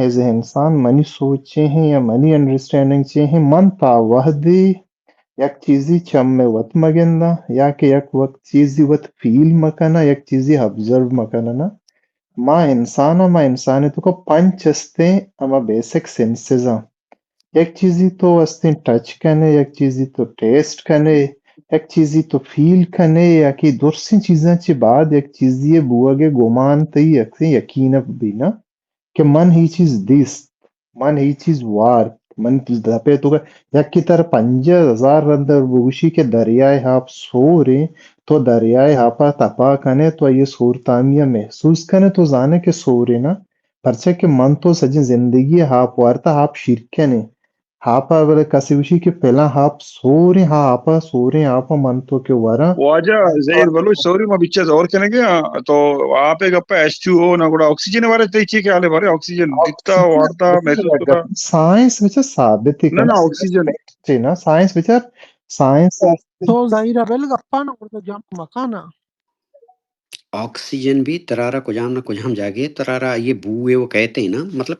As a انسان، منی سوچ چے ایں یا منی انڈرسٹینڈنگ چے ایں، من تا وہدے یک چیزی چم ءَ وت مہ گنداں یا کہ یک وقت چیزی وت فیل مہ کناں، یک چیزی آبزرو مہ کناں نا۔ ما انسان آں، ما انسان ءِ توکا پنچ استیں، ہما بیسک سینسز آں۔ یک چیزی تو استیں ٹچ کنے، یک چیزی تو ٹیسٹ کنے، یک چیزی تو فیل کنے، یا کہ درسیں چیزاں چہ بعد یک چیزی ءِ بوگ ءِ گمان تئی یک یقین بی نا کہ من ہی چیز دیست، من ہی چیز وارت، من دپے تو یکی تر پنجاہ ہزار رند بگوشی کہ دریائے آپ سوریں، تو دریائے آپ ءَ تپا کنے، تو یہ سور تامی ءَ محسوس کنے، تو زانے کہ سوریں نا، پرچا کہ من تو سجیں زندگی ءَ آپ وارتا، آپ شیر کنے۔ آپ ءَ بلے کسے گوشی کہ پلاں آپ سوریں، ہاں، آپ ءَ سوریں، آپ ءَ من تو کہ وراں۔ واجہ زہیر بلوچ سوری ما بچا زور کنگے، ہاں، تو آپ ءِ گپ ءَ ایچ ٹو او نا، گڑا آکسیجن ءِ بارے تئی چی خیال ایں؟ بارے آکسیجن دیتا، وارتا، محسوس کتا؟ سائنس بچا ثابت ایں نہ، نہ، آکسیجن۔ چی نا، سائنس بچا، سائنس تو زہیر بل گپا نا، گڑا جمپ مکانا۔ آکسیجن بھی ترارا کجام نہ کجام جاگے ترارا یہ بو ہے وہ کہتے ہیں نا، مطلب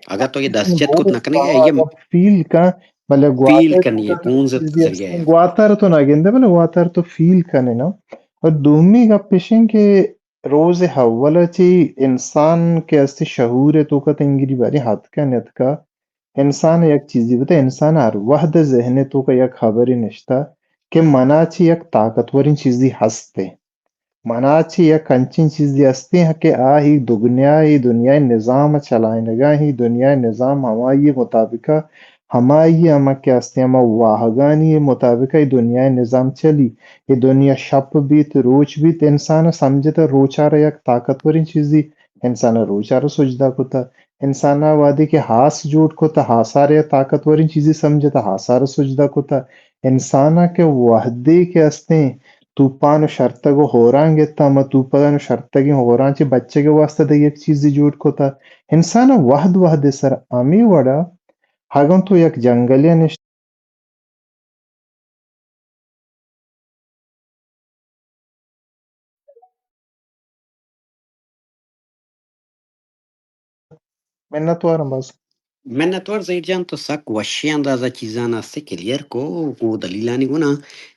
اگر تو یہ دست چت کت نہ کنے، یہ فیل کا، بلے فیل گواتر کنی ہے، پونز ذریعہ ہے۔ گواتر تو نہ گندے، بلے گواتر تو فیل کنے نا۔ اور دومی گپ پیشن کہ روز اول چی انسان کہ استی شعور توکا تنگری باری حد کا نتکا، انسان یک چیزی بتا، انسان ہر وہد ذہن توکا یک خبری نشتا کہ منا چی یک طاقتورین چیزی ہستے۔ منا چہ یک انچیں چیزے ہستیں کہ آ اے دگنیا، اے دنیائے نظام ء چلائینگا، اے دنیائے نظام ہمائی مطابقا، ہمائی ہما کہ ہستیں ہما واہگانی مطابقا اے دنیائے نظام چلی۔ اے دنیا شپ بیت، روچ بیت، انسان ء سمجھتا روچارا یک طاقتوریں چیزے، انسان ء روچارا سجدہ کتا۔ انسان ء وہدے کہ ہاس جوڑ کت، ہاسارے ء طاقتوریں چیزے سمجھت، ہاسار ء سجدہ کت۔ انسان ء کہ وہدے کہ استیں توپان ء شرتگ ء ہوراں گت، ہما توپان ء شرتگیں ہوراں چہ بچگ ء واستہ دگہ یک چیزے جوڑ کت۔ انسان ء وہد وہد ء سر ہمے وڑ ء اگاں تو یک جنگلے ء نشت منتوارم باز۔ منتوار زہیر جان، تو سک وشیں اندازہ چیزاں استے کلیئر کو، گوں دلیلانی گونا۔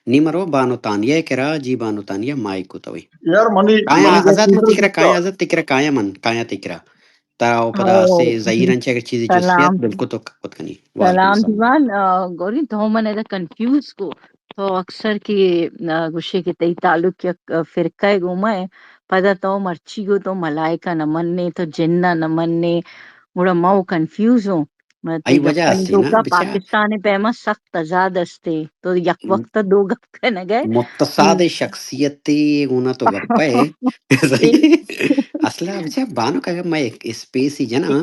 نی مرو بانو تانیہ کرا، جی بانو تانیہ مائک کو توی۔ یار منی، کایا منی آزاد من تکرا، کایا آزاد تکرا، کایا من، کایا تکرا۔ تا او پدا ہو۔ سے زہیران چہ اگر چیزے جست بیت، سلام۔ بالکل تو کت کنی۔ وعلیکم سلام السلام۔ دیوان، آ، گوری تو من ادا کنفیوز کو۔ تو اکثر کہ، آ، گوشے کہ تئی تعلق یک، آ، فرقہ ء گوما ہے۔ پدا تو مرچی گو تو ملائکہ نہ منے، تو جن نہ منے۔ گڑا ما او کنفیوز ہوں۔ ای وجہ ہستی نا، بچا۔ پاکستان ء پیما سخت تضاد استے۔ تو یک وقت دو گپ کنگ ء۔ متصاد ہم۔ شخصیت ء گونا تو گپ ء۔ اصلا بچا بانک اگر میں ایک اسپیس ہی جنا،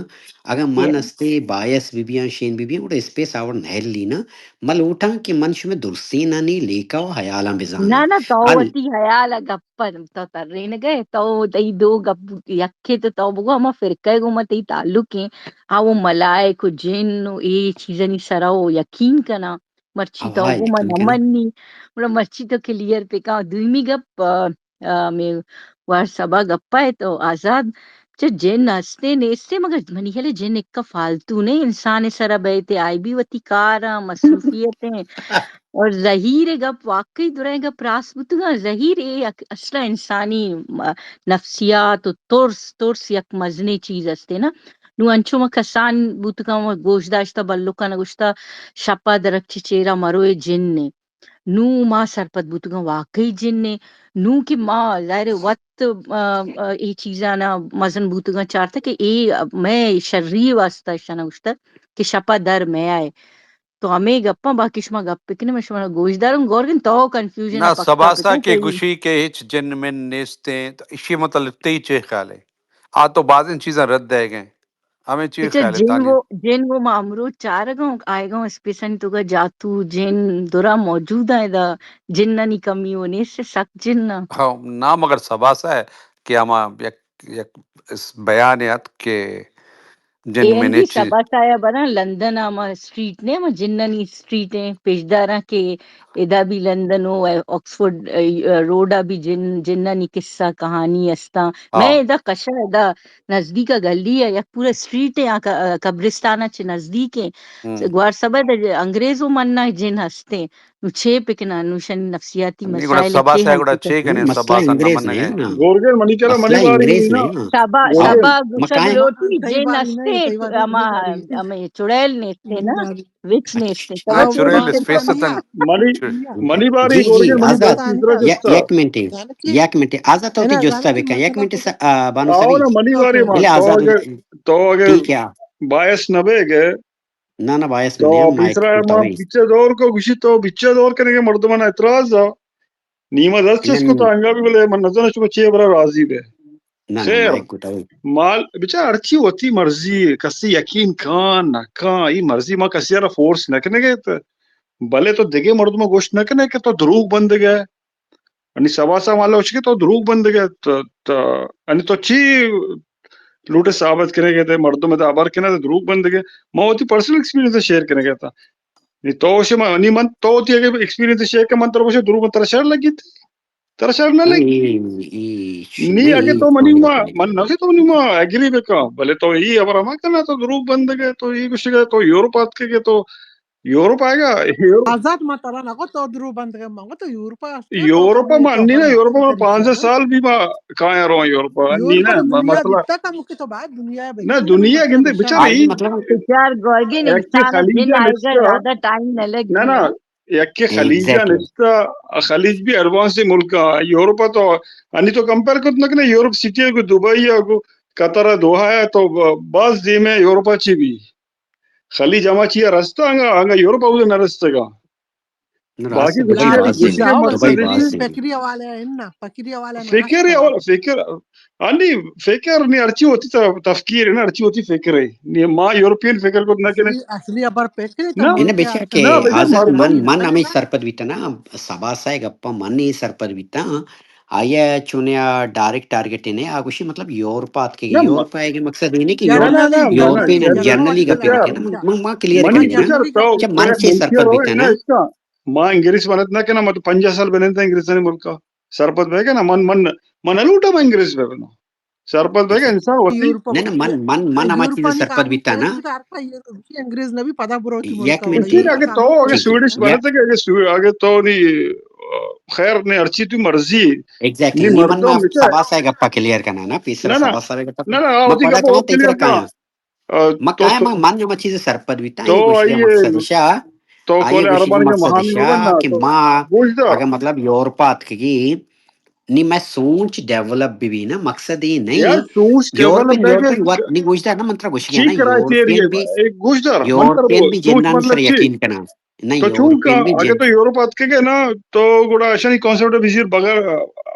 اگر من استے بایس بی بیاں، شین بی بیاں، گڑا اسپیس آور نہلی نا۔ من لوٹاں کہ من شمے درسینانی لیکہ و حیالاں بزاناں۔ نہ، نہ، تو وتی حیال ء گپ ء تو ترینگ ء، تو تئی دو گپ یکے تو، تو بگو ہما فرقہ ء گوما تئی تعلق ایں، آ وہ ملائک و جن و اے چیزانی سرا و یقین کناں، مرچی تو گوما نہ منی، گڑا مرچی تو کلیئر بکن۔ دومی گپ، آ، آ، ہمے وار سبا گپا ء تو آزاد، چہ جن ہستیں نیستیں، مگر منی خیال ء جن اکا فالتو نے، انسان ء سرا بئیت ء آئی بھی وتی کار ء مصروفیت ء۔ اور زہیر ء گپ واقعی درائیں گپ راست بوتگاں۔ زہیر اے یک اصلا انسانی، م-، نفسیات و ترس، ترس یک مزنیں چیز ہستے نا۔ نوں انچو ما کسان بوتگاں و گوش داشتہ بلکاں گوشتہ شپا درک چہ چیرا مروئے جن ء۔ نوں ما سرپد بوتگاں واقعی جن ء۔ نوں کہ ما ظاہر ء وت، آ، آ، اے چیزانا مزن بوتگاں چارتہ کہ اے مئے شری واسطہ اشانا گوشتہ کہ شپا در مہ آئے۔ تو ہمے گپاں باقی شما گپ بکنے، من شما گوش داروں، غور کن تو کنفیوژن ء پکا سباسا بکن کہ صحیح۔ گوشی کہ ہچ جن من نیستیں، تو اشی متعلق تئی چے خیال ہے؟ آ تو بازیں چیزاں رد دئیگ ء۔ ہمے چی اچھا، خیال ہے جن تانی؟ وہ، جن وہ ما امروز چارگاں، آئیگاں اسپیسانی توکا جاتو، جن درا موجود ہیں، دا جنانی کمی وہ نیست، سک جن نا۔ ہاں، نا مگر سباسا ہے کہ ہما یک، یک اس بیان ات کہ جن اے ہم مینیج بھی چی۔ سبا سایا براں لندن ءَ ہما اسٹریٹ نے، ہما جنانی اسٹریٹ ہیں، پیشداراں کہ ادا بھی لندن و آکسفورڈ، اے، روڈ ءَ بھی جن، جنانی قصہ کہانی استاں۔ ہاں۔ میں ادا کشا ادا نزدیک ءَ گلی ءَ یک پورا اسٹریٹ ہیں، آ ک-، قبرستان ءَ چہ نزدیک ہیں۔ ہم۔ گوار سبا ادا انگریز و منا جن ہستیں۔ نو چے پکناں، نو شنی نفسیاتی نی گڑا مسائل سبا کے سا حل گڑا پکن۔ چے کنے، مسئلہ سبا سا انگریز نمنگ نہیں ہے۔ نا۔ گورگن منی کرا منی باری نہیں نا۔ سبا، گورگن۔ سبا گوشگ لوٹی جن ہستے، ہما، ہمیں چڑیل نیستے نا، وچ نیستے۔ ہاں، چڑیل اسپیس تن۔ منی، منی باری جی، جی، گورگن منی آزاد۔ باری یک، یک منٹ، یک منٹ، آزاد تو تی جستا بکن، یک منٹ سا، آ، بانو آؤ سبی۔ نا، منی باری بلے تو آزاد اگر، تو اگر ٹھیک ہے۔ باعث نہ بے گئے، نہ، نہ، باعث تو نہیں، مائک آفیسر ءَ ما پچھے دور کو گوشی تو بچے دور کنگے مردمان اعتراض ءَ۔ نیمہ دست چست کو تو انگا بھی بلے من نزاناں شما چے برا راضی بے۔ نہ، نہ، خیر، مائک کو تو۔ مال بچا ہرچی وتی مرضی، کسی یقین کان نہ کان، ای مرضی ما کسی را فورس نہ کنگے تو۔ بلے تو دگے مردم گوشت نہ کنے کہ تو دروغ بندگے۔ انی سبا سا مالا اش کہ تو دروغ بندگے، تو، تو، انی تو چی لوٹے ثابت کنے گئے تے مردم تے خبر کنے تے دروغ بندگے۔ ما وتی پرسنل ایکسپیرینس شیئر کنے گئے تا۔ نی تو شما، انی من تو وتی اگے ایکسپیرینس شیئر کہ من تر بوشے دروغ من تر شر لگیت۔ تر شر نہ لگی۔ نی اگے تو منی ما، من نہ کہ تو منی ما ایگری بکا، بلے تو ای خبر ما کنا تو دروغ بندگے، تو ای گوشگے تو یورپ آتکگے تو یورپ آئے گا، یورپ۔ آزاد ما ترا نہ گو تو درو بند گا، ما گو تو یورپ آ۔ یورپ ما نی نا، یورپ ما پانزدہ سال بھی ما کایا رو یورپ نی نا، مسئلہ۔ تو بعد دنیا نہ، دنیا گندے بچار ہی۔ مطلب کہ چار گورگین انسان جن آئے گا زیادہ ٹائم نہ لگے۔ نہ، نہ، یک خلیج نشتا، خلیج بھی ایڈوانس ملک ہے، یورپ تو انی تو کمپیئر کت نہ کنے، یورپ سٹی کو دبئی کو قطر دوحہ ہے تو باز دیم ہے یورپ چی بھی۔ خلیج ہما چیا رستہ انگا، انگا یورپ اودا نہ رستگا۔ باقی کچھ بھی، کچھ بھی مقصد نہیں۔ فکری حوالہ ہے نا، فکری حوالہ ہے نا۔ فکر ہے، اور فکر، ہاں نہیں، فکر نہیں، ہرچی ہوتی تفکیر ہے نا، ہرچی ہوتی فکر ہے۔ نہیں، ما یورپین فکر کو نہ کرے۔ اصلی، اصلی ابر فکر ہے نا۔ ان بچا کہ آزاد من، من ہمیں سرپد بیتا نا، سبا سائے گپا من ہی سرپد بیتا۔ آئی ءَ چونیا ڈائریکٹ ٹارگٹ نے، آ گوشی مطلب یورپ آتکگی، یورپ آئیگی مقصد یہ نہیں کہ یورپین جنرلی گپ نہ کنا، من، ما کلیئر کنا کہ من چے سرپد بیتا نا۔ ما انگریز منت نہ کنا، ما تو پنجاہ سال بننتا انگریزانی ملکا۔ سرپد بے کنا، من، من، من لوٹا ما انگریز بے بنا۔ سرپد بے انسان ہوتی۔ نہ، نہ، من، من، من ہما چیز سرپد بیتا نا۔ انگریز نہ بھی پدا برو تی ملکا۔ یک منٹ۔ اگر تو، اگر سویڈش بنت کہ اگر سو-، اگر تو نی خیر نے ہرچی تو مرضی۔ ایگزیکٹلی، نی من سبا سا گپا کلیئر کنا نا، پیسر سبا سا گپا۔ نہ، نہ، آ، وتی گپا کلیئر کنا۔ ما تو، کائے تو، ما، من ہما چیز سرپد بیتا، تو یہ گوشت آئیے، مقصد شا، تو آئیے کون گوشت عربان کے مقصد مہان شا کہ ما، اگر مطلب یورپ آتکگی، نی میں سوچ ڈیولپ بھی، بھی نا، مقصد یہ نہیں۔ یار، سوچ ڈیولپ یورپین، یورپین وقت نہیں گوشدار نا، من ترا گوشگیا نا، یورپین بھی، یورپین بھی جنان سر یقین کنا۔ نہیں، تو چون یورپین کا، بھی اگر جن- تو یورپ آتکگے نا، تو گڑا اشانی کانسپٹ بزیر بغیر،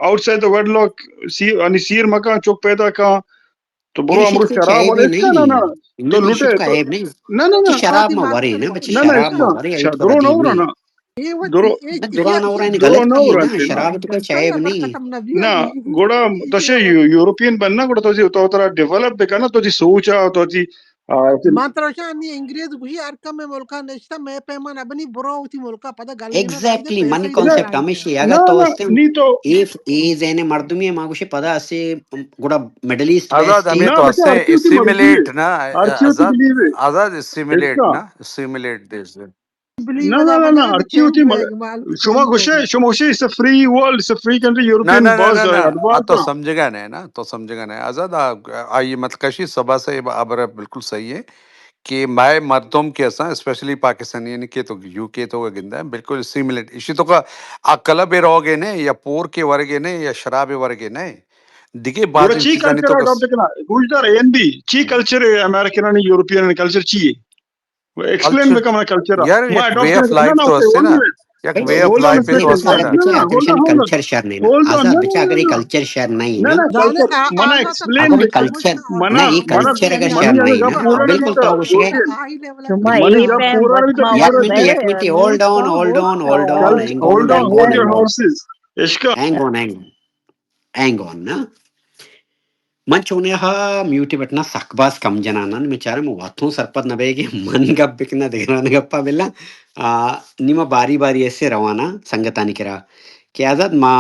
آؤٹ سائیڈ دا ویڈلاک، سی-، یعنی سیر مکان، چوک پیدا کان، تو برو امرو شراب والے اس کا نا، نا۔ تو لوٹے تو، نہ، نہ، نہ۔ شراب ما ورے نا، بچی، شراب ما ورے، درو نہ ہو رہا نا۔ درو، درو نہ ہو رہا نا، غلط کہی نا، شراب تو کوئی چاہے بھی نہیں۔ نہ، گڑا تو شے یو-، یورپین بننا، گڑا تو جی، تو ترا ڈیولپ بکنا، تو جی سوچا، تو جی، آ، من ترا شاہ نی انگریز گوشی ہر کم ملکا نشتا، میں پیمان ابنی برو تی ملکا پدا گل۔ ایگزیکٹلی، منی کانسپٹ ہمیشی، اگر تو نی تو اے، اے ذہن مردمی ما گوشے پدا اسے گڑا مڈل ایسٹ آزاد ہمیں تو اسے اسیمیلیٹ نا، آزاد، آزاد اسیمیلیٹ نا، اسیمیلیٹ دیش۔ نہ، نہ، نہ، نہ، ہرچی ہوتی، شما گوشے، شما گوشے، it's a free world, it's a free country, European باز ایڈوانس تو سمجھگا نہیں نا، تو سمجھگا نہیں۔ آزاد، آ، آئیے مت کشی سبا سے ابر بالکل صحیح ہے کہ مائے مردم کے اساں، اسپیشلی پاکستانی یعنی کہ تو یو کے تو گندا ہے، بالکل اسیمیلیٹ۔ اسی تو کا آ کلب روگے نے یا پور کے ورگے نے یا شراب ورگے نے، دیگه بعضی چی چیزانی کلچر تو اڈاپٹ کنا، گوشدار این بی، چی کلچر امریکن یورپین کلچر چی ہے؟ ایکسپلین بکن منا کلچر۔ یار، یک وے آف لائف تو استے نا، یک وے آف لائف تو استے نا۔ کلچر شر نہیں نا۔ آزاد بچا اگر یہ کلچر شر نہیں نا۔ منا ایکسپلین بکن۔ کلچر، منا، یہ کلچر اگر شر نہیں نا، بالکل تو گوشے۔ شما اے پیم وت ما یک منٹ، یک minute, hold on, hold on, hold on, hang on, hold on, hold on, hang on نا۔ من چونیا ہا میوٹی بٹنا سک باز کم جناناں، من چارم واتوں سرپد نہ بئے کہ من گپ بکناں دگران گپا بلاں۔ آ، نی ما باری باری ایسے رواناں سنگتانی کرا کہ آزاد ما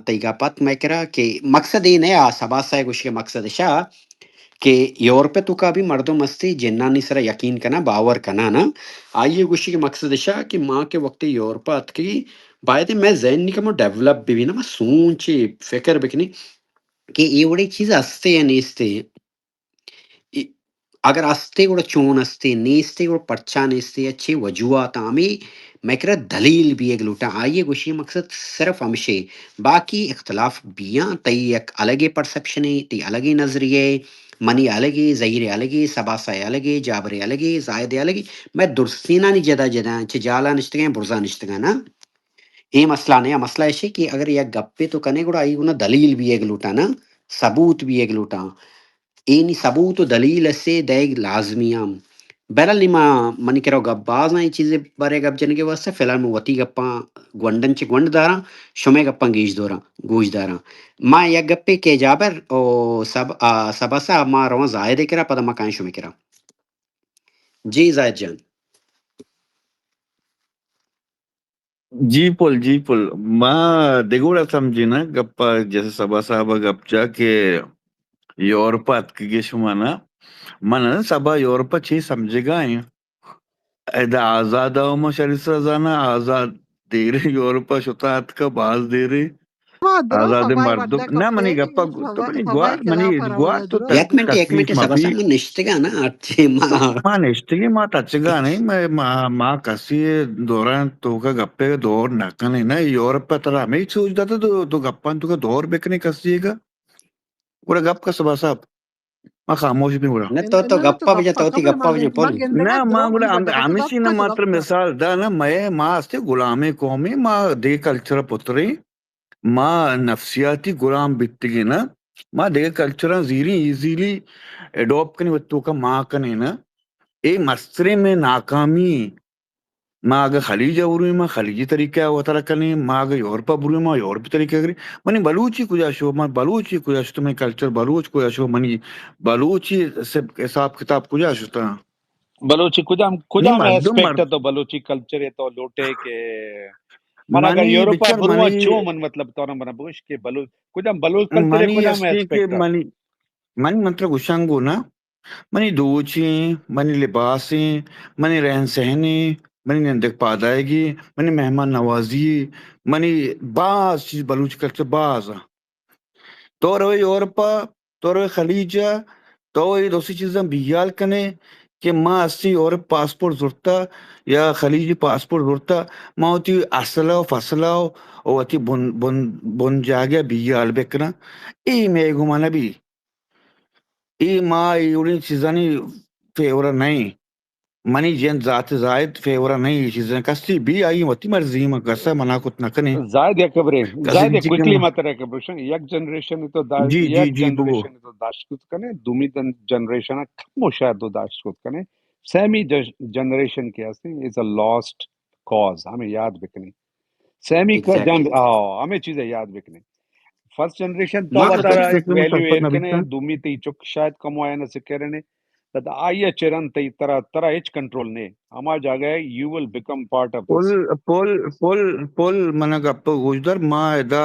تئی گپات مئے کرا کہ مقصد اے نہ آ سبا سا گوشی مقصد شا کہ یورپ توکا بھی مردم استے جنانی سرا یقین کناں، باور کناں نا۔ آئی گوشی کہ مقصد شا کہ ما کہ وقت یورپ اتکی باید مئے ذہن نی کمو ڈیولپ ببی نا، ما سوچ فکر بکنی کہ اے وڑیں چیز ہستے یا نیستے۔ ای-، اگر ہستے گڑا چون ہستے، نیستے گڑا پرچا نیستے، یا چے وجوہات ہمے مئے کرا دلیل بیگ لوٹاں۔ آئی گوشی مقصد صرف ہمشے، باقی اختلاف بیاں، تئی یک الگے پرسپشنے، تئی الگے نظریہ، منی الگے، ظہیر الگے، سباسا الگے، جابر الگے، زاہد الگے، مئے درستینانی جدا جدا، چہ جالا نشتگاں، برزا نشتگاں نا۔ اے مسئلہ نہ، مسئلہ ایشی کہ اگر یک گپے تو کنے گڑا آئی گنا دلیل بیگ لوٹاں نا، ثبوت بیگ لوٹاں۔ اے نی ثبوت و دلیل اسے دئیگ لازمی ہم۔ بہرحال نی ما منی کرا گپ باز ہیں، اے چیزے بارے گپ جنگے واسطے، فی الحال من وتی گپاں گونڈن چہ گونڈ داراں، شمے گپاں گیش دوراں، گوش داراں۔ ما یک گپے کہ جابر او سب، آ، سبا صاحب ما رواں زاہد کرا، پدا ما کائیں شمے کرا۔ جی زاہد جان۔ جی پل، جی پل۔ ما دگوڑا سمجھینا گپا، جیسے سبا صاحب گپ جا کہ یورپ اتکگے شما نا، من سبا یورپ چی سمجھگا ہیں۔ ادا آزاد او ما شریف رضا نا آزاد دیرے یورپ شتا اتکا باز دیرے۔ آزاد مردم۔ نہ، منی گپا تو منی گوار، منی گوار تو یک منٹ، یک منٹ، سبا صاحب، من نشتگا نا، ہرچی ما۔ ما نشتگی، ما تچگا نہیں، ما، ما، ما کسی دوران توکا گپے دور نہ کنے نا، یورپ پہ ترا ہمیں سوچ داتا تو، تو گپان توکا دور بکنے کسی کا۔ گڑا گپ کا سبا صاحب۔ ما خاموش بی گڑا۔ نہ، تو، تو گپا بجا، تو تی گپا بجا، پول۔ نہ، ما گڑا ہم-، ہمیشی نہ ماتر مثال دا نا، مئے، ما استے غلامیں قومے، ما دے کلچر پترے، ما نفسیاتی غلام بیتگے نا، ما دگہ کلچراں زیریں ایزیلی اڈاپٹ کنیں، وتی توکا ما کنیں نا۔ اے مستریں مئے ناکامی۔ ما اگہ خلیج ء برویں، ما خلیجی طریقہ ء وتارا کنیں، ما اگہ یورپ ء برویں، ما یورپی طریقہ ء کنیں۔ منی بلوچی کجا شو، ما بلوچی کجا شو، تو منی کلچر بلوچ کجا شو، منی بلوچی سب حساب کتاب کجا شتا؟ بلوچی کجام، نی کجام مردم اسپیکٹ مر-، ء تو بلوچی کلچر ء تو لوٹے کہ من اگر منی یورپ ء بچار برواں منی چو من مطلب تو من بگوش کہ بلوچ، کجام بلوچ کلچر ء منی کجام ہستی کہ اسپیکٹ ء؟ منی، منی منتر گوشنگو نا، منی دوچیں، منی لباسیں، منی رہن سہنے، منی نندگ پادائگی، منی مہمان نوازی، منی باز چیز بلوچ کلچر باز آ۔ تو روئے یورپ ء، تو روئے خلیج ء، تو اے دوسی چیزاں بیال کنے کہ ما استی یورپ پاسپورٹ زرتا یا خلیجی پاسپورٹ زرتا، ما وتی اصل ء فصل ء و وتی بن، بن، بن جاگہ بیال بکناں۔ اے مئے گما نہ بی۔ اے ما اے وڑیں چیزانی فیور ء نئیں۔ منی جند ذات زاہد فیور ء نئیں، اے چیزاں کستی بی آئی وتی مرضی، من کس ء منع کت نہ کنیں۔ زاہد یک خبرے، کسی زاہد یک کوئکلی مطلب۔ ما ترا یک بشن، یک جنریشن تو دا-، جی، جی، یک جی، بگو۔ جنریشن تو داشت کت کنے، دومی دن-، جنریشن کم و شاید تو داشت کت کنے۔ سیمی جش-، جنریشن کہ ہستیں، از اے لاسٹ کاز، ہمیں یاد بکنیں۔ سیمی کا ایگزیکٹلی۔ جنگ، آ، ہمیں چیزیں یاد بکنیں۔ فرسٹ جنریشن تو ما وتارا ویلیو ایر کنے، دومی تئی چک شاید کم آیا نہ سکرنے۔ تد آئی ء چرن تئی ترا، ترا ہچ کنٹرول نے۔ ہما جاگہ ہے، you will become part of this۔ پل، پل، پل، پل، من گپ گوشدار، ما ادا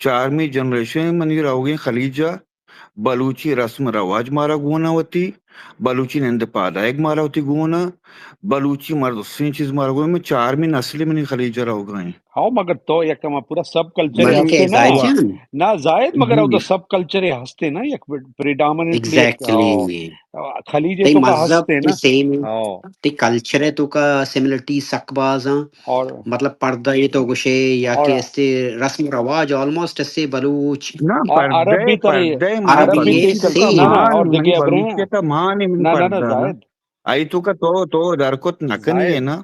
چارمی جنریشن منی روگیں خلیج ء، بلوچی رسم رواج مارا گون ء وتی، بلوچی نند پادائگ مارا وتی گون ء، بلوچی مردسیں چیز مارا گون ء، من چارمی نسل منی خلیج ء روگا ہیں۔ ہاؤ، مگر تو یک ہما پورا سب کلچر بلے ہستے کہ نا۔ زاہد جان۔ نا زاہد، مگر او تو ہم۔ سب کلچر ہستے نا، یک پریڈامننٹلی یک، ایگزیکٹلی۔ آؤ، خلیج تئی تو کا مذہب ہستے تے نا۔ سیم ہے، ہاؤ۔ تئی کلچر ہے تو کا سملرٹی سک باز ہیں۔ اور مطلب پردہ یہ تو گوشے یا اور کہ استے رسم و رواج آلموسٹ استے بلوچ۔ نا، اور عرب پردہ، بھی ترے، پردہ مارا عرب بھی عربی ترے تئی سیم۔ مان، اور منی دیگه ابرے بلوچیت مان من نا، نا، نا، پردہ نا۔ زاہد۔ آئی تو کا تو، تو درکت نہ کنی ہے زاہد۔ نا۔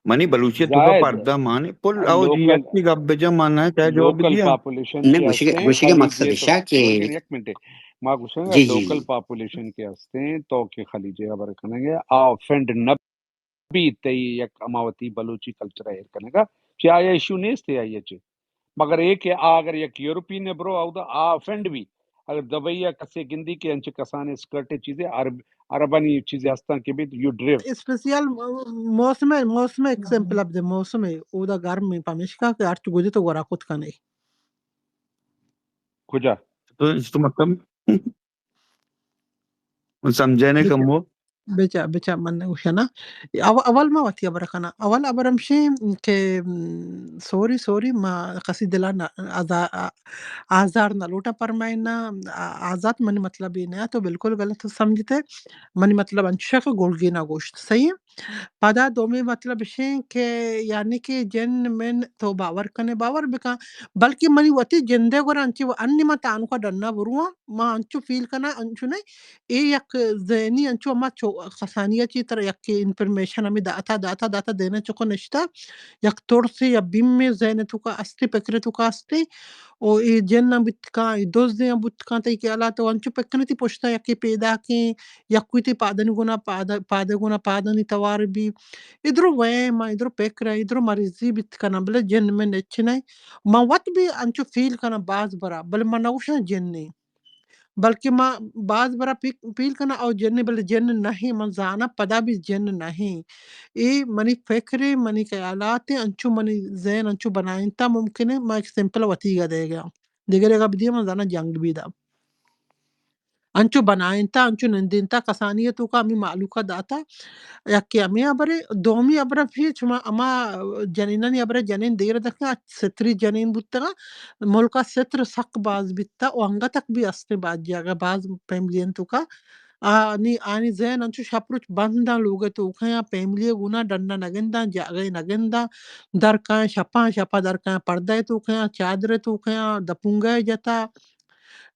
منی بلوچیت تو کا زاہد۔ پردہ مان۔ پل آ، او جی لوکل، ایس ٹی گپ بجا مان ہے، چاہے جو لوکل بجا۔ پاپولیشن نہ، کے گوشگے، ہستے، گوشگے مقصد خلیجے تو شا کہ کون یک منٹ۔ ما گوشاں جی، جی، لوکل جی۔ پاپولیشن کے ہستے تو کہ خلیجے خبر کنگے، آ افینڈ نہ بی تئی یک ہما وتی بلوچی کلچر ء ایر کنگ ء چہ آئی ء ایشو نیست، آئی ء چہ۔ مگر اے کہ آ اگر یک یورپی نے برو اودا آ افینڈ بی، اگر دبئی ءَ کسے گندی کہ انچیں کسانیں اسکرٹیں چیزے عرب، عربانی چیزے ہستاں کہ بیت یو ڈریفٹ۔ اسپیشل موسم، موسم ایگزامپل اب دے، موسم ہے، اودا گرم ہے، پمیشکا کہ ہرچ گودی تو گورا کت کنے۔ کجا؟ تو، تو مطلب سمجھے نے کمو۔ بچا، بچا، من گوشنا۔ اول ما وتی ابر کنا۔ اول ابر ہمشیں کہ، م، سوری، سوری، ما کسی دلا نہ، آزا-، آ-، آزار نہ لوٹا پرمائنا۔ آ-، آزات منی مطلب یہ نہ، تو بالکل غلط سمجھتے۔ منی مطلب انچوشا کہ گلگی نہ گوشت۔ صحیح ہے؟ پدا دومی مطلب اشیں کہ یعنی کہ جن من تو باور کنے، باور بکن، بلکہ منی وتی جندے گورا انچو انی ما تانکا ڈنا برواں، ما انچو فیل کنا، انچو نہیں، اے یک ذہنی انچو ہما چو-، کسانی ءَ چی ترا یک انفارمیشن ہمیں داتا، داتا، داتا دینے چکو نشتا، یک ترسے یا بیمے ذہن توکا استے، پکر توکا استے، او اے جن ہم بوت کاں، اے دزدے ہم بوت کاں، تئی خیالا تو انچو پکر تئی پشتا یکے پیداکیں، یکوئی تئی پادانی گونا پاد، پادے گونا پادانی توار بی۔ ادرو وہم، ادرو پکر، ادرو مریضی بیت کناں، بلے جن من ہچ نہ۔ من وت بھی انچو فیل کناں باز برا، بلے من نہ گوشاں جنے۔ بلکہ ما باز برا پی-، فیل کناں او جنے، بلے جن نہیں، من زاناں پدا بھی جن نہیں۔ اے منی فکر، منی خیالات، انچو منی ذہن انچو بنائینتا، ممکن ہے ما ایک سیمپل وتیگا دے گیا۔ دگرے گا بدیا من زاناں جنگ بھی دا۔ انچو بنائینتا، انچو نندینتا، کسانی ءِ توکا ہمے مہلوک ءَ داتا۔ یکے ہمے ہبرے، دومی ہبر ہمے شما ہما جنینانی ہبرے، جنین دیر دکھاں، ستری جنین بوتگاں، ملک ءَ ستر سک باز بیتا و انگت تک بھی استیں باز جاگہ، باز فیملی انت توکا۔ آ، نی، آنی ذہن انچو شپ روچ بنداں لوگ ءِ توکا، فیملی ءِ گونا ڈنڈا نگنداں، جاگہ نگنداں، در کاں شپاں، شپا در کاں پردہ ءِ توکا، چادر ءِ توکا، دپونگا جتا۔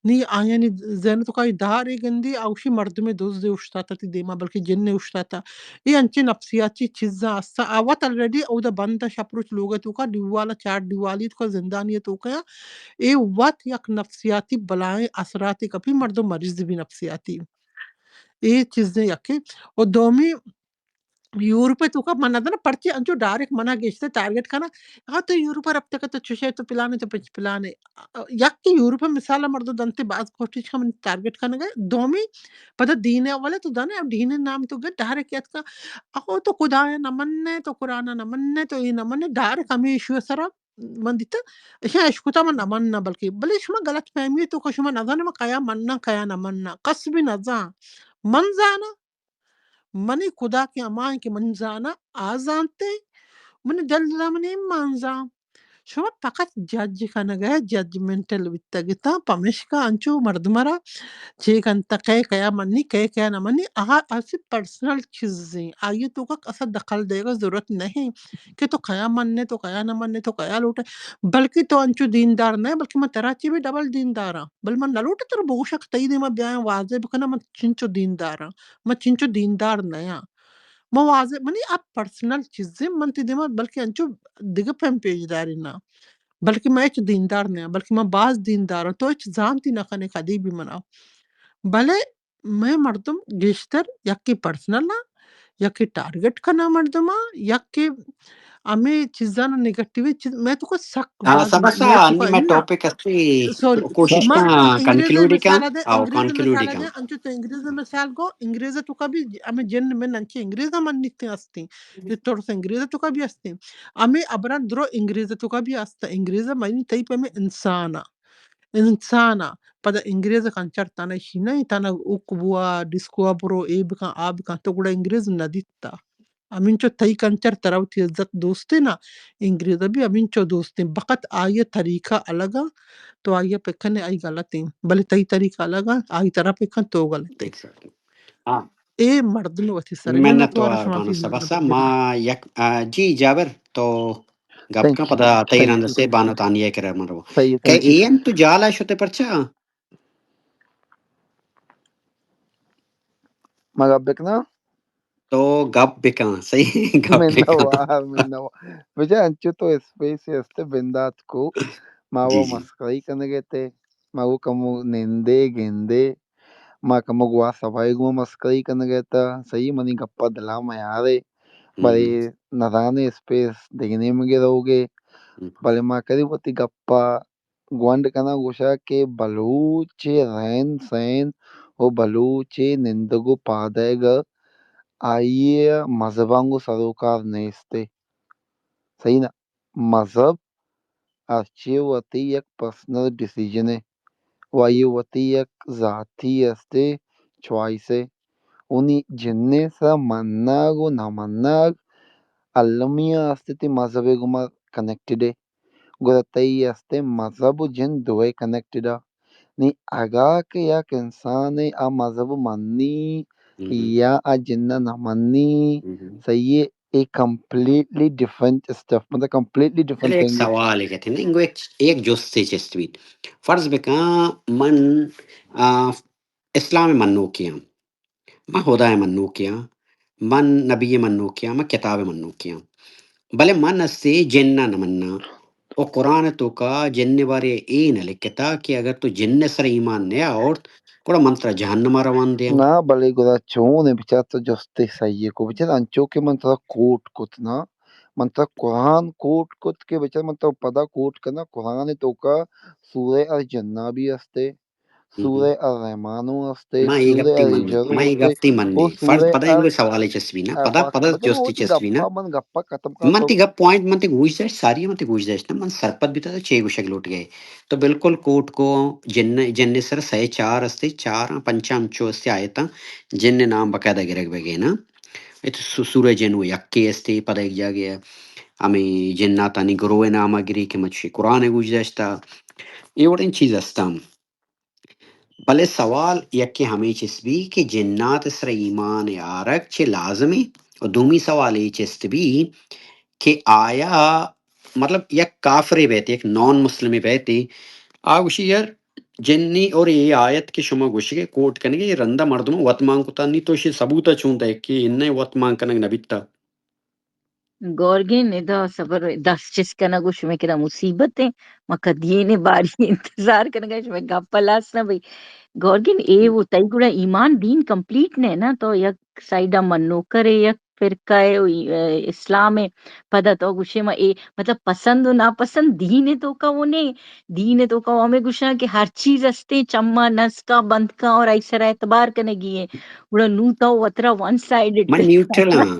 نی آیانی ذہن ءِ توکا اے دارے گندی، آ گوشی مردمے دزے اوشتاتا تئی دیما، بلکہ جنے اوشتاتا۔ اے انچیں نفسیاتی چیزاں استاں۔ آ وت آلریڈی اودا بند اں، شپ روچ لوگ ءِ توکا، دیوال ءَ چار دیوالی توکا، زندانی ءِ توکا۔ اے وت یک نفسیاتی بلاہیں اثراتے کپی، مردم مریض بی نفسیاتی۔ اے چیزیں یکے۔ و دومی، یورپ ءِ توکا من نہ زاناں پرچے انچو ڈائریکٹ منا گیشتر ٹارگٹ کناں، ہاں تو یورپ ءَ رپتگ تو چشے تو پلانے تو پچ پلانے۔ یک کہ یورپ ءِ مثال ءَ مردم دنتے باز کوشش کن من ٹارگٹ کنگ ءَ۔ دومی پدا دین ءِ حوالہ تو دانے، اب دین ءِ نام تو گے ڈائریکٹ اتکا، اخو تو خدا ءَ نہ مننے، تو قرآن ءَ نہ مننے، تو اے نہ مننے، ڈائریکٹ ہمے ایشو ءِ سرا من دیتا، اشاں اشکتا من نہ مننا، بلکہ بلے شما غلط فہمی تو کہ شما نہ زانے من کیا مننا، کیا نہ مننا، کس بھی نہ زان۔ من زاناں، منی خدا کہ ہما ایں کہ من زاناں، آ زانتے، منی دل دلا منی ایمان زان۔ شما فقط جج کنگ ءَ ججمنٹل بیتگ اتاں، پمیشکا انچو مردم را چے کنت، کئے کیا منی، کئے کیا نہ منی، آ اسی پرسنل چیزیں، آئی توکا کسا دخل دیگ ءِ ضرورت نہیں کہ تو کیا مننے، تو کیا نہ مننے، تو کیا لوٹے، بلکہ تو انچو دیندار نہ، بلکہ من ترا چی بھی ڈبل دینداراں، بل من نہ لوٹاں ترا بگوشاں کہ تئی دیما بیاں واضح بکناں من چنچو دینداراں، من چنچو دیندار نیاں۔ من واضح، منی آ پرسنل چیزیں، من تئی دیما بلکہ انچو دگہ پیم پیش داری نہ، بلکہ من ہچ دیندار نیاں، بلکہ من باز دینداراں، تو ہچ زانتی نہ کنے کدی بھی منا۔ بلے مئے مردم گیشتر یکے پرسنل آں، یکے ٹارگٹ کناں مردماں، یکے ہمے چیزاں نیگیٹیو چیز، مئے توکا سک ہاں، باز، سبا سا مئے توکا انی مئے اناں۔ ٹاپک استی، سوری، کوشش ما کاں انگریز کنکلوڈ کاں، مثال دے، او انگریز کنکلوڈ مثال کاں۔ دے، انچو تو انگریز مثال گو، انگریز توکا بھی ہمے جن من انچے انگریز من نیتے ہستی، کہ ترس انگریز توکا بھی ہستی۔ ہمے ابران درو انگریز توکا بھی ہستا، انگریز منی تئی پہ ہمے انسان آ۔ انسان ء پدا انگریز ء کنچر تانا اشی نہ انت، تانا اوک بوا، ڈسکو ء برو، اے بکن، آ بکن، تو گڑا انگریز نہ دیتا۔ ہمینچو تئی کنچر ترا وتی عزت دوستے نا، انگریز ء بھی ہمینچو دوستے، بقت آئی ء طریقہ الگ ء، تو آئی ء پکن آئی غلط انت، بلے تئی طریقہ الگ ء، آئی ترا پکن تو غلط ئے۔ ایگزیکٹلی۔ ہاں۔ اے مردم وتی سر منت منت وار وار شما بانو سبا سا۔ ما یک، آ، جی جابر تو گپ کن، پدا تئی رند سے بانو تانی ء کرا من رو۔ کہ اے انت تو جالا شتے پرچا؟ ما گپ بکناں؟ تو گپ بکن، صحیح گپ بکن۔ منت وار، منت وار۔ بچا انچو تو اسپیس است بندات کو، ما جی، وہ جی۔ مسخرہ کنگے تے، ما وہ کمو نندے گندے، ما کمو گوا سبائی گو مسخرہ کنگے تا، صحیح منی گپا دلا میارے، ہم۔ بلے نزانے اسپیس دگہ نیمگے روگے، ہم۔ بلے ما کدی وتی گپا گونڈ کناں گوشاں کہ بلوچ ءِ رہن سہن و بلوچ ءِ نندگ و پادئیگ ءَ آئی ءِ مذہباں گوں سروکار نیست ءِ۔ صحیح نا؟ مذہب ہرچی وتی یک پرسنل ڈیسیژن ءِ و آئی ءِ وتی یک ذاتی استے چوائس ءِ۔ اونی جن ءِ سرا منگ و نہ منگ المی ءَ استے تئی مذہب ءِ گوما کنیکٹڈ ءِ۔ گڑا تئی استے مذہب و جن دوئے کنیکٹڈ ءَ۔ نی اگاں کہ یک انسانے آ مذہب منی ہم۔ یا آ جن ءَ نہ منی، ہم۔ صحیح ءِ، اے کمپلیٹلی ڈفرنٹ اسٹف، مطلب کمپلیٹلی ڈفرنٹ چلو، یک تھنگ۔ سوالے کہتے ہیں، انگو یک، یک جستے چست بیت۔ فرض بکن من، آ، اسلام ءِ منوکے آں، من خدا ءِ منوکے آں، من نبی ءِ منوکے آں، من کتاب ءِ منوکے آں، بلے من استے جن ءَ نہ مناں۔ و قرآن ءِ توکا جن ءِ بارے اے نہ لکھتا کہ اگر تو جن ءِ سر ایمان نہ آورت، گڑا من ترا جہنم ءَ روان دیاں۔ نا، بلے گڑا چون ءَ بچار، تو جستے صحیح ءَ کو بچار، انچو کہ من ترا کوٹ کت نا، من ترا قرآن کوٹ کت کہ بچار من ترا پدا کوٹ کناں، قرآن ءِ توکا سورہ الجن ءَ بھی استے، ہم۔ سورہ الرحمن ءَ استے، ما اے سورہ گپتی من، الحجر ما اے استے، گپتی من او نے۔ فرض سورہ پدا ال-، انگو سوالے چست بی نا، آ، پدا، پدا پدا جستے چست بی نا۔ گپا من گپا ختم کر من تو۔ تئی گپ پوائنٹ، من تئی گوش داشت، ساری من تئی گوش داشت نا، من سرپد بیتا تو چے گوشگ لوٹ گئے۔ تو بالکل کوٹ کو جن، جن ءِ سر سئے چار استے، چار آں، پنچ آں، ہمچو استے آیتاں، جن ءِ نام باقاعدہ گرگ بگے نا۔ اے تو سو-، سورہ جن و یکے استے، پدا یک جاگے ہمیں جناتانی گروہ ءِ نام ءَ گری کہ مچی قرآن ءَ گوش داشتا۔ اے وڑیں چیز استاں۔ بلے سوال یکے ہمے چست بی کہ جنات ءِ سر ایمان آرگ چے لازمیں؟ و دومی سوال اے چست بی کہ آیا، مطلب، یک کافرے بیت، یک نان مسلمے بیت، آ گوشی، یار، جنی اور اے آیت کہ شما گوشگے کوٹ کنگے، اے رندا مردم وت مان کتا، نی تو اشی ثبوت چون دئے کہ انہیں وت مان کنگ نہ بیتا؟ گورگین، ادا صبر، دست چست کنگ و شمئے کرا مصیبت ایں۔ ما کدی اینے باری انتظار کنگا، شمئے گپ ہلاس نہ بئی۔ گورگین، اے ہم۔ و تئی گڑا ایمان دین کمپلیٹ نہ نا، تو یک سائیڈا منوکر ئے، یک فرقہ ئے، و ای-، اسلام ئے، پدا تو گوشے ما اے، مطلب، پسند و ناپسند دین ئے توکا و نے، دین ئے توکا و ہمیں گوشاں کہ ہر چیز ہستیں، چما نسکا بند کن اور ایسرا اعتبار کنگی ایں۔ گڑا نو تو وترا ون سائیڈڈ من کنگا۔ نیوٹرل آں۔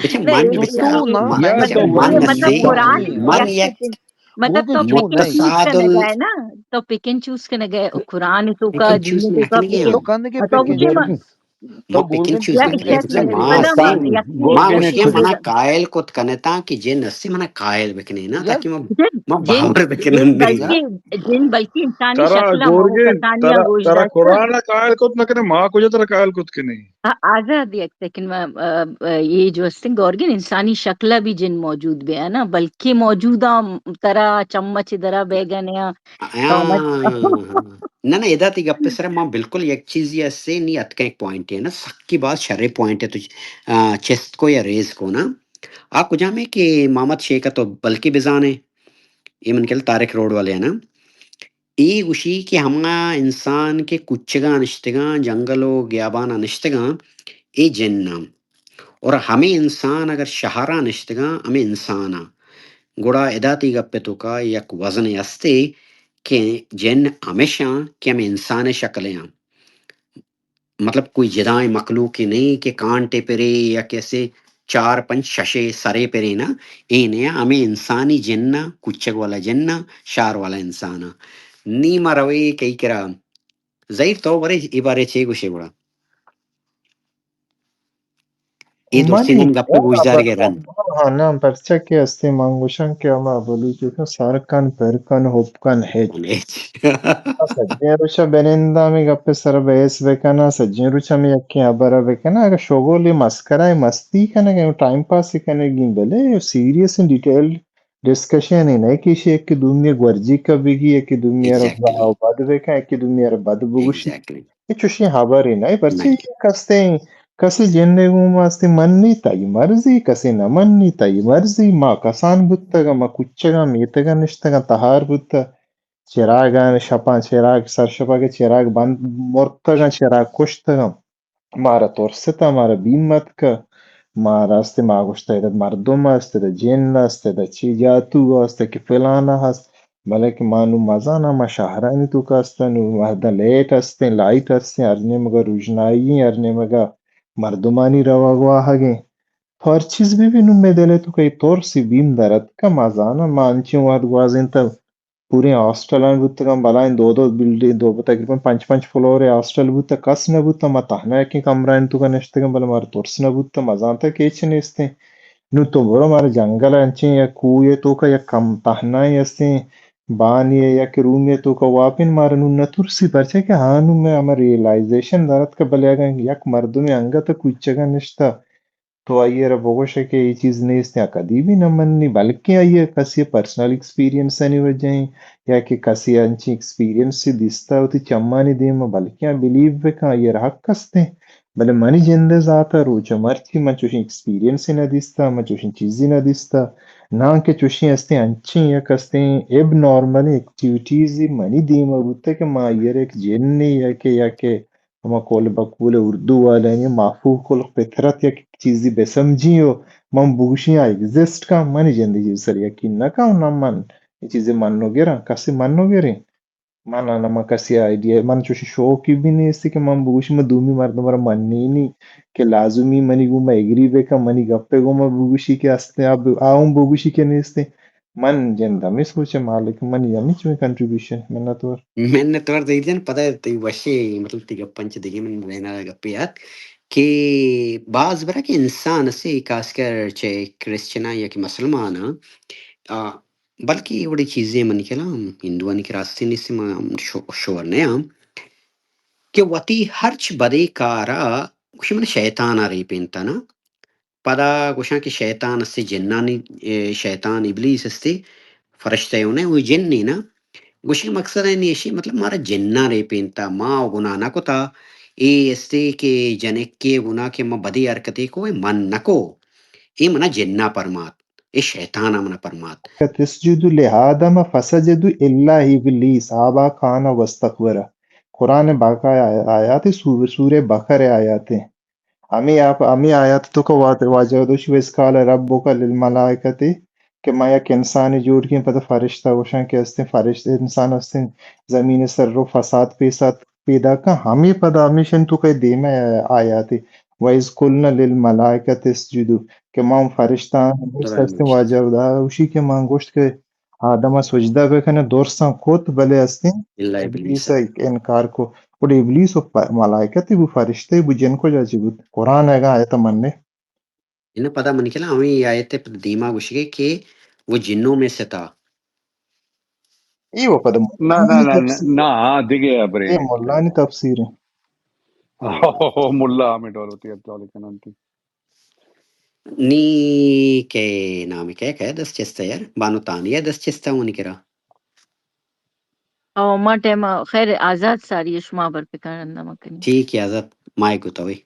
بچہ نہ، من، اے بچہ، تو نا، من، یار، بچہ، تو من مطلب نسے، قرآن من یک، یک سیکنڈ۔ مطلب تو پک اینڈ چوز متصادل کنگا ئے نا، تو پک اینڈ چوز کنگا ئے، قرآن توکا، پک اینڈ چوز دین نہ توکا، کنگا پک ئے۔ اینڈ۔ تو کہنے کہ پک اینڈ چوز۔ ما پک اینڈ چوز نہ کنگا ئے، بچہ، ما ہستیں، ما گوشی منا قائل کت کنتا کہ جن ہستی منا قائل بکنے نا، تاکہ ما، ما باور بکنن۔ جن بلکہ، جن بلکہ انسانی شکل ہم ہو، کسانیاں گوش داشتہ۔ ترا قرآن قائل کت نہ کنے، ما کجا ترا قائل کت کنے؟ آ-، آزاد، یک سیکنڈ، ما، آ، آ، اے جو ہستیں گورگن، انسانی شکل ءَ بھی جن موجود بیا نا، بلکہ موجود آں، ترا چم ءَ چہ درا بیگا نیا۔ ہاں، ہاں، ہاں۔ نہ، نہ، ادا تئی گپ ءِ سرا ما بالکل یک چیزے ہستے نی اتکا، یک پوائنٹے نا، سکی باز شریں پوائنٹے تو، آ، چست کو یا ریز کو نا۔ آ کجامے کہ محمد شیخ ءَ تو بلکہ بزانے، اے من کل طارق روڈ والے نا۔ اے گوشی کہ ہما انسان کہ کوچگاں نشتگاں، جنگل و گیاباناں نشتگاں، اے جن آں۔ اور ہمے انسان اگر شہراں نشتگاں، ہمے انسان آں۔ گڑا ادا تئی گپ ءِ توکا یک وزنے ہستے کہ جن ہمیش آں کہ ہمے انسان ءِ شکل ءَ آں۔ مطلب کوئی جدائیں مخلوقے نہ ایں کہ کانٹے پرے یا کسے چار پنچ ششے سرے پرے نا، اے نیا ہمے انسانی جن آں، کوچگ والا جن آں، شہر والا انسان آں۔ نی ما روے کئی کرا۔ ظہیر تو برے اے بارے چے گوشے گڑا؟ اے درستیں من گپ ءَ گوشدارگ ءَ رند۔ ہاں، نہ، پرچا کہ ہستے من گوشاں کہ ہما بلوچ گوشاں، سر کن، پر کن، ہب کن، ہچ۔ ہچ۔ سجیں روچ ءَ بننداں ہمے گپ ءِ سر ءَ بحث بکناں، سجیں روچ ءَ ہمے یکیں ہبر ءَ بکناں، اگاں شغل ءِ مسکرا ءِ مستی کنگ ءَ ٹائم پاس کنگی، بلے سیریس ڈیٹیل ڈسکشن ءَ نہ کہ ایشی یکے دومی ءَ گورجیکہ بگی، یکے دومی ءَ را بد بکن، یکے دومی ءَ را بد بگوشی۔ اے چوشیں ہبرے نہ، پرچے کہ کسے، کسے جن ءِ گوما ہستے منی تئی مرضی، کسے نہ منی تئی مرضی۔ ما کسان بوتگاں، ما کوچگاں، میتگاں نشتگاں، تہار بوتگ، چراگاں، شپاں چراگ، سرشپا کہ چراگ بند مرتگاں، چراگ کشتگاں۔ مارا ترستہ، مارا بیم اتکہ، مارا است، ما گوشتہ ادا مردم است، ادا جن است، ادا چی جاتو است کہ فلانا ہست۔ بلے کہ ما نوں مزاناں، ما شہرانی توکا استاں، نوں وہداں لیٹ استیں، لائٹ استیں، ہر نیمگا روژنائی ایں، ہر نیمگا مردمانی روگ واہگ ایں۔ تو ہر چیز بہ بی، نوں مئے دل ءِ توکا اے ترس ءُ بیم در اتکا، ما زاناں، ما انچیں وہد گوازینتا، پوریں ہاسٹلاں بوتگاں، بلاہیں دو دو بلڈنگ، دو، تقریباً پنچ پنچ فلور ءِ ہاسٹل بوتگ، کس نہ بوتگ، ما تہنا یکیں کمرہانی توکا نشتگاں، بلے مارا ترس نہ بوتگ، ما زانتگ کہ ہچ نیستیں۔ نوں تو برو، مارا جنگل ءَ انچیں یک کوہے توکا یک کم تہنائیں استیں، بانی ءَ یک رومے توکا واپین، مارا نوں نہ ترسی، پرچا کہ ہاں نوں مئے ہما ریئلائزیشن در اتکا، بلے اگاں یک مردمے انگت کوچگا نشتہ، تو آئی ءَ را بگوش کہ اے چیز نیست، یا کدی بھی نہ منی، بلکیں آئی ءَ کسی ءِ پرسنل ایکسپیرینسانی وجہ ایں، یا کہ کسی ءَ انچیں ایکسپیرینسے دیستہ وتی چمانی دیم ءَ، بلکیں آ بلیو بکن، آئی ءَ را حق استیں۔ بلے منی جند ءِ ذات ءَ روچ ءَ مرچی من چوشیں ایکسپیرینسے نہ دیستہ، من چوشیں چیزے نہ دیستہ، ناں کہ چوشیں استیں، انچیں یک استیں ایب نارملیں ایکٹیویٹیزے منی دیم ءَ بوتہ کہ من آئی ءَ را یک جنے یا کہ، یا کہ ہما قول بقول اردو والانی، مافوق الفطرت یک چیزے بسمجھیں و من بگوشیں آ ایگزسٹ کن، منی جند ءَ چیز سر یقین نہ کن، نہ من اے چیزے منوگراں، کسے منوگریں۔ من نہ، نہ من کسے آئیڈیا، من چوشیں شوقے بھی نیست کہ من بگوشیں من دومی مردم ءَ را منینی کہ لازمی منی گوما ایگری بکن، منی گپ ءِ گوما بگوشی کہ استیں، آ ب-، آ ہم بگوشی کہ نیستیں۔ من جند ہمے سوچ ءَ مالک، منی ہمے چویں کنٹریبیوشن۔ منتوار۔ منتوار زہیر جان، پدا تئی وشیں، مطلب، تئی گپ انچو دگہ من ذہن ءَ گپے ات کہ باز برا کہ انسان اسے، خاص کر چہ کرسچناں یا کہ مسلماناں، آ، بلکہ اے وڑیں چیزے منی خیال ءَ ہندوانی کہ راستیں نیست، من شو-، شور نیاں کہ وتی ہرچ بدیں کار ءَ گوشی من شیطان ءَ ریپینتہ نا۔ پدا گوشاں کہ شیطان استے، جنانی، اے، شیطان ابلیس استے، فرشتہ اوں نہ، او جنے نا۔ گوشی مقصد اے نیشی، مطلب، مارا جناں ریپینتا، ما او گناہ نہ کتا۔ اے استے کہ جنکے گناہ کہ ما بدی حرکتے کو، اے من نہ کو۔ اے منا جناں پرمات، اے شیطاناں منا پرمات۔ تسجدوا لآدم فسجدوا إلا إبليس أبى وكان مستكبرا۔ قرآن باقا آیات، سور-، سورہ بقرہ آیات۔ ہمے آپ، ہمے آیات توکا وا-، واجہ دوشی، وَإِذْ قَالَ رَبُّكَ لِلْمَلَائِكَةِ، کہ ما یک انسانے جوڑ کیں، پدا فرشتہ گوشاں کہ استیں فرشتہ، انسان استیں زمین سر رو فساد پیساد پیدا کن، ہمے پدا ہمیشن توکا دیمے آیاتے، وَإِذْ قُلْنَا لِلْمَلَائِكَةِ اسْجُدُوا، کہ ما فرشتہ گوشت استیں واجہ دوشی کہ ما گوشت کہ آدم ءَ سجدہ بہ کن ءَ، درساں کت، بلے استیں ابلیس ءَ انکار کو۔ گڑا ابلیس و پ-، ملائکت بو، فرشتہ بو، جن کجا چی بوت؟ قرآن ءَ اگاں آیت ءَ منّے۔ اناں پدا من کلا ہمے آیت ءَ پدا دیما گوشگے کہ وہ جنوں میں سے تھا۔ اے و پدا نہ، نہ، ملانی نہ، نہ، تفسیر۔ نہ، آ دگہ ہبرے۔ اے ملانی تفسیر ایں۔ ملا ہمے ڈول وتی ڈول کننتی۔ نی کئے نام، کئے، کئے دست چستہ یار؟ بانو تانیہ دست چستہ منی کرا۔ او ما ٹائم، خیر، آزاد ساری شما بر پکان رندا مکنی۔ ٹھیک ہے، آزاد مائک گوتا ہوئی۔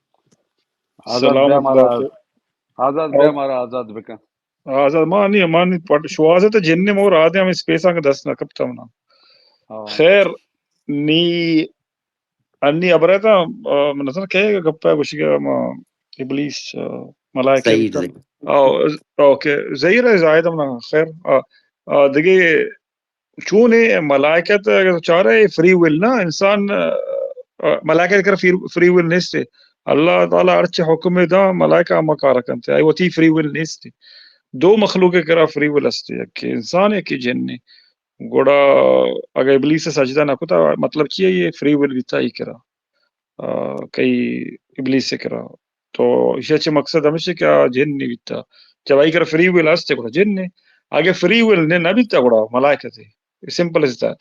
آزاد سلام بیا مارا، آزاد بیا مارا، آزاد بکن۔ آزاد ما نی، ما نی پٹ شوازت جن نے مور آدے ہمیں اسپیس آ دست نہ کپتا منا۔ ہاں۔ خیر، نی انی ہبر ءَ تاں، آ، من نزاناں کئے گپ ءَ گوشگ ءَ، ما ابلیس، آ، ملائکہ سعید بیتگ۔ آ، اوکے، زہیر ءَ زاہد ہم نہ، خیر، آ، آ، دگہ چون اے ملائکت اگر تو چارے فری ول نا انسان، آ، آ، ملائکہ کر فری، فری ول نیست۔ اللہ تعالی ہرچ حکم داں ملائکہ ہما کار کنت، آئی وتی فری ول نیست۔ دو مخلوق کرا فری ول است، یکے انسان، یکے جن۔ گڑا اگہ ابلیس ءَ سجدہ نہ کتا، مطلب چی اے؟ فری ول بیتا ای کرا، آ، کئی ابلیس ءِ کرا۔ تو ایشی ءَ چہ مقصد ہمیش کہ آ جن نہ بیتا۔ جب آئی کرا فری ول ہست، گڑا جن نے۔ اگہ فری ول نے نہ بیتا، گڑا ملائکت ہے۔ Simple is that.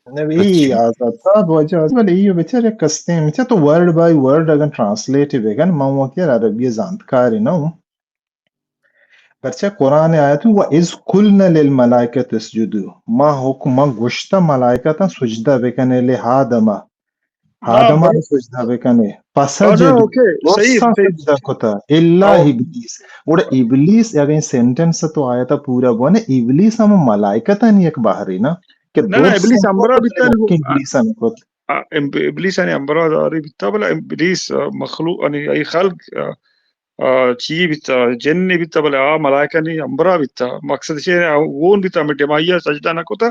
نبی اچھا۔ آزاد صاحب، واجہ آزاد، بلے ایو بچار یک کستیں، بچار تو ورڈ بائی ورڈ اگن ٹرانسلیٹ بگن، من وتی عربی زانتکاری نہ ہوں۔ پرچہ قرآن آیت، وَإِذْ قُلْنَا لِلْمَلَائِكَةِ اسْجُدُوا، ما حکم، ما گوشتہ ملائکتاں سجدہ بکنے لے آدم ءَ۔ آدم ءَ سجدہ بکنے۔ پس جدو، اوکے، صحیح، درساں صحیح۔ سجدہ کتا، الا ابلیس۔ گڑا ابلیس اگیں سینٹنس تو آیت ءَ پورا بونے، ابلیس ہم ملائکتانی یک بہرے نا، کہ نہ، نہ، درساں ابلیس ہمبرا کت، بیتا، ابلیس ہم کت۔ آ، ام-، ابلیسانی ہمراہ داری بیتا، بلے ابلیس، آ، مخلوق، یعنی ای خلق، آ، آ، چی بیتا، جن بیتا، بلے آ ملائکہ نی ہمراہ بیتا۔ مقصد چی ہے، آ، گون بیتا، ہمیں ڈیمائی سجدہ نہ کتا،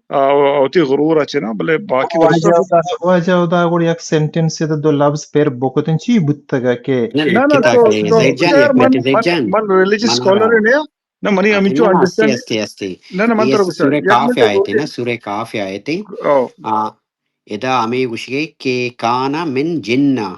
آ، وتی غرور اچ نا، بلے باقی درست واجہ ادا، واجہ ادا گڑ یک سینٹنس دو لفظ پر بکتن، چی بوتگا کہ نہ، نہ، نہ، لکھتا تو، کہ تو، زید جان، خیر، یک منٹ، من، زید من، جان، من ریلیجس من اسکالر ہاں۔ نیا۔ نہ، منی آ، ہمینچو نہ، نہ، ہستے، انڈرسٹینڈ۔ ہستے، ہستے۔ نہ، نہ، من اے ترا ہستے گوشاں، سورہ یک کاف منٹ آیتے نا، گوشاں۔ سورہ کاف آیتے۔ او۔ آ، ادا ہمے گوشگے کہ کان من جنہ۔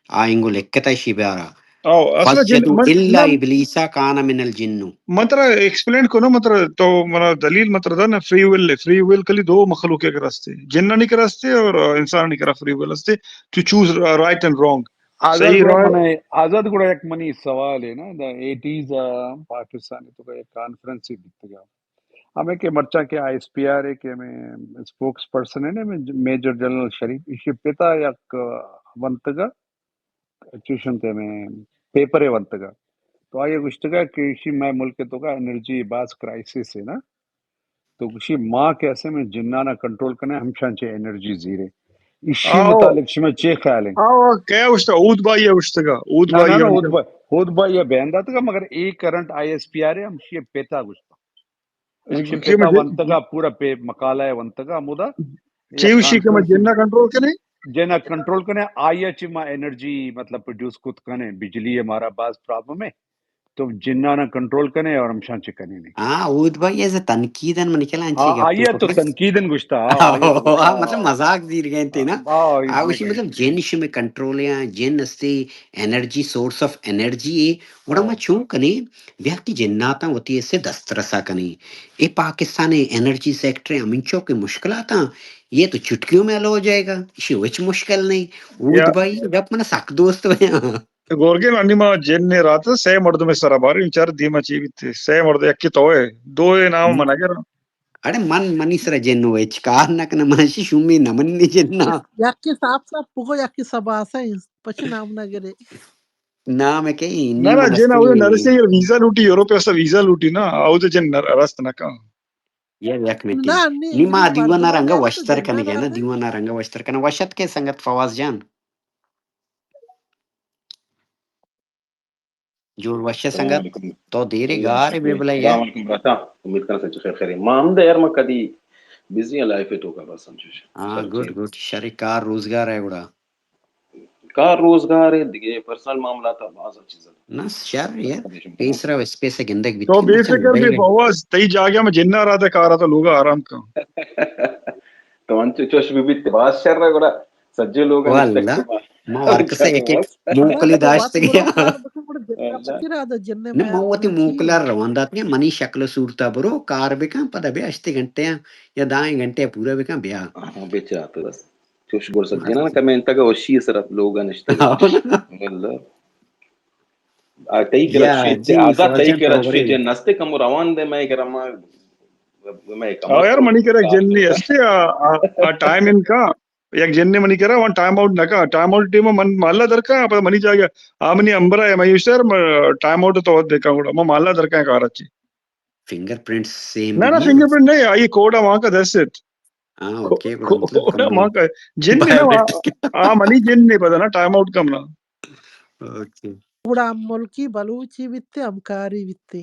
آ انگو لکھتا اشی بیارا۔ او، اصل جن، فسجدوا من، الا نہ، ابلیس کان من الجن۔ من ترا ایکسپلین کنو، من ترا تو منا دلیل من ترا دا نا، فری ول، فری ول کلی دو مخلوق کے کرا ہستے۔ جنانی کرا ہستے اور انسانانی کرا فری ول ہستے، to choose right and wrong. آزاد صحیح گڑا رائے۔ من، آزاد گڑا یک منی سوال ہے نا، دا ایٹیز، آ، پاکستان تو کا یک کانفرنس ہی بیتگا۔ ہمیں کہ مرچاں کہ آئی ایس پی آر ہے کہ ہمیں اسپوکس پرسن ہے نا، ہمیں میجر جنرل شریف، ایشی پتا یک، آ، ونتگا، چوشن تے ہمیں پیپر ہے ونتگا۔ تو آئی گوشتگا کہ ایشی مئے ملک تو کا انرجی باز کرائسس ہے نا۔ تو گوشی، ما کہ اسے میں جنانا کنٹرول کنے، ہمشان چے انرجی زیرے۔ ایشی آؤ۔ متعلق شما چے خیال ہے؟ آؤ، کیا گوشتا؟ اود بھائی ہے گوشتگا۔ اود نہ، بھائی نہ، ہے نہ، گوشتگا۔ اود بھائی، اود بھائی ہے بیان داتگا، مگر a current I S P R ہے، ہمشی پتا گوشتا۔ ہمشی کہ پتا مجھے ونتگا، پورا پے مقالہ ہے ونتگا، ہمودا۔ چے ایک گوشی کہ میں کانفرنس جنہ کنٹرول کنے؟ جنہ کنٹرول کنے، آئی چی ما انرجی، مطلب، پروڈیوس کت کنے، بجلی ہے ہمارا باز پرابلم ہے۔ تو جنانا کنٹرول کنے اور ہمشان چے کنے نہیں۔ ہاں، اود بھائی، ایز اے تنقیدن من کلا انچی ہاں، گپے آئی تو کتنے۔ تنقیدن گوشتا، ہاں، آئی تو ہاں، گوشتا۔ مطلب مذاق زیر گئے تے نا۔ ہاں، ہاں، آ، گوشی مطلب جن شمے کنٹرول یا جن استے، انرجی، سورس آف انرجی ہے، گڑا ما ہاں۔ چون کنے، بیا کہ جناتاں وتی اسے دسترسا کنے۔ اے پاکستان انرجی سیکٹر ہمینچو کہ مشکلاتاں، یہ تو چٹکیوں میں حل ہو جائے گا، اسی وچ مشکل نہیں۔ اود یا بھائی، گپ منا سک دوست ہویا۔ گورگین انی ما جن ء رات ء سئے مردم ء سرا باریں، چار دیما چی بیت؟ سئے مرد، یکے تو ئے، دو ئے نام ہم۔ من اگر۔ اڑے من منی سرا جن و ہچ کار نہ کناں، من اشی شومی نہ منی جن نا۔ یکے صاف صاف بگو، یکے سباسہ انت، پچی نام نہ گرے۔ نام ء کئی نہ، نہ، جن آؤ نرسی ویزا لوٹی، یورپ ء ویزا لوٹی نا، آؤ تو جن نر-، رست نہ کن۔ یا یک منٹ۔ نہ، نی، نی ما نی دیوانا مردم رنگا وشتر کنگے نا، دیوانا رنگا وشتر کنگے۔ وشت کے سنگت فواز جان؟ جوڑ وش ئے سنگت، تو دیرے گار ئے بے بلے۔ السلام علیکم براتا، امید کناں سچ خیر خیر ئے۔ ما ہم دے یار، ما کدی بزی آں لائف ء توکا بس ہمچوش۔ ہاں، گڈ، گڈ، شر کار روزگار ئے گڑا۔ کار روزگار ئے دگہ پرسنل معاملات ء باز چیز۔ نہ شر یار، پیسرا اسپیس ء گندگ بیت تو بے فکر بے بواز، تئی جاگہ میں جنہ را دے کارا تو لوگا آرام کن۔ تو انچو چوش بہ بیت، باز شر ئے گڑا۔ سجے لوگ واللہ، ما ہر کسا یک یک موکلی داشتگی۔ نہ، ما وتی موکلا روان داتگی، منی شکل و صورتا برو، کار بکن، پدا بیا ہشتے گھنٹے یا دائیں گھنٹے پورا بکن، بیا۔ ہاں، بچا تو بس۔ چوش گڑ سجے نا، کمنٹ تک وشی سر لوگ نشتے۔ واللہ۔ آ، تئی کرا یا، شیت جی، آزاد، تئی کرا شیت جن نستے کم روان دے، مئے کرا ما، مئے کم آ، یار، منی کرا جن نہیں ہستے، آ، آ، آ، ٹائم ان کا، یک جن نے منی کرا، وان ٹائم آؤٹ نہ کا، ٹائم آؤٹ ٹیم من محلہ در کا، پر منی جاگہ، آ، منی امبر ہے، میں یوشتر، ٹائم آؤٹ تو دیکھا گڑا، میں محلہ در کا کار اچھی۔ فنگر پرنٹ سیم نہ، نہ، نہیں ہے۔ فنگر پرنٹ نہیں، آئی کوڈ ہے وہاں کا، دیٹس اٹ۔ ہاں، اوکے، گڑا مطلب کوڈ ہے وہاں کا، جن نے نا، آ، منی جن نے پتا نا، ٹائم آؤٹ کم نا۔ اوکے۔ گڑا ہم ملکی بلوچی بیتے، ہمکاری بیتے۔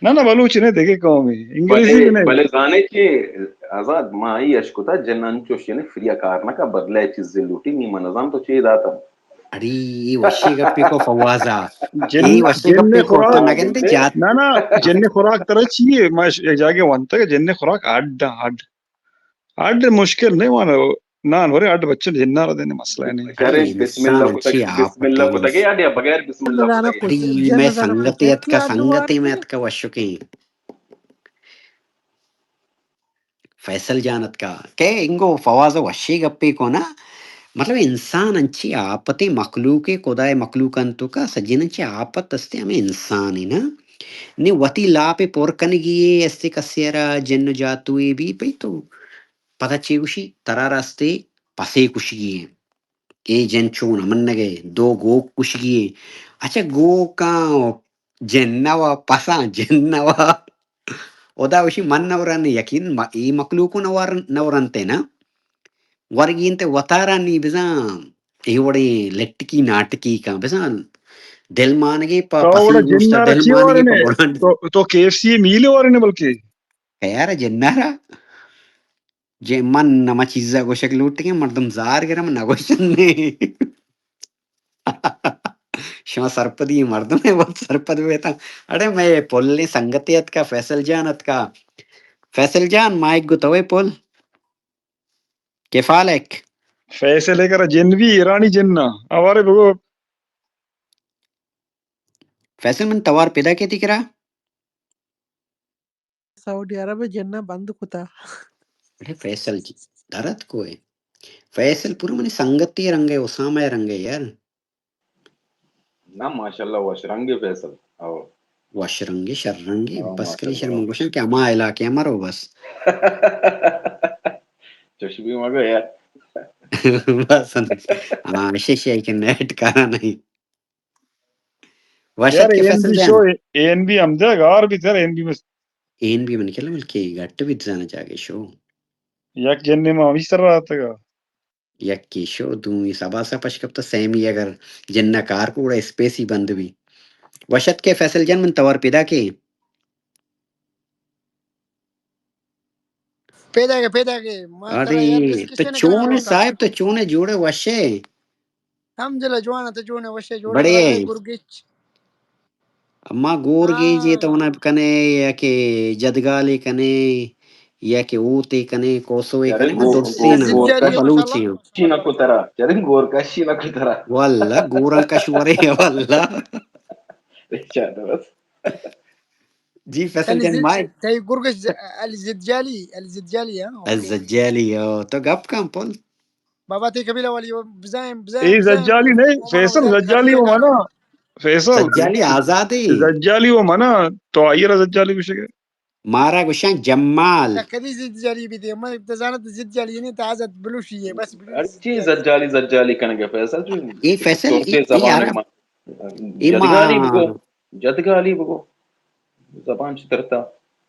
نہ، نہ، بلوچی نہ، دگہ قومی، انگریزی بلے، بھی نہیں۔ بلے زانے کہ آزاد ما آئی اشکتا جن انچوش یعنی فریا کار نہ کا، بدلہ چیز لوٹی، نی من نزان تو چے داتا۔ اڑی، اے وشی گپی کو فوازا۔ جن، اے وشی جن گپی کو خوراک، تو نگندے جات۔ نہ، نہ، جن خوراک ترا چیے؟ ما ش-، جاگے وانتا کہ جن خوراک اڈ، اڈ۔ اڈ مشکل نہیں وانا، نان ورے اڈ بچے جنارا دینے مسئلہ نہیں۔ شرے، بسم اللہ انسان کتگ، اچھی آپ بسم اللہ کتگ یا بغیر بسم اللہ کتگ؟ اڑی، میں سنگتے اتکا، سنگتے میں اتکا وشکیں۔ فیصل جان اتکا کہ انگو فواز وشی گپے کو نا، مطلب انسان انچی آپتے مخلوق، خدائے مخلوق انتو کا سجن انچی آپت استے ہمیں انسان ہی نا۔ نے وتی لاپے پر کنگی استے کسے را جن جاتوے بھی پئی تو پدا چے گوشی؟ ترا راستے پسے کشگی ایں۔ اے جن چون منگے، دو گوک کشگی ایں۔ اچھا، گوکاں جن نوا، پساں جن نوا۔ ادا گوشی من نورن، یقین م-، اے مخلوق نور-، نورنتے نا۔ ورگی انت وتارا نی بزاں اے وڑیں لٹکی ناٹکی کاں بزاں دل مانگے پہ تو پسیں وڑا گوشت ءَ جنارا دل چی مانگے پہ وارنے؟ وڑان۔ تو، تو کے ایف سی میل وارنے بلکہ؟ خیر جنارا۔ جے من نما چیزا گوشگ لوٹگیں، مردم زار گرم نہ گوشن نے۔ شما سرپدی مردم ہے، وت سرپد بیتا۔ اڑے مئے پلیں سنگتے اتکا، فیصل جان اتکا۔ فیصل جان، مائک گو توے پل۔ کفالک۔ فیصل ہے کرا جن بھی ایرانی جن نا۔ اوارے بگو۔ فیصل من توار پیدا کیتی کرا؟ سعودی عرب ءَ جناں بند کتا۔ اڑے فیصل جی، درد کوئے؟ فیصل پورا منی سنگتی رنگ ہے، اسامہ رنگ ہے یار۔ نہ، ماشاءاللہ، وش رنگ ہے فیصل۔ او۔ وش رنگ ہے، شر رنگ ہے، ہاں، بس کلی شر ماشاءاللہ۔ من گوشن کہ ہما علاقے مرو بس۔ چش بھی مگو یار۔ بس۔ ہاں، شش ہے کہ نیٹ کارا نہیں۔ وش یار، اتکے اے این فیصل بی جان۔ شو، اے این بی ہم دے، گار بھی تر اے این بی مس۔ اے این بی من کلا ملکی گٹ بیت زانا جاگے شو۔ یک جنے ما ہمیش سر رہا تگا۔ یکی شو، دومی سبا سا پش کپتا، سیمی اگر جنہ کار کوڑا اسپیسی بند بھی۔ وش اتکے فیصل جان، من توار پیدا کے۔ پیداگے، پیداگے۔ ما ترا یار اڑے، تو ڈسکشن چون ہے کنگا۔ صاحب، تو چون ہے، جوڑے وشے؟ الحمدللہ، جوان ہے، تو چون ہے، وشے، جوڑے بڑے۔ گرگچ۔ اما گورگی جے تو ہاں۔ نہ کنے یا کہ جدگالے کنے یا کہ اوتے کنے، کوسوے یار کنے، من گور-، درستی گور-، نہ، گور کش بلوچی ہوں۔ کشی نہ کو ترا، یار گور کشی نہ کو ترا۔ واللہ گوراں کش ورے، واللہ۔ اچھا، درست۔ جی فیصل علی جان زد-، مائک۔ تئی گرگش ز-، علی زدجالی، علی زدجالی، ہاں، اوکے۔ الزجالی، او، تو گپ کن پل۔ بابا تئی قبیلہ والی، وہ بزائیں، بزائیں، اے بزائیں، زجالی نہیں، وہ منا فیصل وہ زجالی وہ زجالی منا۔ فیصل۔ زجالی آزاد ہے۔ زجالی وہ منا، تو آئیے را زجالی گوشے گئے۔ مارا گوشاں جمال۔ تا کدی زدجالی بھی دے، میں تو زانت زدجالی نہیں، تا آزاد بلوشی ہے، بس بلوشی ہر چیز زدجالی۔ زجالی، زجالی کنگے فیصل جو۔ اے فیصل، ترکے اے، اے زبان عرب۔ ما۔ اے ما جدگالی بگو، جدگالی بگو۔ زبان چی ترتا؟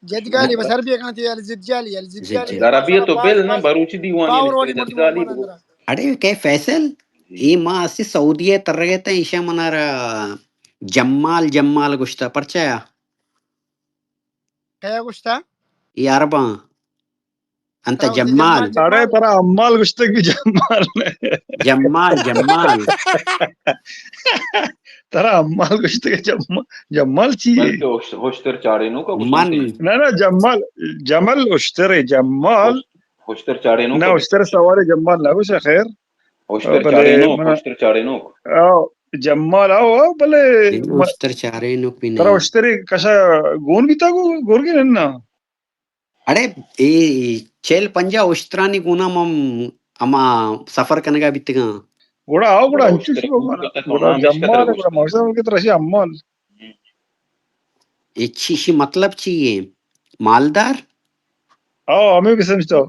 جدگالی بس عربی کنتی، یار زدجالی، یار زدجالی۔ زدجالی۔ عربی تو بل نہ، بلوچی دیوانی پاور والی مردم جدگالی بگو۔ اڑے کہ فیصل، جی۔ اے ما اسی سعودی ترگے تے ایشا منارا جمال، جمال گوشتا، پرچایا؟ کیا گوشتا؟ اے عرباں۔ انت ہاں، جمال۔ جمال، اڑے جمال۔ ترا امال گوشتگ بھی جمال نے۔ جمال، جمال۔ ترا امال گوشتگ جمال، جمال چی ہے؟ بلکہ ہوش-، ہوشتر چاڑینوک گوشنت۔ نہ، نہ، جمال، جمل ہوشتر ہے، جمال۔ ہوش-، ہوشتر چاڑینوک نہ، ہوشتر سوارے جمال نہ گوشے، خیر۔ ہوشتر بلے چاڑینوک، منا ہوشتر چاڑینوک۔ آؤ، جمال آؤ، آؤ، بلے اے م-، ہوشتر چاڑینوک بھی ترا نہیں۔ ہوشتر کشا گون بیتا گو، گورگی نہ نا۔ اڑے، اے چل پنجاہ اشترانی گونا من ہما سفر کنگا بیتگاں۔ گڑا آؤ، گڑا گڑا انچو اشتر شو، گڑا، گڑا جمال، گڑا مقصد کہ ترا شی امال۔ اے چی، شی مطلب چی ہے؟ مالدار؟ آؤ، ہمیں بھی سمجھتا ہو۔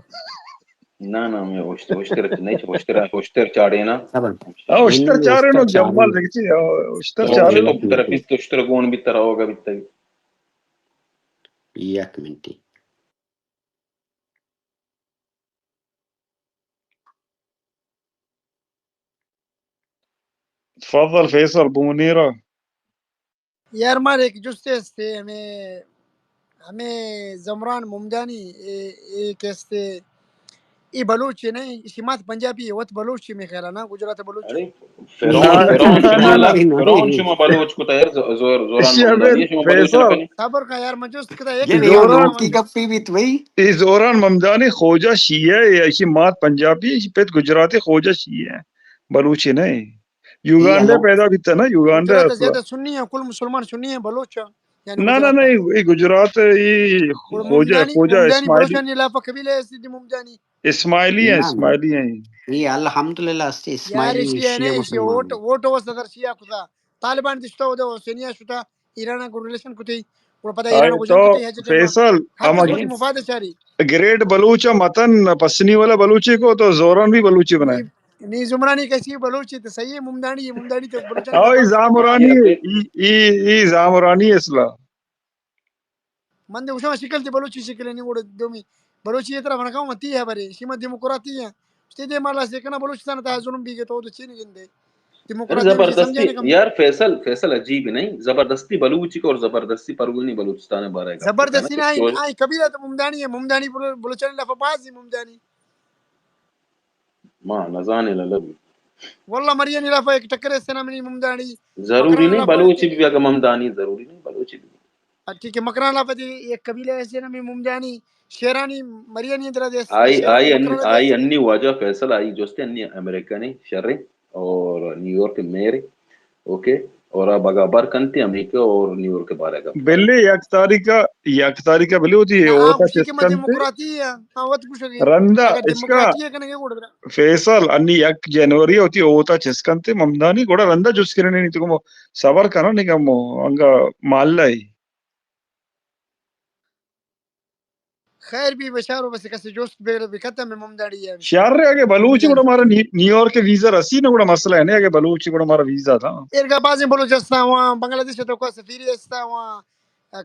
نہ، نہ، ہمیں اشتر، اشتر نہیں، اشتر، اشتر چاڑے نا۔ صبر۔ آؤ، اشتر چاڑے نا، جمال دیکھ چی، آؤ، اشتر چاڑے نا۔ ترا پیت اشتر گون بیتا ہوگا بیتا۔ یک منٹی۔ تفضل فیصل، بمنیرا۔ یار مار ایک جستے استے، ہمیں، ہمیں زمران ممدانی، اے، ایک استے، اے بلوچ نہیں، اسی مات پنجابی ہے، وت بلوچ ہے، میں خیال ہے نا، گجرات بلوچ ہے۔ ارے، فرعون، نہ، فرعون نہ، شما نہ، لا، نہ، نہ۔ فرعون شما بلوچ کتا یار، ز-، زور، زوران اشی ممدانی، ابد شما بلوچ فیصل۔ نہ کنی۔ صبر کا یار، من جست کتا، یک یعنی زوران کی گپی بیت بھائی۔ اے زوران ممدانی خوجہ شیعہ ہے، اشی مات پنجابی، اشی پت گجراتی، خوجہ شیعہ ہے، بلوچی نہیں۔ یوگانڈا پیدا بیتا نا، یوگانڈا گجرات زیادہ سنی ہیں، کل مسلمان سنی ہیں، بلوچ ہیں۔ یعنی نہ، نہ، گجرات نہیں، اے گجرات، اے گڑا خوجہ، ممدانی، خوجہ ممدانی اسماعیلی۔ بلوچانی علاقہ قبیلہ ہے، سیدھی ممدانی۔ اسماعیلی ہیں، نہ، نہ۔ اسماعیلی ہیں۔ اے الحمدللہ استے یار، اسماعیلی شیعہ، شیعہ نہیں، شیعہ مسلمان ووٹ، ہیں۔ ووٹ واسطہ در شیعہ کتا۔ طالبان دشتا ہو دے، حسینیہ شتا، ایران کو ریلیشن کتی، گڑا پتا ایران کو جنگ کتی ہے، فیصل، ہر قسم کی مفاد چاری۔ گریٹ بلوچ متن، پسنی والا بلوچی کو تو زوران بھی بلوچی بنائے۔ نی زمرانی کسی بلوچی تو صحیح ہے، ممدانی، یہ ممدانی تو بلوچانی آؤ، یہ زامرانی، ای، ای، ای زامرانی اصلا۔ من دے گوشاں شکل تے بلوچی شکل نہیں، وڑ دومی بلوچی یہ طرح بنکاؤں متی ہے برے، شیما دیموکراتی ہے۔ اشتے دے مالا سے کنا بلوچستان تا ظلم بیگے تو تو چین گندے۔ ڈیموکراسی ہمیشہ زبردستی، سمجھانے کم۔ یار فیصل، فیصل عجیب نہیں، زبردستی بلوچی کو اور زبردستی پروینی بلوچستان بارے گپ زبردستی کرنا نہ، کہ آئی، آئی قبیلہ تو ممدانی ہے، ممدانی بلو-، بلوچانی لفظ باز ہے ممدانی۔ ما نزانے للو۔ واللہ مریانی لفظ ایک ٹکرے سے نہ منی ممدانی۔ ضروری مکران نہیں لفظ بلوچی بھی، اگر ممدانی ضروری نہیں بلوچی بھی۔ ٹھیک ہے، مکران لفظ ایک قبیلہ ایسے نہ منی ممدانی، شیرانی، مریانی درا دے۔ آئی، آئی، آئی انی واجہ فیصل، آئی جوستے انی امریکہ نے شرے اور نیویارک میرے۔ اوکے، اور اب اگا بر کنتے امریکہ اور نیویارک بارے گپ۔ بلے یک تاریخ ءَ، یک تاریخ ءَ بلے وتی ہاں، اوتا خوشی چست کہ میں کنتے۔ ڈیموکراتی ہے، ہاں، وت گوشگی۔ رندا اگر اشکا ڈیموکراتی ہے کنگے گوڑ برا۔ فیصل انی یک جنوری وتی اوتا چست کنتے ممدانی گوڑا رندا جست کرنے نہیں تو کمو صبر کرو نہیں کمو انگا مال لائی۔ خیر بی بچارو بس کسی جست بگر بکتا میں ممدانی ہے۔ شر اگے بلوچی گوڑا مارا نی-، نیویارک ویزا رسی نہ گوڑا مسئلہ ہے نہیں اگے بلوچی گوڑا مارا ویزا تھا۔ ایرگا بازیں بلوچ استا وہاں، بنگلہ دیش تو کو سفیر استا وہاں،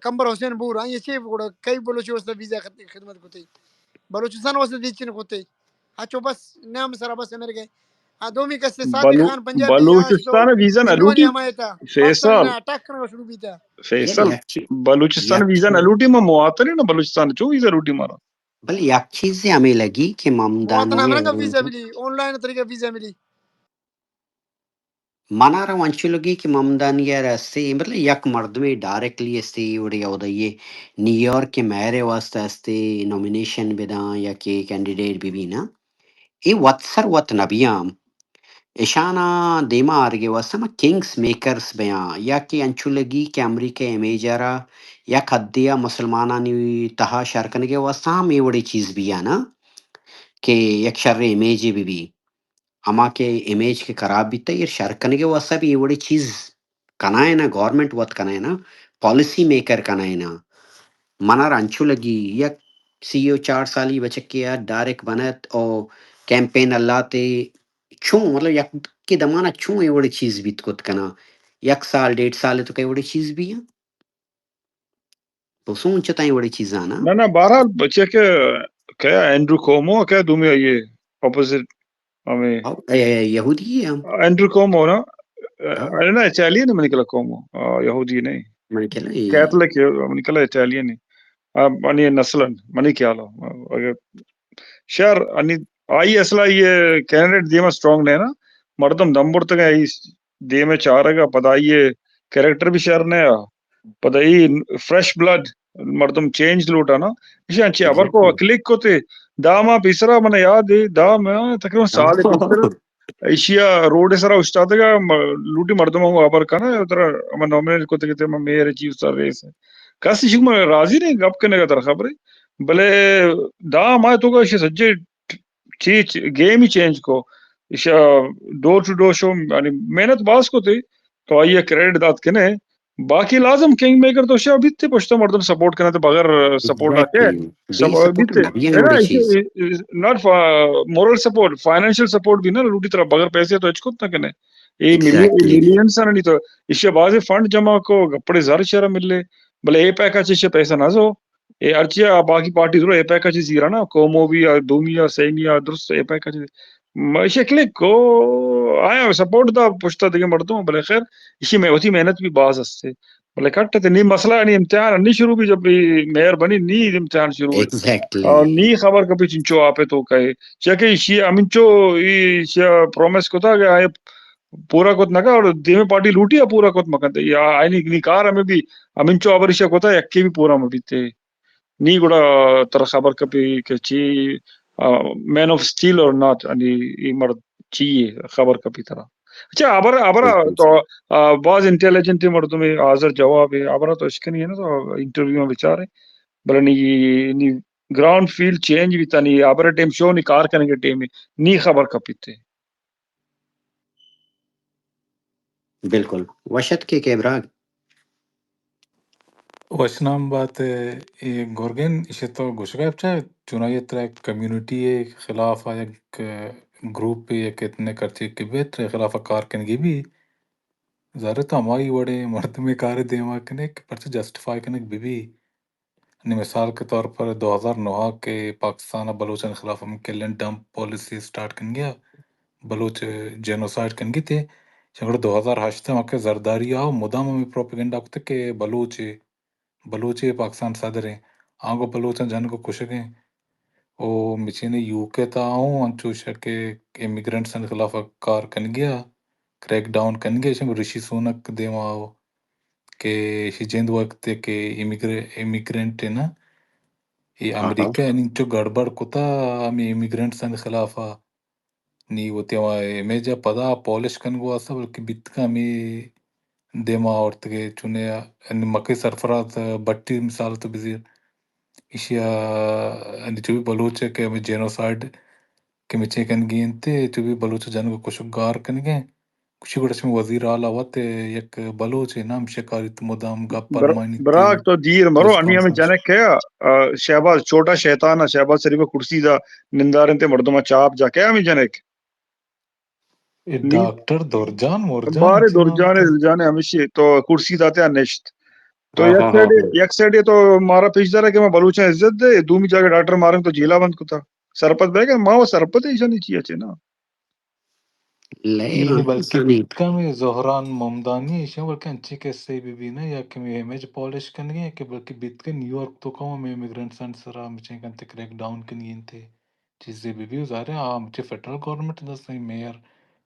کمبر حسین بور، آئی چی گوڑا کئی بلوچ واسطہ ویزا خد-، خدمت کتے۔ بلوچستان واسطہ دیچن کتے۔ ہچو بس نام سرا بس مر گئے۔ آ دومی کس صادق بلو-، خان پنجابی بلوچستان ویزا نہ لوٹی۔ فیصل۔ پاکستان اٹیک کرنا شروع بیتا۔ فیصل، یک چی-، بلوچستان یک ویزا نہ چی-، لوٹی، ما مواطن ہیں نا بلوچستان، چو ویزا لوٹی مارا؟ بلے یک چیزے ہمیں لگی کہ ممدانی مواطن ہمرنگا ویزا ملی، آن لائن طریقہ ویزا ملی۔ منارا انچو لگی کہ ممدانی ءَ رستے، مطلب یک مردمے ڈائریکٹلی استے اے وڑے اودائی نیویارک ءِ میئر ءِ واسطہ استے نامینیشن بداں یا کہ کینڈیڈیٹ بہ بی نا۔ اے وت سر وت نہ بیاں۔ اشانا دیما آرگے واسطہ ما کنگز میکرز بیاں، یا کہ انچو لگی کہ امریکہ امیج ءَ را یک حدے ءَ مسلمانانی تہا شر کنگے واسطہ ہم اے وڑے چیز بیاں نا کہ یک شر امیجے بہ بی۔ ہما کہ امیج کہ خراب بیتا، ایر شر کنگے واسطہ بھی اے وڑے چیز کنائے نا، گورنمنٹ وت کنائے نا، پالیسی میکر کنائے نا۔ منا را انچو لگی، یک سی و چار سالی بچکے آ ڈائریکٹ بنت او کیمپین اللہ تے چون، مطلب، یک کے دمانا چون اے وڑے چیز بیت کت کنا۔ یک سال، ڈیڑھ سال تو کئی وڑے چیز بھی ہیں۔ تو سوچ تائیں وڑے چیزاں نا۔ نہ، نہ، بہرحال بچے کہ کیا اینڈرو کومو کیا دومی آئیے اپوزٹ ہمیں او، اے، اے، یہودی ہے ہم۔ اینڈرو کومو نا، ہاں۔ اے نا، اٹالین ہے منی کلا کومو، آ، یہودی نہیں۔ منی کلا، اے۔ کیتھلک ہے، منی کلا اٹالین ہے۔ آ، منی نسل ہے، منی خیال ہے۔ اگر شر، انی، آئی اصلا یہ کینڈیڈیٹ دیما سٹرونگ نہیں نا، مردم دم برتگ آئی دیمے چارگ ء، پدا آئی ء کریکٹر بھی شر نہ ء، پدا ای فریش بلڈ، مردم چینج لوٹا نا، ایشی انچی ہبر کو ایگزیکٹلی۔ کلک کتے، داما پیسرا من یاد ہے، داما تقریباً سال ہاں۔ پیسر ایشی ء روڈ سرا اشتاتگا، م-، لوٹی مردم ہم ہبر کنا، ترا ہم نامینیٹ کتے کہ تے من میئر چیف سر ریس ہے۔ کس ایشی من راضی نہیں گپ کنگا ترا خبر ہے، بلے داما تو کا ایشی سجے چی، چی، گیم ہی چینج کو۔ ایشا ڈور ٹو ڈور شو، یعنی محنت باز کو تے، تو آئی کریڈٹ دات کنے۔ باقی لازم کنگ میکر تو شا بیتے، پشتا مردم سپورٹ کنے تے بغیر سپورٹ آ کے۔ ایگزیکٹلی۔ بے سب-، سپورٹ بیتے۔ نہ بھی ہے نا، نوڑی ایشی چیز۔ ناٹ فا-، مورل سپورٹ، فائنینشل سپورٹ بھی نا، لوٹی طرح بغیر پیسے تو اچ کت نہ کنے۔ اے ملی-، ایگزیکٹلی۔ ملینز آنی تو ایشا بازی فنڈ جمع کو، گپڑے زر شرا ملے، بلے اے پیک اچ ایشا پیسہ نہ زو۔ اے ہرچی آ باقی پارٹی درو اے پیک ء چہ زیرا نا، کومو بھی آ دومی آ سیمی آ درست اے پیک ء چہ۔ ما شکل کو آیا سپورٹ دا پشتا دگہ مردم، بلے خیر، ایشی میں وتی محنت بھی باز ہستے۔ بلے کٹ تے نی مسئلہ نی امتحان نی شروع بھی جب بھی مہر بنی نی امتحان شروع ہے۔ ایگزیکٹلی۔ اور نی خبر کبھی چنچو آپ تو کہے۔ چہ کہ ایشی ہمینچو ایشی پرومس کتا کہ آئے پورا کت نہ کر اور دیمے پارٹی لوٹی آ پورا کت مکنتے۔ یا آئینی نی کار ہمیں بھی ہمینچو ابر ایشی کتا یکی بھی پورا مبیتے۔ نی گڑا ترا خبر کپی کہ چی، آ، مین آف اسٹیل اور ناٹ، یعنی ای مرد چی ہے، خبر کپی ترا۔ اچھا، ابر، ابر بالکل تو، صحیح۔ آ، باز انٹیلیجنٹ مردم ہے، حاضر جواب ہے، ابر تو اشکنی ہے نا، تو انٹرویو میں بچارے۔ بلے نی، نی گراؤنڈ فیلڈ چینج بیتا، نی ابر ٹائم شو، نی کار کرنے کے ٹائم ہے، نی خبر کپیتے۔ بالکل۔ وش اتکے کہ براگ۔ وش نام بات۔ اے گرگین، ایشی تو گوشگا بچا، چونائی ترا کمیونٹی ء خلاف ء یک گروپ ء یک اتنے کرچے کہ بے ترے خلاف ء کار کنگی بھی۔ ظاہر ہے تو ہمائی وڑے مردمے کار دیما کنے کہ پرچہ جسٹیفائی کنگ بی بی۔ نی مثال کے طور پر دو ہزار نو ءَ کہ پاکستان ءَ بلوچانی خلاف ہم کل اینڈ ڈمپ پالیسی سٹارٹ کنگی ءَ، بلوچ جینوسائیڈ کنگی تے، چہ گڑا دو ہزار ہشت ءَ کہ زرداری ءَ مدام ہمے پروپیگنڈا کتگ کہ بلوچ بلوچے پاکستان صدر ایں، آنگو بلوچاں جنگ ءُ کشگ ایں۔ او مچین یو کے تہا ہوں انچوش کہ امیگرنٹس آنی خلاف کار کنگی ءَ، کریک ڈاؤن کنگی ءَ، ایشاں رشی سونک دیما آؤ کہ ایشی جند وقت کہ امیگر-، امیگرنٹ نا، اے ہاں، ہاں۔ امریکہ ءَ انچو گڑبڑ کتا ہمے امیگرنٹس آنی خلاف ءَ۔ نی وتی ہما امیج ءَ پدا پالش کنگ واسطہ، بلکہ بیتگ ہمے دیما آورتگ ءَ چونے ءَ، یعنی مکئی سرفراز بٹی مثال تو بزیر، ایشی ءَ یعنی چو بی بلوچ ءَ کہ ہمے جینوسائیڈ کہ مچیں کنگی انت، چو بی بلوچ ءَ جنگ ءُ کشگ گار کنگ ءَ، گوشی گڑا شمے وزیر اعلی وت یک بلوچے نام شکاری تو مدام گپ بر-، المانی براک تی تو دیر مرو، انی ہمیں ریسپانس جنک کیا، آ، شہباز چھوٹا شیطان ءَ، شہباز شریف ءَ کرسی دا نندارنتے مردم ءَ چاپ جا کیا ہمیں جنک؟ اے نی-، ڈاکٹر درجان مرجان بارے چی نام درجان کتگ؟ درجان ہمیشی تو کرسی داتے آ نشت۔ تو ہاں، یک ہاں، سائیڈ، ہاں، ہاں۔ یک سائیڈ تو مارا پیش دارا کہ ما بلوچاں عزت دے، دومی جاگہ ڈاکٹر مارن تو جیلا بند کتا۔ سرپد بہ گئے، ما و سرپد ایشانی چی اچے نا۔ لے اے بلکہ بیتگ ہمے زہران ممدانی ایشاں بلکہ انچیں کسے بہ بی نہ یا کہ ہمے امیج پالش کنگے کہ بلکہ بیتگ نیویارک تو کم ہمے امیگرنٹس آنی سرا مچیں کنتے کریک ڈاؤن کنگی انتے چیزے بہ بی و ظاہر ہے آ مچے فیڈرل گورنمنٹ دست ایں میئر،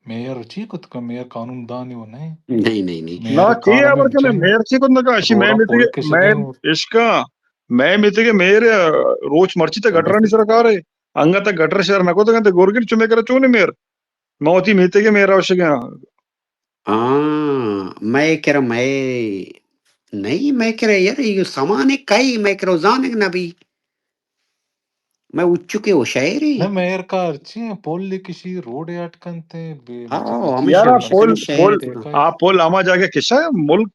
میئر چی کت کا میئر قانون دانی و نہیں۔ نہیں، نہیں، نہیں۔ میئر نا چی کارا ہے میں بلکہ مچیں میئر چی کت نہ کا اشی میں روڈا میتے پول کے میں شدے و عشقا میں میتے کہ میئر روچ مرچی تا گٹرانی سرا کارے انگا تا گٹر شہر نہ کت گنتے گورگن چو میں کرا چونے میئر۔ ما وتی میتگ ء مہر ء وشگ ء آں۔ آں، مئے کرا مئے نئی، مئے کرا یار، اے سامان کئی مئے کرا زانگ نہ بی۔ مئے اچکے و شہرے۔ نہ، مہر کا ہرچی ہیں، پل کشی، روڈ اٹ کنتے، بے ہاں، مطلب ہمیشہ یار، پل، پل، آ پل ہما جاگہ کشا ملک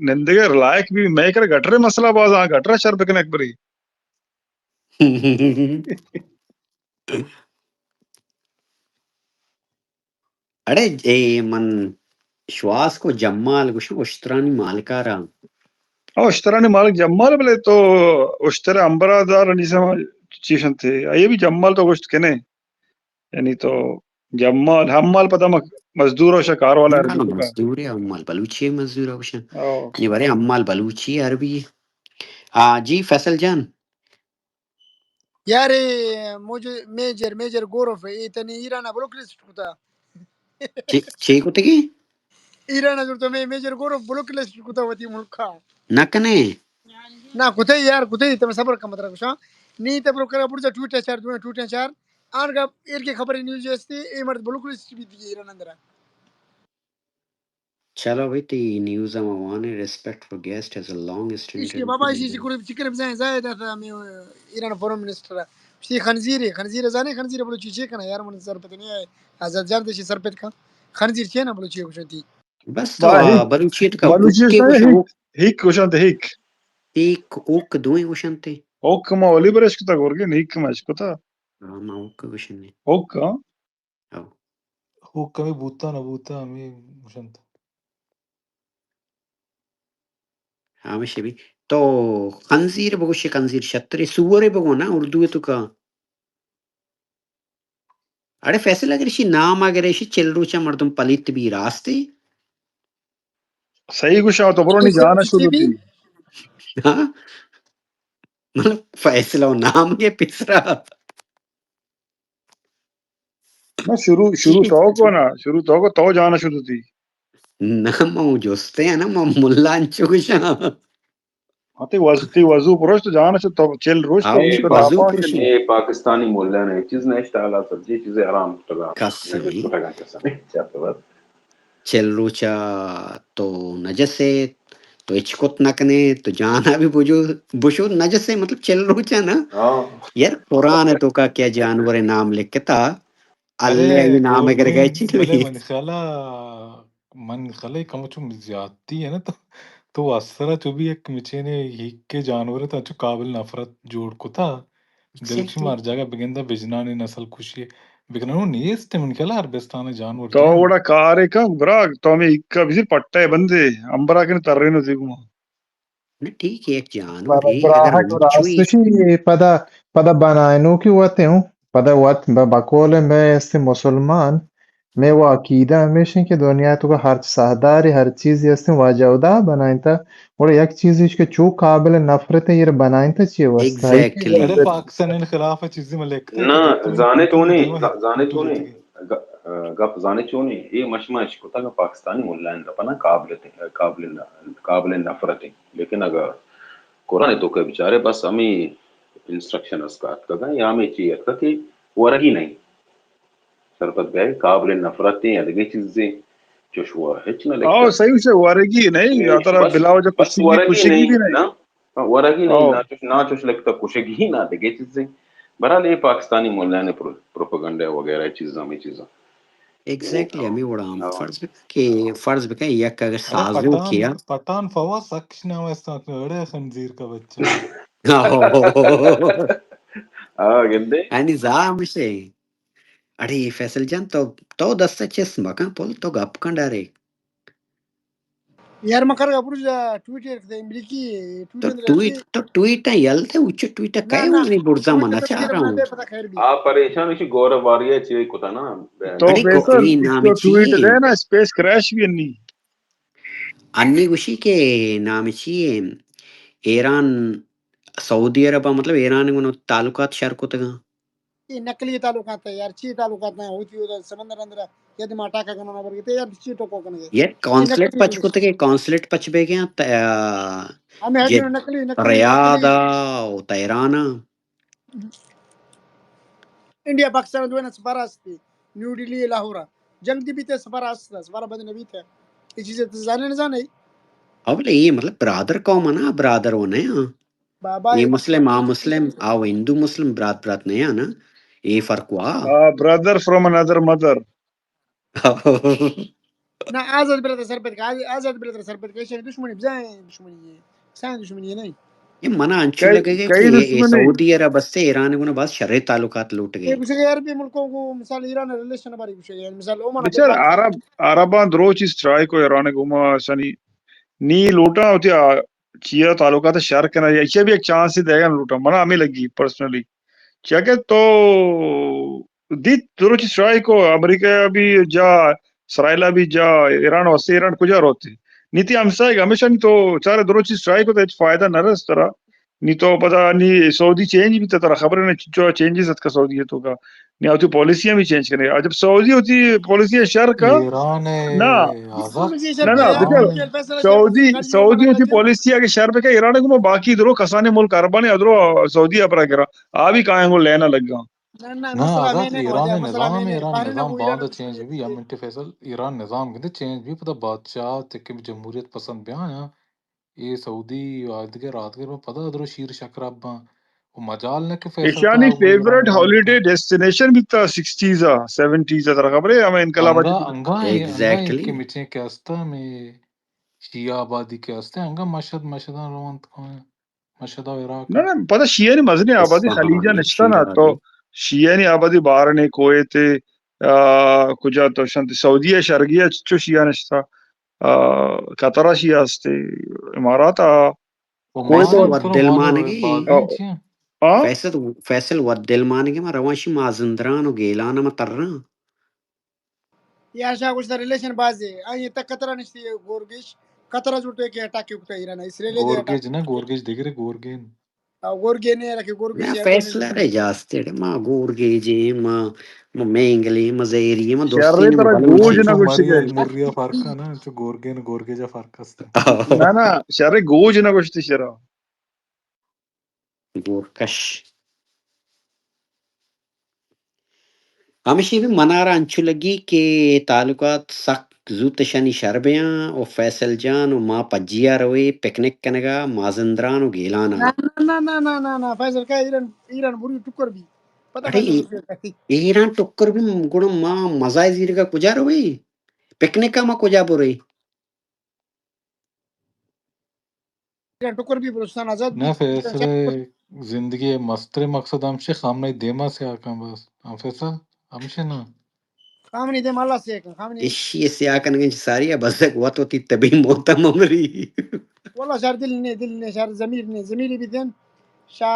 نندگے لائق بی، مئے کرا گٹرے مسئلہ باز آں، گٹرا شر بکنے اکبری۔ اڑے، اے من شواز کو جمال گوشاں، اشترانی مالکارا۔ او، اشترانی مالک جمال، بلے تو اشتر امبرا دار نی سما چیشنتے۔ اے بھی جمال تو گوشت کنے۔ یعنی تو جمال، حمال پدا مزدور و شکار والا عربی تو کا۔ مزدور ہے، حمال بلوچی ہے، مزدور ہے گوشاں۔ او۔ نی برے حمال بلوچی ہے، عربی ہے۔ آ، جی فیصل جان۔ یار، اے موجو-، میجر، میجر گوروف، اے تنی ایران ء بلوک لسٹ کتا۔ چی، چی کتگی؟ ایران ء زرت میں میجر گوروف بلوک لسٹ کتا وتی ملک ء۔ نہ کنے؟ نہ کتے یار، کتے، تم صبر کا مطلب گوشاں۔ نی تے بلوک کرا برجا ٹویٹر چار، دونا ٹویٹر چار۔ آن کا ایر کے خبر نیوز استی، اے مرد بلوک لسٹ بھی دی ایران اندر۔ چلو بھئی، تئی نیوز ء ما وانیں۔ Respect for guest has a long history in ایشی بابا، ایشی، ایشی international کرو چکر بزاں زاہد ات ہمیں ایران فارن منسٹر ء۔ ایشی خنزیر ہے، خنزیر زانے، خنزیر بلوچی چے کنا یار، من سر پتہ نہیں ہے۔ آزاد جان دشی سر پت کن۔ خنزیر چے نا بلوچی گوشنتی؟ بس تو بلوچی تو ہک، ہک گوشنت، ہک۔ ہک، اوک دوئیں گوشنتے۔ اوک ما اولی برش کتا گورگے، ہک ما اش کتا۔ ہاں، ما اوک گوشنے۔ اوک، ہاں۔ ہو۔ ہو کمے بوتا نہ بوتا، ہمے گوشنت۔ ہمیشہ بھی۔ تو خنزیر بگوشے، خنزیر شترے، سوئرے بگو نا، اردو تو کا۔ اڑے فیصل، اگر ایشی نام، اگر ایشی چل روچا مردم پلیت بھی راستے۔ صحیح گوشا تو برو نی جانا شروع تھی۔ ہاں؟ مطلب فیصلہ و نام کے پیسرا۔ نہ، شروع، شروع تو کو نا، شروع تو کو، تو جانا شروع تھی۔ نہ، ما جستے ہیں نا، ما ملا انچو گشاں۔ ہاں، تی وز-، تی وضو پروش تو جانا شو، تو چل روش تو ہاں، اے پاکستانی ملا نے چیز نشتا، حالا سبزی چیزیں حرام کتگا۔ کس نہیں۔ کتگا کس نہیں۔ چل روچا تو نجس ئے، تو ہچ کت نہ کنے، تو جانا بھی بجو، بشو نجس ئے، مطلب چل روچا نا۔ ہاں۔ یار قرآن تو کا کیا جانور نام لکھتا، اللہ ارے نام گرگا چی بلے نہیں۔ من خیالا، من خیالا کمو چو زیادتی ہے نا تو، تو اثرا چو بھی ایک مچینے ہیک کے جانور تو چو قابل نفرت جوڑ کتا۔ دلچی مار جاگہ بگندہ بجنانی نسل کشی بکنو نیست من خیال عربستان جانور تو جان۔ وڑا کارے کن برا تو ہمیں اکا بزیر پٹا بندے امبرا کن ترینو دیگو ما۔ نہ، ٹھیک ہے، یک جانورے، اگر گراہک انچوی راستشی پدا، پدا بنائنوکی وت ہوں، پدا وت ب-، بقول میں است مسلمان، میں وہ عقیدہ ہمیش ہیں کہ دنیا تو کا ہر ساہداری، ہر چیزی است واجہ خدا بنائنتا، اور یک چیزی کہ چو قابل نفرت ہے، یہ بنائنتا چیئے واسطہ ہے؟ ایگزیکٹلی۔ ارے پاکستان خلاف چیزی میں لکھتا ہے نہ، کہ زانے تو نہیں، زانے تو نہیں۔ گ-، گپ زانے چونیں؟ اے مشما اشکتگ پاکستانی ملائیں دپنا قابل، قابل، قابل نفرت ہیں۔ لیکن اگر قرآن تو کہ بچارے بس ہمیں انسٹرکشن اس کا اتکگا یا ہمیں چی اتکا کہ ورگی نہیں۔ سرپد بے قابل نفرت ہیں یا دگے چیزیں چوش وہ ہچ نہ لکھتا۔ او صحیح سے ورگی نہیں، یا ترا بس، بلا وجہ بس کشی بھی، ورگی کشی نہیں، بھی نہیں۔ نا؟ ہاں، ورگی نہیں، او۔ ناچوش، ناچوش لکھتا کشگی نہ دگے چیزیں۔ بہرحال، یہ پاکستانی ملائیں پرو-، پروپیگنڈا وغیرہ چیزاں، ہمیں چیزاں۔ ایگزیکٹلی، ہمیں وڑا ہم ہاں۔ فرض بکن کہ، فرض بکن یک اگر سازو کیا۔ پٹھان فوا سکش نام استان اڑے خنزیر کا بچہ۔ ہاں، گندے۔ یعنی زا ہمشے۔ اڑے فیصل جان، تو، تو دست چست مکن پل، تو گپ کن ڈارے۔ یار، من کرگا بروز ٹویٹ ایر کتہ، امریکی ٹویٹ تو اندر ٹویٹ، تو ٹویٹ یل دے، اچ ٹویٹ کئے ہونی برزا من چارا ہوں۔ آ پریشان اسی گور باریا چی کتا نا۔ تو اڑے کو فیصل، اے نام تو چی ٹویٹ ہے؟ دے نا، اسپیس کریش بھی نہیں۔ انی گوشی کہ نام چی ہے؟ ایران، سعودی عرب، مطلب ایران گنو تعلقات شر کتگاں۔ اے نقلی تعلقات ہیں یار، چی تعلقات ہیں؟ ہوتی ہوتا سمندر اندر، یا دے ما ٹاکا کنو نہ برگتے یار، چی ٹوکو کنگے؟ یار، اے کونسلیٹ نقلی پچ ہیں۔ کتے کے کونسلیٹ پچ بے گیا، ت-، آ، ہمیں ہر جد نقلی، نقلی، ریاض نقلی۔ آ، او تہران آ۔ انڈیا پاکستان دوئنا سفارہ استے، نیو دہلی لاہور آ۔ جنگ دی بیتے سفارہ استا، سفارہ بند نہ بیتے۔ اے چیزیں تو زانے نہ زانے؟ او بلے اے مطلب برادر قوم ہے نا، برادر ہونے ہاں۔ بابا، اے اے مسلم، آ مسلم، آ ہندو مسلم برات برات نہیں آنا۔ اے فرق ہوا۔ آ، brother from another mother۔ نہ، آزاد برادر سرپد کا، آز-، آزاد برادر سرپد کا، ایشانی دشمنی بزاں دشمنی ہے۔ سائیں دشمنی ہے نہیں۔ اے منا انچو کئی، لگے گا کئی کہ اے دشمنی؟ سعودی عرب است ایران گنا باز شرے تعلقات لوٹ گئے۔ اے گوشے کہ عربی ملکوں کو مثال ایران ریلیشن باری گوشے، یعنی مثال عمان بچار عرب، عرباں دروچی سٹرائیک کو ایران گما سنی نی لوٹا ہوتی آ، چیا تعلقات شر کنا، ایشی بھی ایک چانس دے گا لوٹا، منا ہمیں لگی پرسنلی۔ چیا کہ تو دیت دروچی سٹرائیک کو امریکہ بھی جا، اسرائیل بھی جا، ایران واسطے ایران کجا روتے؟ نی تی ہمسائے ہمیشہ نی تو چارے دروچی سٹرائیک کو تو ہچ فائدہ نہ رس ترا۔ نی تو پدا نی سعودی چینج بھی ترا خبر نہیں چو چینجز اتکا سعودی تو کا۔ نی ہوتی پالیسیاں بھی چینج کرے۔ جب سعودی ہوتی پالیسی شر کا، ایران ہے، نہ۔ آزاد نہ، نہ، بچار، سعودی، سعودی ہوتی پالیسی اگے شر بکا ایران کو باقی درو کسانے ملک عربانے ادرو سعودی اپرا کرا۔ آ بھی کائیں گو لینا لگا۔ نہ، نہ، نہ، مسئلہ آزاد ہمیں نہیں ایران ہو جائے، مسئلہ نظام ہمیں ہے، نہیں، ایران باہر نظام کو باند ایران چینج بھی، ہم انٹی فیصل ایران نظام کہتے چینج بھی پتہ بادشاہ تک بھی جمہوریت پسند بیاں یا اے سعودی آدگہ راتگہ رو پدا درو شیر شکراب باں۔ و مجال نہ کہ فیصل ایشانی کا وہی فیورٹ ایران ہالیڈے ڈیسٹینیشن بیتا سکسٹیز آ، سیونٹیز آ، ترا خبر ہے، ہمیں انقلاب انگا، انگا، انگا ایگزیکٹلی۔ کہ مچیں کہ استا میں شیعہ آبادی کہ استا، انگا مشہد، مشہداں روانت کو۔ مشہد و عراق۔ نہ، نہ، پدا شیعہ نی مزنی آبادی خلیجا نشتا نا، تو شیعہ نی آبادی بارنے کویت، آ، کجا تو شنت سعودیہ شرگیہ چو شیعہ نشتا۔ آ، قطر ء شیعہ است، امارات ء۔ عمان کویت ء ء وت دل مانگی۔ آ؟ فیصل، فیصل وت دل مانگی، ما روان شی مازندران و گیلان ء ما تران۔ یار شاہ گوشت ریلیشن بازے، آئی تک قطر ء نشتی گورگیش، قطر ء زورتے کہ اٹاک کتا ایران ء، اسرائیل ء گورگیج نہ، گورگیج دگرے گورگین۔ آ، گورگے نے رکھے، گورگے نہ، شہر فیصلہ رے جاستے ڑے، ما گورگیجے، ما، ما مینگلے، ما زہری، ما دوستی شہر نے ترا موبائل گوج نہ گوشتے۔ مری، مریا فرق ہے نا، چو گورگے نے گورگیجا فرق است۔ نہ، نہ، شہر گوج نہ گوشتے شرا۔ گورکش۔ ہمشی بھی منارا انچو لگی کہ تعلقات سک زوت شانی شر بیاں و فیصل جان و ما پجیا روے پکنک کنگا مازندران و گیلانا۔ نہ، نہ، نہ، فیصل کا ایران، ایران بری ٹکر بھی۔ پتہ اڑے نہیں ای-، ایران ٹکر بھی گڑا ما مزہ زیرگا کجا روے؟ پکنکا ما کجا برے؟ ٹکر بھی بلوچستان آزاد نہ، بھی۔ فیصلہ زندگی مستریں مقصد ہمشے خامنہ ء دیما سے آکاں بس۔ ہم فیصل ہمشے نا۔ خامنی دیم اللہ سے کن، خامنی۔ ایشی ءِ سیاہ کنگیں چہ ساری ءَ بزگ وت وتی طبی موت ءَ ممری۔ واللہ شر دل نے، دل نے، شر ضمیر نے، ضمیری بیتن۔ شا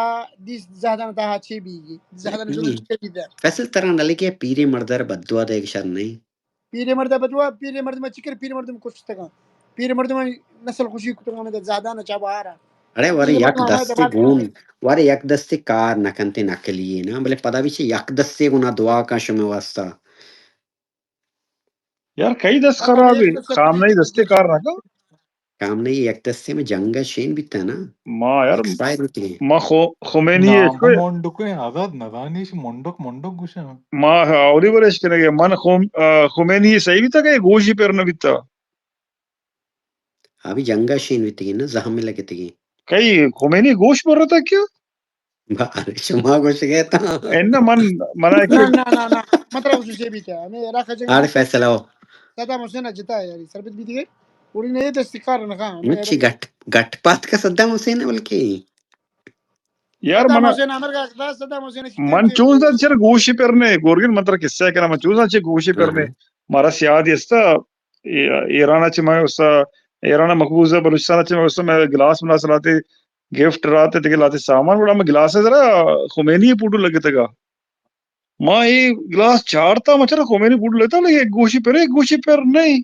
دیس زہدان تہا چے بیگی؟ زہدان جلوس چے بیتن؟ فیصل ترا نہ لگے پیریں مردار بددعا دے شر نہیں۔ پیریں مرد بدوا، پیریں مردم چکر، پیریں مردم کشتگاں۔ پیریں مردم نسل خوشی کتگاں، ہمیں زہدان چا بہارا۔ اڑے ورے پیریں یک مردم ہمیں دستے دبا گون، ورے یک دستے کار نہ کنتے نقلی نا، بلے پدا بھی چہ یک دستے گنا دعا کا شمے واسطہ۔ یار، کئی دست خراب ہے، خامنہ ای دستے کار نہ کن۔ خامنہ ای یک دستے میں جنگ شین بیتا نا۔ ما یار، ایکسپائر بیتی۔ ما خو-، خمینی نا، ہے، مونڈکو ہیں، آزاد نہ دانیش، مونڈک، مونڈک گوشاں۔ ما اوری برش کرے گے، من خوم-، آ، خمینی صحیح بیتا کہ گوشی پر نہ بیتا؟ ابھی جنگا شین بیتگی نا، زہم لگتگی۔ کئی خمینی گوش پر رہتا کیا؟ بارے شما گوش گئے تا۔ اے نہ من، منا کہ نہ، نہ، نہ، نہ۔ مطلب خصوصی بیتا۔ ہمیں عراق جنگ آڑے فیصلہ ہو۔ صدام حسین جتا ہے یاری، سربت بیتگی۔ پوری نے دستی کار نہ کھا۔ مچی گٹ، گٹ پات کا صدام حسین ہے بلکہ۔ یار صدام منا حسین امریکہ کا صدام حسین من چون سا چر گوشی پر نے، گورگن من تر قصہ کرا، من چون سا چر گوشی پر نے۔ ہاں۔ مارا سیاد استا، اے-، ایران چ میں استا، ایران مقبوضہ بلوچستان چ میں استا، میں گلاس ملاس لاتے، گفٹ راتے، تگے لاتے سامان، گڑا میں گلاس ذرا خمینی پوٹو لگتگا۔ ما اے گلاس چارتا، مچھر خمینی پوٹو لگتا، لگے گوشی پر، گوشی پر نہیں۔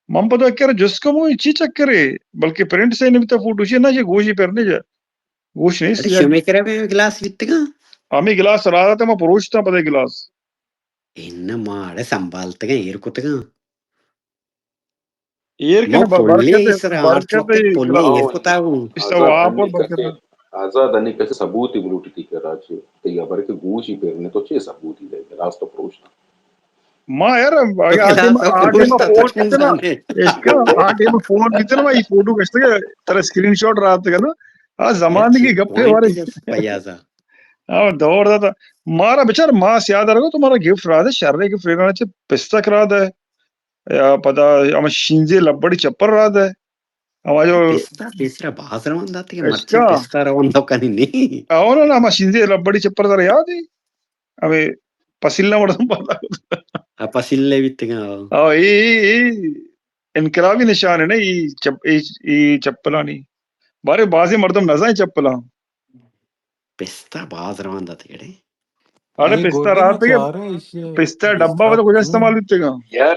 من پدا کر جس کمو چی چکرے، بلکہ پرنٹ سے نہیں بیتا فوٹو شی، نہ یہ گوشی پر نہیں جا۔ گوش نہیں اڑے سی۔ شمے کرا میں گلاس بیتگا؟ ہمیں گلاس راتا، ما پروشتا پدا گلاس۔ ان ما اڑے سنبھالتگا، ایر کتگا۔ ایر کن ما ب-، پلے برکت، اس طرح آرت برکت وقت پلے ایر کتا ہوں۔ اس طرح آزاد وہاں پر انی برکت کسے، آزاد انی کسے ثبوت ہی بلوٹی تھی کرا چے۔ تئی خبر کہ گوشی پر نے تو چے ثبوت ہی دے، راست تو پروشنا۔ ما یار، تو اگہ آ ٹائم، آ ٹائم فون کتنا، اس کا آ ٹائم فون کتنا، یہ فوٹو کشتے کہ ترا اسکرین شاٹ رات کا نا، آ زمانے کی گپ ہے ہمارے۔ پیازا۔ ہاں، دور دا تھا۔ مارا بچار، ما سیاد رکھو، تمہارا گفٹ رات ہے، شر گفٹ رات ہے، پستک رات ہے۔ یا پدا ہمے شینزے لبڑی چپل رات ہے۔ ہما جو پستا، پستا باز روان داتے کہ مرچی پستا روان دو کنی نہیں۔ او نا، نا، ہما شینزے لبڑی چپل ترا یاد ہے؟ ہمے پسیل نہ مردم پادا۔ آ پسیل لے بیتگا۔ او، اے، اے، اے انقلابی نشان ہے نا، اے چپ-، اے، اے چپلانی۔ بارے بازیں مردم نزائیں چپلاں۔ پستہ باز روان دات گڑے۔ اڑے اے پستہ گوگل رات کے، چارے ایشی پستہ ڈبہ بتا کجا استعمال بیتے گا؟ یار،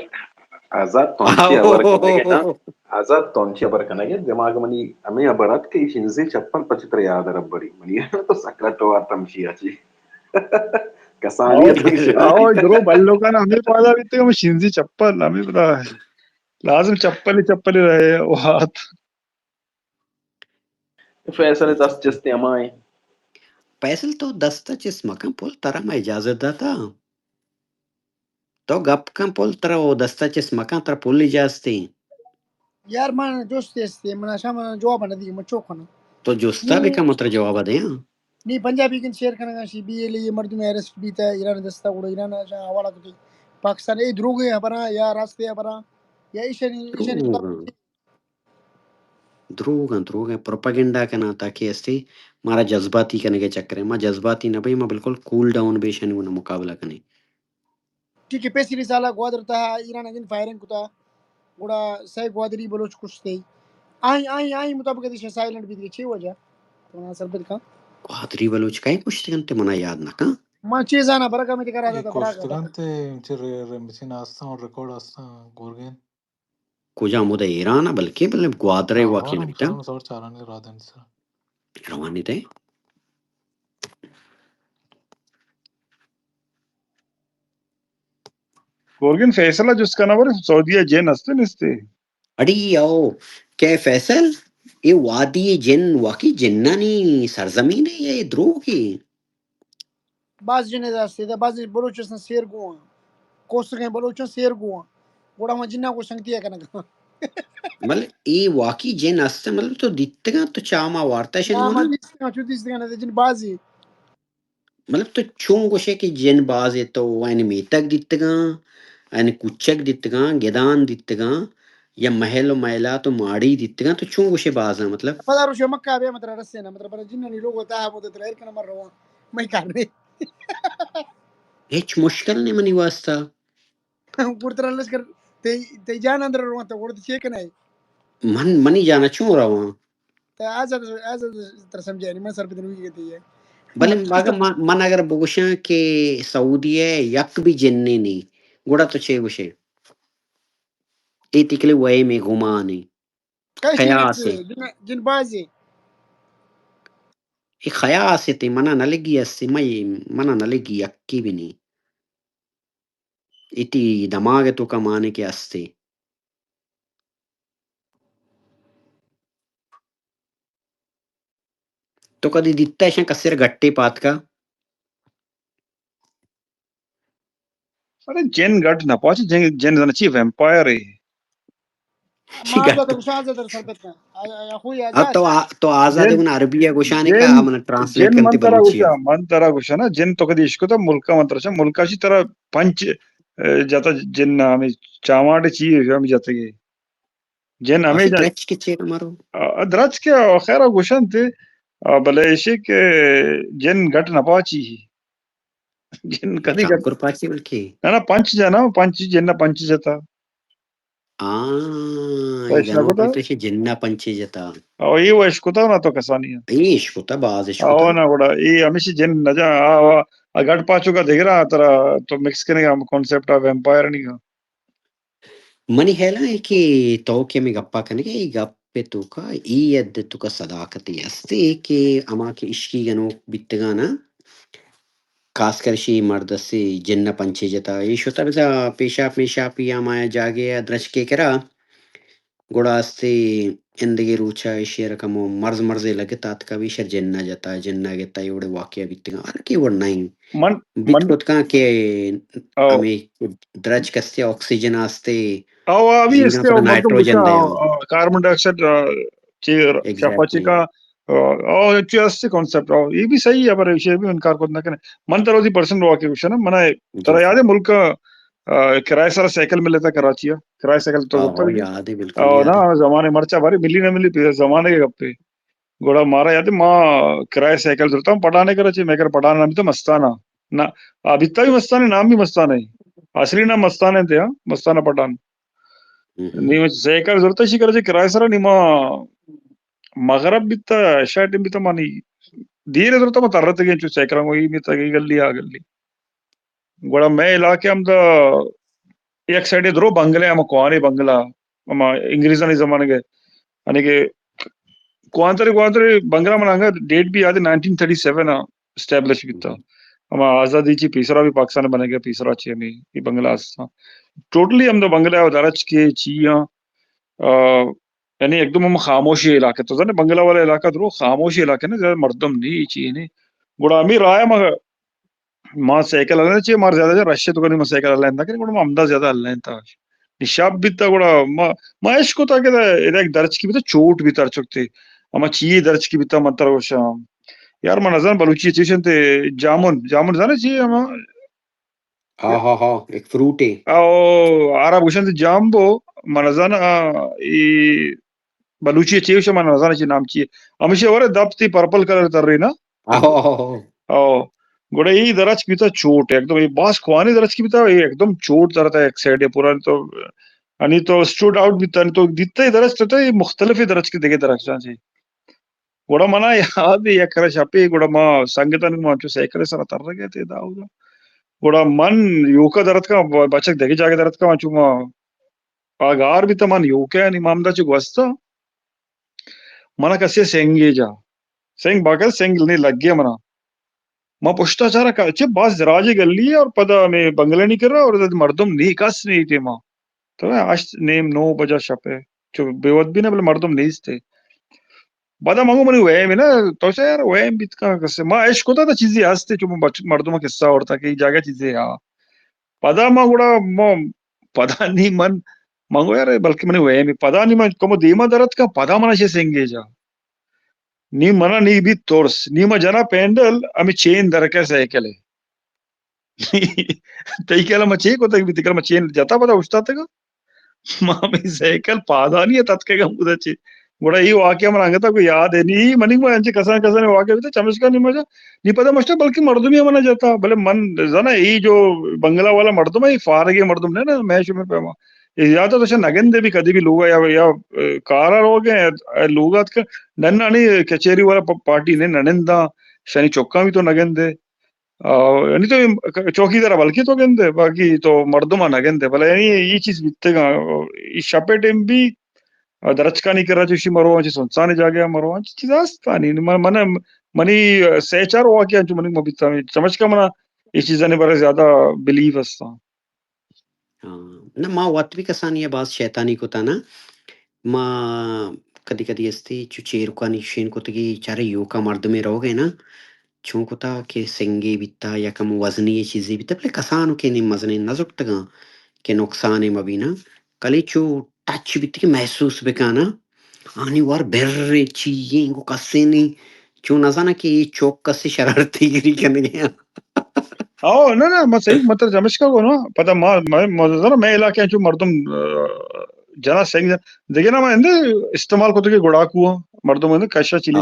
آزاد تونچی خبر کنگے نا۔ آزاد تونچی خبر کنگے، دماغ منی ہمیں خبر ات کہ شنزی چپل پچ تر یاد رب بڑی۔ منی تو سکرٹ و آتم شی اچی۔ کسانی آؤ، آؤ، درو بلوکان ہمیں پادا بیتے گا، شنزی چپل ہمیں پتا ہے۔ لازم چپل، چپل رہے، وات۔ فیصل دست چست ہمائیں۔ فیصل تو دست چست مکن پل، ترا ما اجازت داتا۔ تو گپ کن پل، ترا او دست چست مکن، ترا پل اجازت ایں۔ یار من جست استے، من شام جواب نہ دی، من چوک کناں۔ تو جستا نی بکن، من ترا جواب دیاں۔ نی پنجابی کن شیئر کنگا شی، بی ایل اے مردم اریسٹ بیتا، ایران دستا گڑا ایران شاہ حوالہ کتی۔ پاکستان اے دروگے خبراں یا راستے خبراں یا ایشانی، ایشانی دروگ۔ دروگ انت، دروگ انت، پروپیگنڈا کناں تاکہ استے مارا جذباتی کنگے چکرے۔ ما جذباتی نہ بئیں، ما بالکل کول ڈاؤن بیشن گنا مقابلہ کنیں۔ ٹھیک ہے، پیسری سالا گوادر تہا ایران اگن فائرنگ کتا، گڑا سئے گوادری بلوچ کشتے۔ آئی، آئی، آئی مطابق دیش سائلنٹ بیت گئے، چے وجہ؟ تو منا سرپد کن۔ گوادری بلوچ کئے کشتے کنتے منا یاد نہ کن۔ ما چیزانا برگا میں دکھا رہا تھا، برگا۔ کشتے کنتے، چے رے-، رے-، مچین آستان، ریکارڈ آستان، گورگین۔ کجام؟ اود ایران ء، بلکیں، بلے گوادر ء واقعہ نبیتہ۔ روانی تے۔ گورگن فیصلہ جست کنور سعودیہ جن ہستے نستے؟ اڑی او، کہ فیصل، اے وادی جن واقعی جنانی سرزمین ہے یا اے دروگ ہے؟ باز جنے داستے، دا باز بلوچستان سیر گواں۔ کوسگیں بلوچاں سیر گواں۔ گڑا ما جناں کو سنگتی کنگا۔ مطلب، اے واقعی جن است، مطلب، تو دیتگاں، تو چا ما وارتا شنگونا؟ ما دیستگاں، چو دیستگاں، جن بازی۔ مطلب، تو چون گوشے کہ جن بازے، تو این میتگ دیتگاں، این کوچک دیتگاں، گدان دیتگاں، یا محل و محلات و ماڑی دیتگاں، تو چون گوشے بازاں، مطلب؟ پدا روشے مکہ بیا متر رسے نا، مطلب، برا جنانی لوگو تاہا بوتے تر ایر کنا مر رواں، مئی کار نے۔ ہچ مشکل نے منی واسطہ۔ گڑا ترا لشکر، تئی، تئی جان اندر روان، تو گڑا تو چے کنئے؟ من، منی جان چون روان؟ تو آزاد، آزاد ترا سمجھانی، من سر پہ دنوی گتی ہے۔ بلے من اگہ، من، من اگر بگوشاں کہ سعودی ءَ یک بھی جنے نی، گڑا تو چے گوشے؟ اے تئی کلے وہمے، گمانے، کئی چیز خیاسے۔ جن، جن بازی۔ اے خیاسے تے منا نہ لگی استے، مئی منا نہ لگی یکی بھی نی۔ اے تئی دماغ ءِ توکا مانے کہ استے۔ تو کدی دیتا ایشاں کسر گٹے پاتکا؟ ارے جن گٹ نہ پاچی، جن، جن زن چی ویمپائر ہے۔ ما آزاد گوشاں، آزاد سرپد کن۔ آ، آ، خوی اب آزاد۔ تو آ-، تو آزاد جن، گنا عربی ءَ گوشانے جن، کا، من ٹرانسلیٹ جن کنتے من ترا بلوچی ءَ۔ گوشاں، من ترا گوشاں نا، جن تو کدی اشکتا ملکا من ترا شا، ملکا شی ترا پنچ، اے، جتا جن ہمیں چاواٹ چی ہمیں جتگے۔ جن ہمیں اسے جن۔ درچک چیر مرو۔ آ، درچک خیر گوشنتے، آ، بلے ایشی کہ جن گٹ نہ پاچی۔ جن کدی گٹ۔ کم کر پاچی بلکہ۔ نہ، نہ، پنچ جنا، پنچ جن، پنچ جتا۔ آ، تو اے ایش نہ جنو گوتا؟ پیتو شی جن پنچ جتا۔ او، اے و اش کتا نا تو کسانی۔ اے اش کتا، باز اش او کتا۔ نا گڑا، اے ہمیشی جن نہ جا، آ، آ، آ گٹ پاچو کا دگرا ترا تو مکس کرنے کا کانسیپٹ آ ویمپائر نہیں کا۔ منی خیال ءَ کہ تو کہ ہمے گپا کنگے، اے گپ ءِ توکا اے حد ءِ توکا صداقتے استے کہ ہما کہ عشقی گنوک بیتگاں نا، خاص کر شی مرد استے جن ءَ پنچے جتا، اے شتا بزاں پیشاپ میشاپی ہما جاگے ءَ درچکے کرا، گڑا استے ایندگہ روچا ایشی ءَ را کمو مرض مرضے لگتا اتکا، ایشی ءَ را جن ءَ جتا، جن ءَ گتا، اے وڑیں واقعہ بیتگاں، حالانکہ اے وڑ نہ انت۔ من، بیت من کت کاں کہ او۔ ہمے درچک استے، آکسیجن استے، او، آ بھی زمین استے، پدا او مردم نائٹروجن گوشاں، دے۔ آ، کاربن ڈائی آکسائیڈ، آ، چی، ایگزیکٹلی۔ شفا چی کا، آ، او، چی استے کانسیپٹ، او، اے بھی صحیح ہے، پر ایشی بھی انکار کت نہ کنے۔ من ترا وتی پرسنل واقعہ گوشاں نا، منا جی۔ ترا یاد ہے ملک، آ، کرائے سرا سائیکل ملتا کراچی آ، کرائے سائیکل تو آ، گپتا او، بھی۔ یاد ہے، بالکل او، یاد نا، ہے۔ زمانے مرچا بھاری ملی نہ ملی، پھر زمانے کے گپے۔ گڑا مارا یاد ہے، ما کرائے سائیکل زرتا ہوں پٹھانے کرا چی، میں کر پٹھان نام تو مستانہ۔ نہ، آ بیتا بھی مستانہ، نام بھی مستانہ ہے۔ اصلی نام مستانہ تھے، ہاں، مستانہ پٹھان۔ ہم۔ نی ما سائیکل زرتا شی کرا چی کرائے سرا، نی ما مغرب بیتا، عشاء ٹائم بیتا، مانی دیر زرتا ما ترتے گئے چو سائیکل، وہ یہ بیتا کہ گلی آ گلی۔ گڑا مئے علاقہ ہمدا یک سائیڈے درو بنگلہ، ہما کوہنیں بنگلہ، ہما انگریزانی زمانگ ء، یعنی کہ کوہنتریں، کوہنتریں بنگلہ، من انگا ڈیٹ بھی یاد ہے، نائنٹین تھرٹی سیون ء اسٹیبلش بیتا۔ ہما آزادی چی پیسرا بھی پاکستان بنگ ء پیسرا چی ہمیں یہ بنگلہ ہستا۔ ٹوٹلی ہمدا بنگلہ و درچ کے چی ہاں، آ، یعنی ایک دم ہم خاموشی علاقہ، تو زانے بنگلہ والا علاقہ درو خاموشی علاقہ نا، زیادہ مردم نہیں، چی نہیں۔ گڑا ہمیں راہ ما ما سائیکل ہلائینتا چی، مار زیادہ جا رش تو کنی، ما سائیکل ہلائینتا کنی، گڑا ما ہمدا زیادہ ہلائینتا۔ نی شپ بیتا، گڑا ما، ما اش کتا کہ ادا، ادا یک درچکی بیتا، چوٹ بیتا ہر چکتے۔ اما چی درچکی بیتا، من ترا گوشاں۔ یار، من نزان بلوچی چیشن تے جامن، جامن زانے چی اما؟ ہا، ہا، ہا، ایک فروٹ ہے۔ او، عرب گوشن تے جامبو، من نزان، آ، ای بلوچی چی گوشاں، من نزاناں چی نام چی۔ ہمیشہ ورے دپ تی پرپل کلر تر رہی نا۔ آہو، آہو، آہو۔ آہو۔ گڑا ای درچک بیتا چوٹ، ایک دم ای باز کوانی درچک بیتا، ای ایک دم چوٹ ترتا ایک سائیڈ ہے پورا تو، یعنی تو اسٹوڈ آؤٹ بیتا، تو دیتا ای درچک تو ای مختلف درچک دیگه درچک چی۔ گڑا منا یاد ہے یک کرا شپے، گڑا ما سنگتان ما چو سائیکل سر تر گئے تھے داؤدا۔ گڑا من یوکا درت کا، بچک دیگه جاگہ درت کا، چو ما آ گار بیتا، من یوکا نی ما ہمدا چو گوستا۔ منا کسے سنگے جا۔ سنگ باقاعدہ سنگ نے لگے منا۔ ما پشتا چارا کا، چہ باز دراجے گلی ہے اور پدا ہمیں بنگلہ نی کر رہا اور مردم نی کس نی ٹیما۔ تو ہشت نیم نو بجا شپ ہے۔ چو بے وت بھی نہ بلے مردم نیست ہے۔ پدا منگو منی وہم ہے نا، تو چا یار وہم بیت کا کسے۔ ما اش کتا تا چیزی ہستے چو بچ-، مردم قصہ اورتا کہ ای جاگہ چیزے ہا۔ پدا ما گڑا ما پدا نی من، من گو یار، بلکہ منی وہمی۔ پدا نی من کمو دیما درت کا، پدا منا شے سنگے جا۔ نی منا نی بیت ترس، نی ما جنا پینڈل، ہمیں چین درکے سائیکل ہے۔ تئی کلا ما چے کتگ بیت، کلا ما چین جتا پدا اوشتاتگا۔ ما ہمیں سائیکل پادانی ء تتکگ ہم بودا چے۔ گڑا اے واقعہ من انگتا کو یاد ہے، نی منی کو انچے کسان کسان واقعہ بیتا، چمشکا نی مجا، نی پدا مشتا بلکہ مردمی منا جتا، بلے من زانا اے جو بنگلہ والا مردم ہے، اے فارغ مردم نہ نا، میں شمے پیما۔ اے زیادہ تو شا نگندے بھی کدی بھی لوگا یا، یا، اے، کارا روگے، اے، لوگا تک ننانی کچہری والا پ-، پارٹی نے ننندا، شانی چکاں بھی تو نگندے۔ آ، یعنی تو چوکیدار بلکہ تو گندے، باقی تو مردم نہ گندے۔ بلے یعنی اے چیز بیتگا، اے شپے ٹیم بھی، آ، درچکانی کرا چوشی مرو، چی سنسانی جاگہ مرو، چی چیز ہستانی۔ من، من، منی سہ چار واقعہ چو منی مبیتا، چمشکا منا اے چیزانی بارے زیادہ بلیو ہستا۔ ہاں، نہ، ما وت بھی کسانی ء باز شیطانی کتا نا۔ ما کدی کدی استی چو چیرکانی شین کتگی، چارے یوکا مردمے روگے نا، چون کتا کہ سنگے بیتا یا کم وزنی چیزے بیتا، بلے کسانو کہ نی مزنیں نہ زرتگاں کہ نقصانے مبینا، کلے چو ٹچ بیتی کہ محسوس بکانا، آنی وار بر چی گو کسے نی، چون نزانا کہ اے چوک کسے شرارتی گری کنگے۔ او، نہ، نہ، ما صحیح، مطلب، چمشکا گو نا، پدا ما، ما، ما، زانا، مئے علاقے چو مردم، آ، جنا سنگ جن-، دگہ نا ما اندے استعمال کتگے گڑاکو، مردم اندے کشا چیلیں۔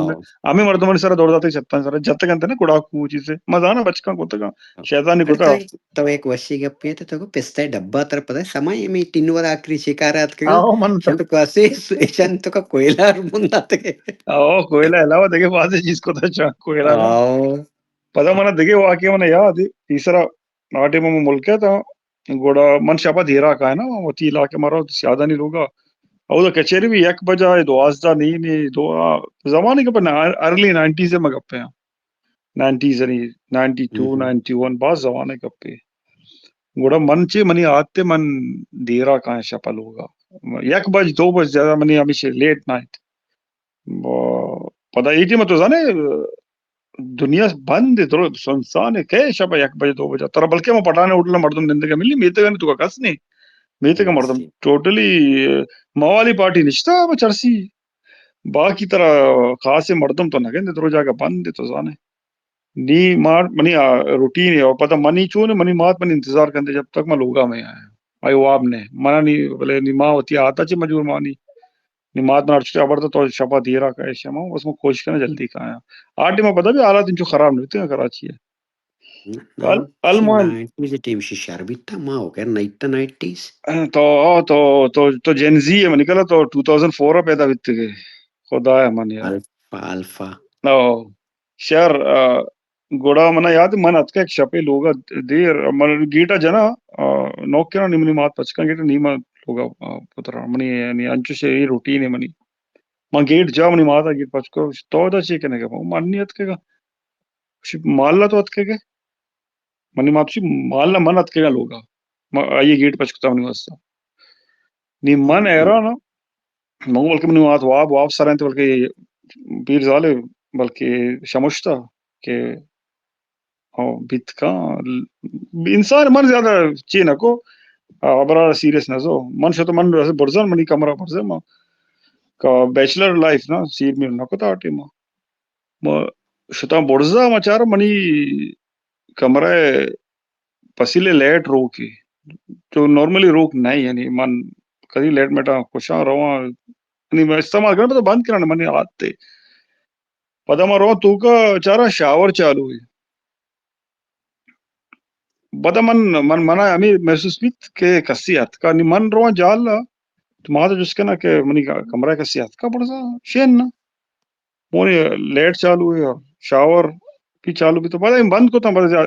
ہمیں مردمانی سر دور داتے چھتان سر، جت کنتے نا گڑاکو چیزے۔ ما زانا بچکاں کتگا، شیطانی کتا۔ تو یک وشی گپے تو، تو پستہ ڈبہ تر پدا سمائی میں ٹینو والا آخری شکار آتکگا۔ آو، من تو۔ تو کاسے ایشان تو کا کوئلہ بنداتے۔ آو، کوئلہ علاوہ دگہ بازی چیز کتا چا کوئلہ نا۔ آو۔ پدا منا دگہ واقعہ منا یاد ہے، تیسرا آ ٹائم ما ملک ء تاں، گڑا من شپا دیرا کائنا، وتی علاقہ مارا سیادانی لوگا۔ اودا کچہری بھی یک بجا، دوازدہ نیم، دو، آ، زمانے گپے نا، ارلی نائنٹیز ء ما گپے آں۔ نائنٹیز یعنی نائنٹی ٹو، نائنٹی ون، باز زمانے گپے۔ گڑا من چے منی عادت ء من دیرا کائیں شپا لوگا۔ یک بج، دو بج زیادہ منی ہمیشہ لیٹ نائٹ۔ و پدا اے ٹیم تو زانے دنیا بند ہے، درو سنسان ہے، کئے شپ یک بجے دو بجے ترا بلکہ ما پٹھان ہوٹل مردم نندگا ملی، میتگانی تو کس نہیں، میتگا مردم ٹوٹلی موالی پارٹی نشتا، وہ چرسی، باقی ترا خاصے مردم تو نگندے، درو جاگہ بند ہے تو زانے۔ نی مار منی، آ، روٹین ہے، اور پتہ منی چون ہے، منی مات منی انتظار کندے جب تک من لوگا میں آیا۔ آئی واب نے، منا نی، بلے نی ماں وتی آتا چے مجبور مانی۔ نی مات من ہرچی خبر تو، تو شپا دیرا کائے شما، بس من کوشش کنا جلدی کایا۔ آ ٹیم پتہ بھی حالات انچو خراب نہیں ہوتے کراچی ہے۔ نہ، نہ، ال-، المهم۔ نائنٹیز ٹیم شی شر بیتا، ما ہو کر نائنٹیز۔ تو، تو، تو، تو جین زی ہے، منی کلا تو ٹو تھاؤزنڈ فور پیدا بیتے گئے۔ خدایا من یار۔ Alpha, alpha. او، شر، آ، گڑا منا یاد، من اتکا یک شپے لوگا دیر، من گیٹا جنا، آ، نوک کنا، نی منی مات پچکا گیٹا، نی من لوگا، آ، پترا، منی، یعنی، انچو شے، اے روٹین ہے منی۔ من گیٹ جا، منی ماتا گیٹ پچکو، تو دا چے کنے گا؟ من نی اتکے گا۔ شی مالا تو اتکے گا؟ منی مات شی مالا من اتکے گا لوگا۔ من آئیے گیٹ پچکتا منی واسطہ۔ نی من حیران ہاں۔ من بلکہ منی مات واب، واب سر انت، بلکہ پیر زالے، بلکہ شمشتا کہ او بیت کاں، انسان من زیادہ چی نہ کو، آ، خبر سیریس نہ زو۔ من شتو من برزن، منی کمرہ برزن، من کا بیچلر لائف نا، سیر میر نہ کتا ٹیم۔ ما شتاں برزا، ما چار منی کمرہ پسیلے لیٹ روکی۔ تو نارملی روک نہیں، یعنی من کدی لیٹ میٹا کشاں رواں، یعنی میں استعمال کرنا تو بند کرنا منی عادت ہے۔ پدا ما رو توکا چارا شاور چالو ہے۔ پدا من، من، منا ہمیں محسوس بیت کہ کسی اتکا، نی من رواں جال، تو ما تو جس کنا کہ منی کمرہ کسی اتکا، برزا شین نا۔ مونی لیٹ چالو ہے، شاور بھی چالو بھی، تو پدا بند کو تا، پدا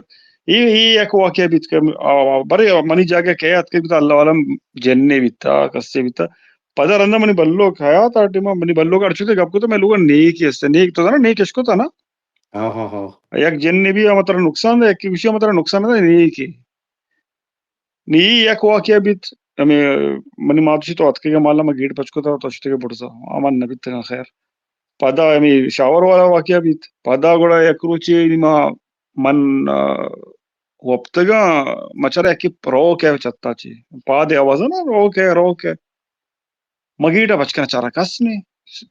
اے، اے یک واقعہ بیت کہ، آ، آ، برے منی جاگہ کئے اتکے بیت، اللہ عالم، جن نے بیتا، کسے بیتا۔ پدا رندا منی بلوک حیات آ ٹیما، منی بلوک اڑ چکے گپ کو تو میں لوگا نیک ہستے، نیک تو نا، نیک اشکو تا نا۔ ہاں، ہاں، ہاں۔ یک جن نے بھی ہم ترا نقصان دے، یک گوشی ہم ترا نقصان دے، نیک ہے۔ نی یک واقعہ بیت، ہمیں منی ماتوشی تو اتکے گا مالا، ما گیٹ پچ کتا تو اشتگے برزا، آ من نہ بیتگاں خیر۔ پدا ہمیں شاور والا واقعہ بیت، پدا گڑا یک روچے نی ما من، آ، وپتگاں، مچارا یکے روک ہے چتا چے، پاد آواز نا، روک ہے، روک ہے۔ ما گیٹ ء پچ کن چارا کس نے۔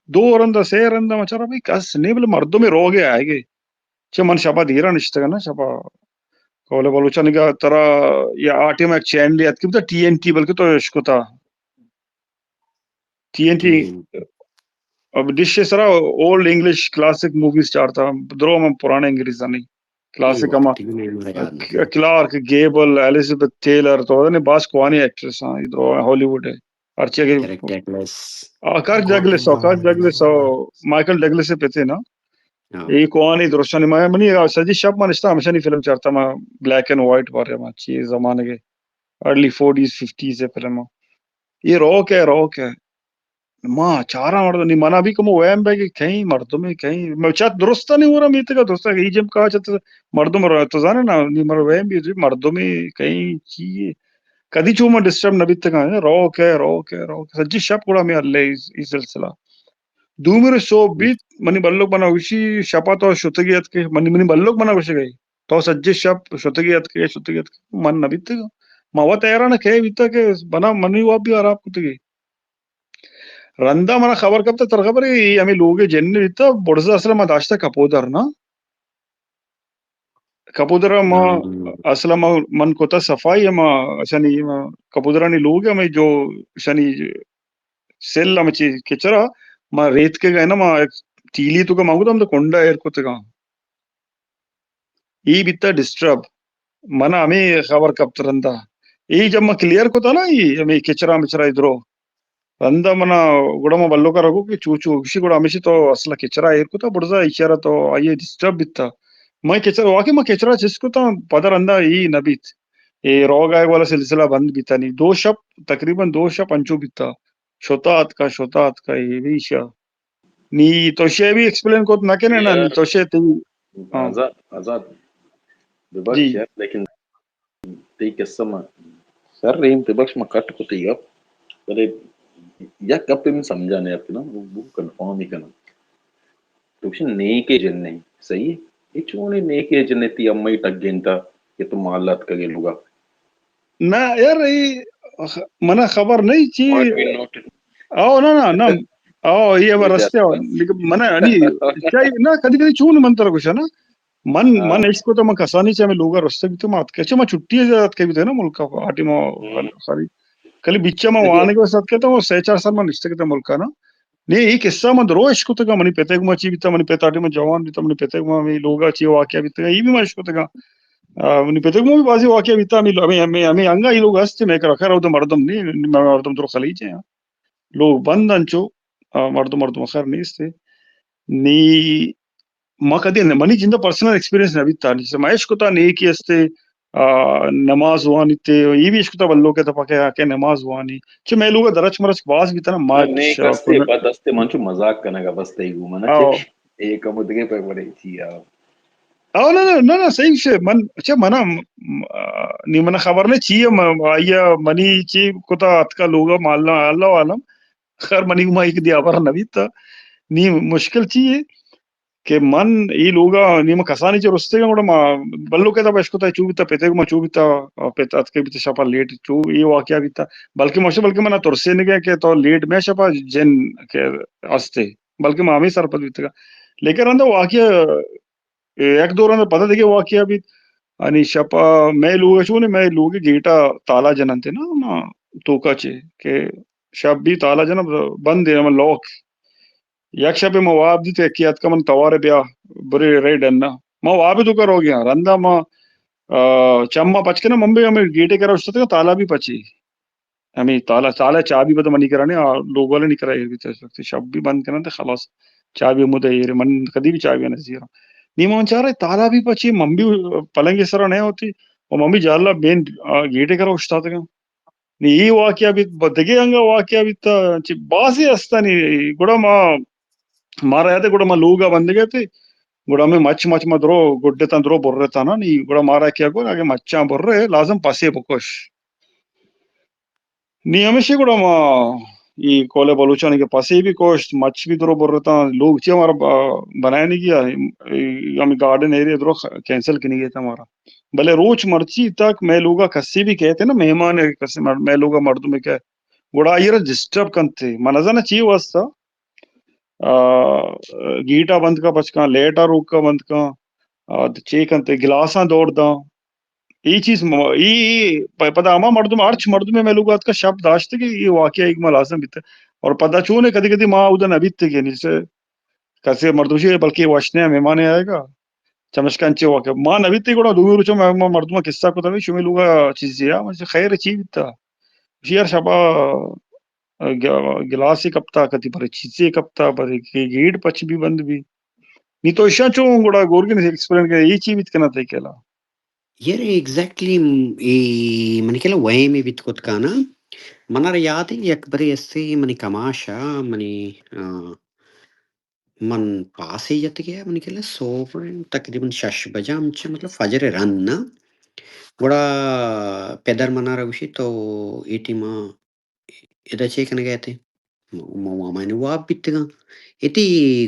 دو رند ء سے رند ء ما چارا بھئی کس نے، بلے مردمے روگ ء آئیگ ء۔ چہ من شپ ء دیر ء نشتگ نا، شپ ء کول ء بلوچانی گا ترا یا آ ٹیم ء یک چینلے اتک بوتا ٹی این ٹی، بلکہ تو اشکتا T N T. T N T. Dish سرا اولڈ انگلش کلاسک موویز چارتا، درو ہم پرانے انگریزانی کلاسک ہم، کلارک گیبل، ایلیزابتھ ٹیلر، تو نے باز کوانی ایکٹریس ہیں ادھر ہالی ووڈ ہے، ہرچی کہ کرک ڈگلس، آ، کرک ڈگلس ہو، کرک ڈگلس ہو، مائیکل ڈگلس پتے نا، اے کوانی درشانی ما منی سجی شپ ما نشتا ہمیشہ نی فلم چارتا ما، بلیک اینڈ وائٹ بارے ما چی زمانے کے ارلی فورٹیز ففٹیز ہے فلم، یہ روک ہے، روک ہے۔ ما چاراں مردم، نی منا بھی کمو وہم بہ کہ کہیں مردمے کہیں، میں چت درست نہیں ہو رہا، میتگا درست ہے، یہ جم کا چت مردم رہا، تو زانے نا، نی مر وہم بھی مردمے کہیں چیئے۔ کدی چو ما ڈسٹرب نہ بیتگا، روک ہے، روک ہے، روک ہے۔ سجی شپ گڑا میں اللہ ای سلسلہ۔ دومی روچ سوب بیت، منی بلوک منا گوشی، شپا تو شتگی ات کہ، منی، منی بلوک منا گوشگئی، تو سجی شپ شتگی ات کہ، شتگی ات کہ، من نہ بیتگا۔ ما وت حیران کئے بیتا کہ بنا منی واب بھی خراب کتگی۔ رندا منا خبر کپتا، تر خبر ہے، یہ ہمیں لوگ جن بیتا، برزا اصلا ما داشتا کپودر نا۔ کپودرا ما اصلا ما من کتا صفائی ما، اشانی ما کپودرانی لوگ ہمیں جو اشانی سل ہم چی کچرا ما ریت کے گئے نا، ما ایک ٹیلی تو کا مانگو تو ہم تو کنڈا ایر کتگا۔ ای بیتا ڈسٹرب، منا ہمیں خبر کپت رندا۔ ای جب ما کلیئر کتا نا، ای ہمیں کچرا مچرا ادرو، رندا منا گڑا ما بلوکا رگو کہ چو چو گشی، گڑا ہمیشی تو اصلا کچرا ایر کتا، برزا ایشارا تو آئیے ڈسٹرب بیتا۔ ما کچرا، واقعی ما کچرا چست کتا، پدا رندا ای نبیت۔ اے روگ آئے والا سلسلہ بند بیتا نی۔ دو شپ، تقریباً دو شپ انچو بیتا۔ شتا اتکا، شتا اتکا، اے بھی شا۔ نی تو شے بھی ایکسپلین کوت نہ کنے نا، نی تو شے تی۔ ہاں۔ آزاد، آزاد۔ ببخش جی۔ یار، لیکن تئی قصہ ما سر رحیم تبخش ما کٹ کتی گپ، بلے یک گپے من سمجھا نیاتک نا، وہ، وہ کنفرم ہی کنا۔ تو گوشے نیکے جنے، صحیح ہے؟ اے چونے نیکے جنے تئی امئی ٹگینتا کہ تو مال اتکگے لوگا؟ نہ یار، اے منا خبر نہیں چی۔ What we noted. او، نہ، نہ، نہ۔ او، یہ اب رستے ہو۔ لیکن منا، یعنی، چاہیے نا، کدی کدی چون من تر گوشا نا۔ من، ہاں۔ من اشکتا من کسانی چہ ہمیں لوگا رستگ بیتو، ما اتکے چہ ما چھٹی ء اتکے بیتو نا ملکا، آٹی ما ہم۔ خالی، کلی بیچا ما وانگ ء ساتھ کہتا ہوں، سے چار سال ما نشتے کہتا ملکا نا۔ نی، اے قصہ ما درو اشکتگا، منی پتے گما چی بیتا، منی پتا آٹی ما جوان بیتا، منی پتے گما ہمیں لوگا چی واقعہ بیتا، اے بھی ما اشکتگا۔ آ، منی پتے گما بھی بازی واقعہ بیتا، ہمیں، ہمیں، ہمیں، ہمیں انگا اے لوگ ہستے، میں کرا خیر، او تو مردم نہیں، مردم درو خلیج ہیں۔ لوگ بند انچو، آ، مردم، مردم خیر نیست۔ نی ما کدی نہ، منی جند ء پرسنل ایکسپیرینس نہ بیتا، نی ما اشکتا نیکی استے، آ، نماز وانی تے، ای بھی اشکتا بلوک ء تپا کہ، کہ نماز وانی۔ چہ مئے لوگ ء درچک مرچک باز بیتا نا، ما نہ، نیک استے، بد استے، من چو مذاق کنگا بس تئی گو من او۔ اے کم دگے پہ بڑے چی آ۔ او نہ، نہ، نہ، نہ، صحیح سے من، اچھا، منا، م-، آ، نی منا خبر نہیں چی ہے، م-، آیا منی چی کتا اتکا لوگا، ما اللہ، اللہ عالم۔ خیر منی گما ایک دی خبر نہ بیتا۔ نی مشکل چی ہے؟ کہ من اے لوگا نی ما کسانی چہ رستگاں، گڑا ما بلوک ء تپا اشکتا چو بیتا، پتے گما چو بیتا، پت اتکے بیتا شپا لیٹ چو اے واقعہ بیتا، بلکہ ماشا بلکہ منا ترسینگے کہ تو لیٹ میں شپا جن کہ استے، بلکہ ما ہمیں سرپد بیتگا۔ لیکن رندا واقعہ، اے، یک دو رندا پدا دیگه واقعہ بیت، انی شپا مئے لوگ چون مئے لوگ گیٹا تالا جننتے نا، ما توکا چے کہ شپ بھی تالا جنن بند ہے، ہم لوک یک شپے ما واب دیت، یکے اتکا من توارے بیا، برے رے ڈنا۔ ما وابے توکا روگیاں۔ رندا ما، آ، چما پچ کنا، من بھی ہمیں گیٹے کرا اشتتگا، تالا بھی پچی۔ ہمیں تالا، تالا چابی بد منی کرانے، آ، لوگ والے نہیں کرا، یہ بھی تو شپ بھی بند کرنا تھا، خلاص۔ چابی مدے یہ من کدی بھی چابی نہ زیرا۔ نی من چارے تالا بھی پچی، من بھی پلنگ سرا نہیں ہوتی، اور من بھی جالا بین، آ، گیٹے کرا اشتتگا۔ نی اے واقعہ بیت، دگہ انگا واقعہ بیت، چہ بازی استانی۔ گڑا ما، مارا یاد ہے، گڑا ما لوگا بندگے تھے، گڑا ہمیں مچ مچ ما درو گڈتاں، درو برتاں نا، نی گڑا مارا کیا گو، اگے مچاں برے لازم پسے بکش۔ نی ہمیشہ گڑا ما ای کولے بلوچانی کہ پسے بھی کشت، مچ بھی درو برتاں، لوگ چی ہمارا ب-، بنائے نہیں گیا، ای، ہمیں گارڈن ایریا درو خ-، کینسل کنی گیا تھا ہمارا۔ بلے روچ مرچی تک مئے لوگا کسے بھی کہتے نا، مہمان ہے، کسے مر-، مئے لوگا مردم کہ گڑا آئی را ڈسٹرب کنتے۔ من نزاناں چی واسطہ، آ، گیٹا بند کا پچ کاں، لیٹا روک کا بند کاں، آ، چے کنتے، گلاساں دور داں۔ ای چیز م-، ای، ای پ-، پدا ہما مردم، ہرچ مردمے مئے لوگا اتکا شپ داشتے کہ یہ واقعہ ایک ما لازم بیتا۔ اور پدا چون ہے، کدی کدی ما اودا نہ بیتگیں، یعنی سے کسے مردم شی بلکہ وشنے مہمانے آئے گا، چمشکان چے واقعہ ما نہ بیتگیں، گڑا دومی روچ ما، ما مردم قصہ کو تبی شمی لوگا چیزی ہے، من خیر چی بیتا؟ شی یار شبا گ-، گلاسی کپتا، کتی پر چیزی کپتا، پر گیٹ پچ بھی بند بھی۔ نی تو ایشاں چون گڑا گورگن ایکسپلین کرے، یہ چی بیت کنا تے کلا؟ یار، ایگزیکٹلی، م-، اے منی کلا وہمے بیت کت کانا۔ منارا یاد ہے، یک برے اسے منی کماشا، منی، آ، من پاسے جتگے، منی کلا صبح تقریباً شش بجہ ہم چہ، مطلب، فجر رن نا۔ گڑا پدر منارا گوشی، تو اے ٹیما ادا چے کنگ ءَ ات ئے؟ ما، ما، ما ہمائی واب بیتگاں۔ اتی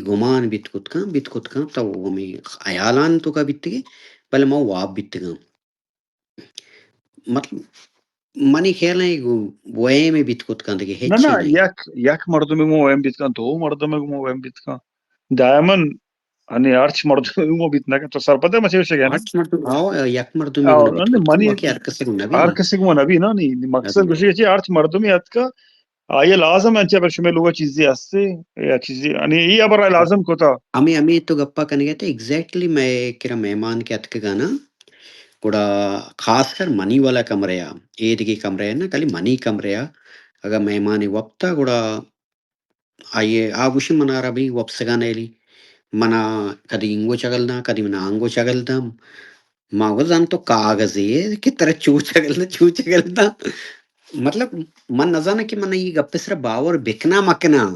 گمان بیت کت کن، بیت کت کن، تو ہمے خیالان توکا بیتگے، بلے ما واب بیتگاں۔ مطلب، منی خیال ءَ وہمے بیت کت کن دگہ نہ، ہچ نہ، نہ۔ یک، یک مردمے گوں وہم بیت کن، دو مردمے گوں وہم بیت کن۔ دائماً انی ہرچ مردمے گوں بیت نہ کن۔ تو سرپدے مچے گوشگ ءَ ئے نا؟ ہرچ مردم، آؤ، یک مردمے آؤ، گوں نہ، بیت نہ، کت کن، منی باقی ہر کسے گوں نہ بی ہر نا۔ کسے گوں نہ بی نا، نی، نی مقصد نہ بی۔ گوشگ ءَ چی، ہرچ مردمے اتکا، آئی ءَ لازم انچہ پر شمے لوگا چیزے ہستے، یا چیزے، انی ای ہبر ءَ لازم کتا۔ ہمے، ہمے تو گپا کنگ ءَ ات، ایگزیکٹلی مئے کرا مہمان کہ اتکگا نا، گڑا خاص کر منی والا کمرہ ءَ، اے دگہ کمرہ ءَ نا، کلی منی کمرہ ءَ، اگاں مہمانے وپتا، گڑا آئی ءَ آ گوشی، منارا بی وپسگا نیلی۔ منا کدی اینگو چگل داں، کدی منا آنگو چگل داں۔ ما گو زان تو کاغذے ئے کہ ترا چو چگل داں، چو چگل داں۔ مطلب، من نزاناں کہ من اے گپ ءِ سرا باور بکناں مکناں۔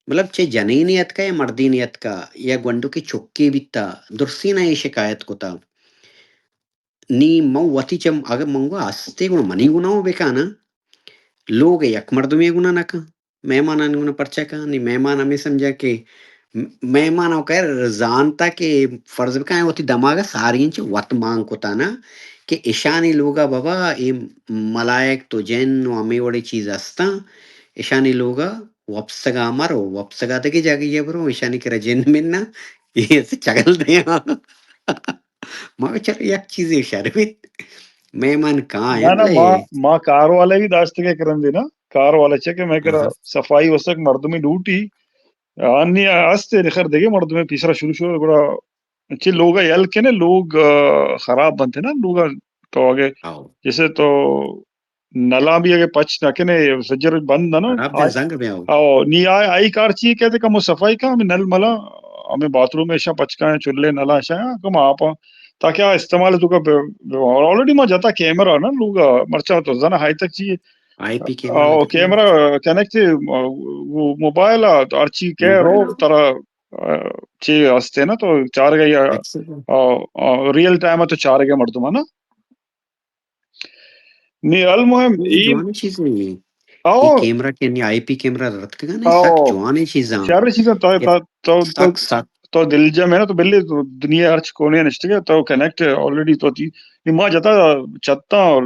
مطلب، چہ جنینے اتکا یا مردینے اتکا یا گونڈوکے چکے بیتا، درسینا اے شکایت کتا۔ نی من وتی چم، اگہ من گو ہستے گڑا منی گناہ بکانا، لوگ یک مردمے گناہ نکن۔ مہمانانی گون پرچا کن؟ نی مہمان ہمے سمجھا کہ م-، مہمان او خیر زانتا کہ فرض بکن وتی دماغ ساری انچ وت مان کتا نا کہ اشانی لوگا بابا اے ملائک تو جن و ہمے وڑے چیز ہستاں، اشانی لوگا وپسگا مرو، وپسگا دگہ جاگہی برو، اشانی کرا جن مننا، اے چگل دیاں۔ ما چر یک چیزے شر بیت۔ مہمان کاں نہ، نہ، ما، بلے ما کار والے بھی داشتگے کرندے نا۔ کار والے چہ کہ میں کرا ہاں۔ صفائی وسک مردمی ڈیوٹی آنی ہستے، خیر دگہ مردمے پیسرا شروع شروع گڑا چہ لوگا یل کنے، لوگ، آ، خراب بنتے نا، لوگا تو آگے ہاں۔ جیسے تو نلاں بھی اگہ پچ نہ کنے، سجر بند نہ نا۔ خراب بیا، آ-، زنگ بیا۔ او، نی آ-، آئی کار چی کہتے کمو صفائی کا، ہمیں نل ملا، ہمیں باتھ روم ایشا پچ کا، چولے نلا ایشا کم آپ، تاکہ آ استعمال تو کا ب-، ب-، اور آلریڈی ما جتا کیمرہ نا لوگا، مرچا تو زنا ہائی تک چی، آئی پی کیمرہ او، لگا۔ کیمرہ کنیکٹ، آ، وہ موبائل آ، تو ہر چی کہہ رو موبائل آ۔ ترا، آ، چی ہستے نا تو چار گئی، آ، ایکسیڈنٹ۔ آ، آ، ریئل ٹائم تو چار گئے مردم نا۔ نی المہم سک ای جوانیں چیزے۔ او۔ اے کیمرہ کہ نی آئی پی کیمرہ رتکگا نی، سک او۔ جوانیں چیزاں۔ شر چیزاں تو، کہ تو، تو، تو، سک، سک۔ تو دلجم ہے نا، تو بلے تو دنیا ہرچ کونے نشتگے، تو کنیکٹ آلریڈی تو تھی۔ نی ما جتا چھتاں اور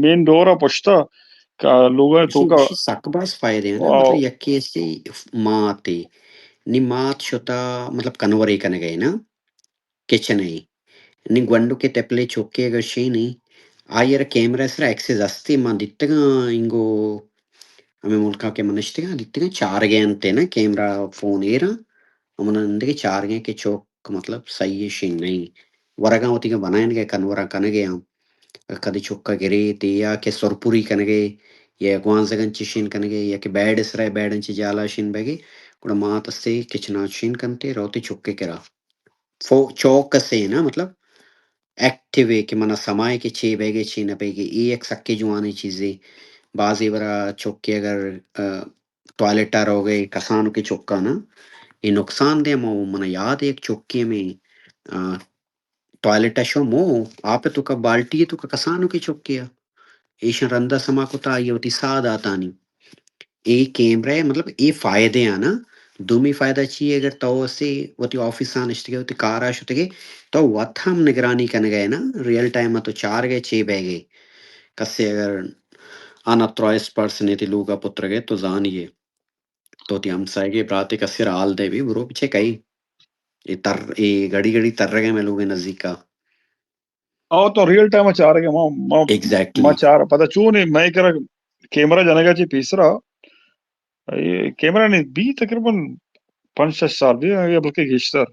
مین ڈور پشتا کا لوگا تو کا۔ سک باز فائدے ہیں نا، او۔ مطلب یکی ایسے ماتے، نی مات شتا، مطلب کنورے کنگے نا۔ کچن ء۔ نی گونڈو کہ تپلے چکے اگر شینی، آئی ء را کیمرہ ء سرا ایکسس ہستی، ما دیتگاں انگو ہمے ملکاں کہ من نشتگاں، دیتگاں چارگے انت نا، کیمرہ فون ایراں، ہمنا نندگے چارگے کہ چک مطلب صحیح شین نہیں۔ ورگاں وتی کہ بنائینگے کنوراں کنگے آں۔ کدی چکا گریت یا کہ سرپوری کنگے یا گوانزگاں چشین کنگے یا کہ بیڈ ء سرا بیڈ انچ جالا شین بیگے، گڑا مات استے کچنا شین کنتے روتے چکے کرا۔ فو-، چوکسے نا، مطلب، ایکٹیو ہے کہ منا سمائے کہ چے بیگے، چے نہ بیگے، اے یک سکے جوانے چیزے۔ بازے برا چکے اگر، آ، ٹوائلٹ آ روگے، کسانو کے چکا نا، اے نقصان دے۔ ہمو منا یاد ہے، یک چکے میں، آ، ٹوائلٹ آ شو مو، آپ تو کا بالٹی تو کا کسانو کے چکے آ۔ ایشاں رندا سما کتا، آئی وتی ساہ داتانی۔ اے کیمرہ ء مطلب اے فائدے آ نا۔ دومی فائدہ چی ہے؟ اگر تو اسے وتی آفیس آ نشتگے، وتی کار آ شتگے، تو وت ہم نگرانی کنگے نا، ریئل ٹائم آ تو چارگے چے بیگے۔ کسے اگر اناتھورائزڈ پرسن تی لوگا پترگے تو زانیے۔ تو تی ہمسائگے براتے کسے را حال دے بھی برو پچھے کئی۔ اے تر، اے گھڑی گھڑی ترگے میں لوگے نزدیکا۔ او تو ریئل ٹائم چارگے ما، ما، ایگزیکٹلی۔ ما چار پتہ چون ہے، میں کرا کیمرہ جنگا چی پیسرا اے کیمرہ نے بی تقریباً پنچ شش سال بی یا بلکہ گیشتر۔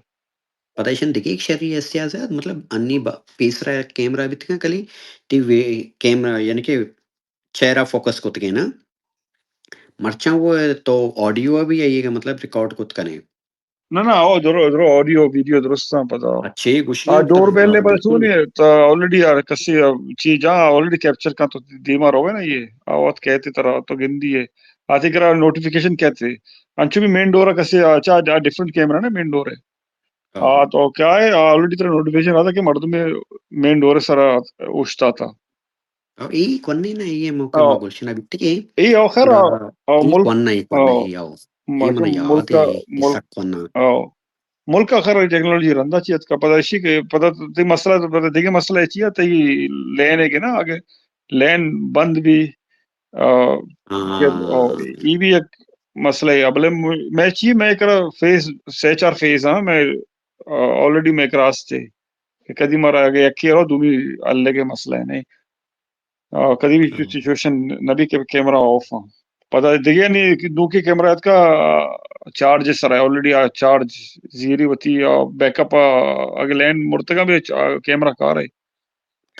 پدا ایشان دگہ یک شری است یا زیاد، مطلب، انی با-، پیسرا یک کیمرہ بیتگاں، کلی تی وے کیمرہ، یعنی کہ چہرہ فوکس کتگے نا۔ مرچاں وہ تو آڈیو بھی آئیے گا، مطلب، ریکارڈ کت کنے۔ نہ، نہ، او درو، درو آڈیو ویڈیو درستاں پدا۔ اچھے گوشی آ، ڈور بیل نے پدا تو بالکل۔ نے، تو آلریڈی آ کسی، آ، چی جا آلریڈی کیپچر کن تو دیما روے نا یہ۔ آ وقت کہتے ترا تو گندی ہے۔ آتے کرا نوٹیفیکیشن کہتے۔ انچو بھی مین ڈور کسی، آ، چا، آ ڈیفرنٹ کیمرہ نا مین ڈور ہے۔ ہاں۔ آ تو کیا ہے، آلریڈی ترا نوٹیفیکیشن آتا کہ مردم مین ڈور سرا اوشتا تھا۔ او، اے کونے نا، اے موقع او۔ ما گلشن ابھی تک اے۔ اے آخر گڑا آ، آ، اے ملک، کونا، اے کونا، آ، اے آؤ۔ اے منا مطلب یاد ملک، ہے، اے ملک، سک کونا۔ آ، ملک آخر ٹیکنالوجی رندا چی اتکا، پدا اشی کہ پدا تی مسئلہ، پدا دیگه مسئلہ چی ہے، تی لین ہے کہ نا، آگے لین بند بھی، آ، ہاں۔ کہ، آ، اے بھی ایک مسئلہ ہے۔ ابلے م-، میں چی، میں کرا فیز، سے چار فیز ہاں، میں، آ، آلریڈی میں کرا آستے۔ کہ کدی مارا اگہ یکی رو دومی الگ مسئلہ ہے نہیں۔ آ، کدی بھی ہاں۔ سچویشن نبی کہ کیمرہ آف ہاں۔ پدا دیگه نی کہ دوکی کیمرہ اتکا چارج سرا ہے، آلریڈی آ چارج زیری وتی، آ، بیک اپ، آ، اگہ لین مرتگا بھی چا-، کیمرہ کار ہے۔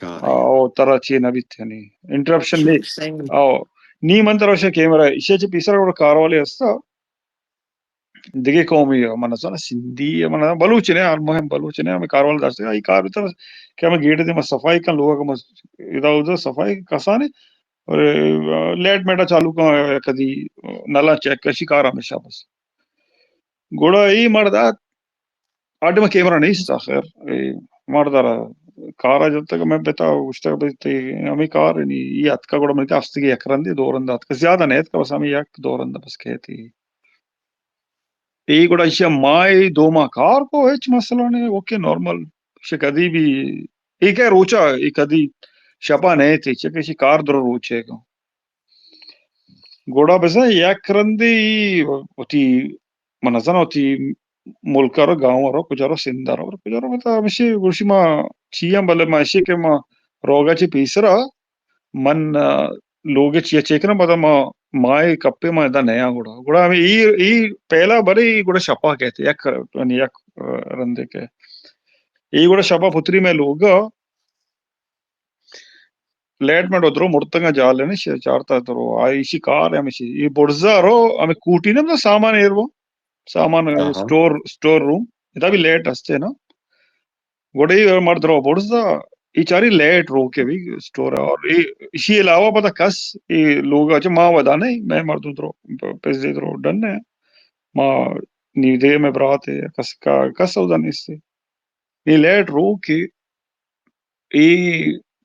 کار آ، ہے۔ او ترا چی نہ بیت کنی۔ انٹرپشن شوف نہیں۔ سنگ۔ آ، نی من ترا وشے کیمرہ، ایشی چی پیسر اور کار والے ہستا۔ دگہ قومی ہے، من نزاناں سندھی ہے، من نزاناں بلوچ نے، المهم بلوچ نے، ہمیں کار والا داشتے، ای کار بیتا کہ ہمیں گیٹ دے ما صفائی کن، لوگا کہ ما ادا ادا صفائی کسانے، اور، آ، لیٹ میٹا چالو کن، کدی نلا چیک کشی کار ہمیشہ بس۔ گڑا ای مرد آت، اڈ میں کیمرہ نہیں تھا، خیر، اے مرد را کارا جب تک میں پتا گوشتا کہ بھئی تے ہمیں کار نہیں، یہ اتکا گڑا من کہ ہفتگی یک رندی دو رند اتکا، زیادہ نہیں اتکا، بس ہمیں یک دو رند بس کہتی۔ اے گڑا ایشی ء ماہ ء دو ماہ کار کو، ہچ مسئلہ نہیں، اوکے، نارمل۔ ایشی کدی بھی، اے کہ روچا، اے کدی شپا نہیں تھے، چکہ ایشی کار درو روچے کو۔ گڑا بزاں یک رندے وتی، من نزاناں وتی ملک ء رو، گاؤں ء رو، کجا رو، سندھ ء رو، کجا رو، مطلب ہمیشی گوشی ما چی ہم، بلے ما ایشی کہ ما روگا چی پیسرا من، آ، لوگ ء چیا چے کناں، پدا ما، ماہ ء کپے ما ادا نیاں گڑا۔ گڑا ہمیں ای، ای پہلا برے ای گڑا شپا کہتے، یک، یعنی یک، آ، رندے کہ۔ ای گڑا شپا پتری میں لوگ ء لیٹ میں درو مرتگاں جال ہے نا، چارتا درو، آئی ایشی کار ہے ہمیشی۔ ای بڑزا رو، ہمیں کوٹی نا، مطلب سامان ایر وہ، سامان آہا۔ سٹور، سٹور روم، ادا بھی لیٹ ہستے نا۔ گڑا اے مرد رو برزا، اے چاری لیٹ روکے بھی سٹور ہے۔ اور اے، اسی علاوہ پتہ کس اے لوگ اچ ما ودا نہیں، میں مردم درو پیسے درو ڈن ہے۔ ما نیدے میں برات ہے، کس کا، کس اودا نہیں سے۔ اے لیٹ روکے، اے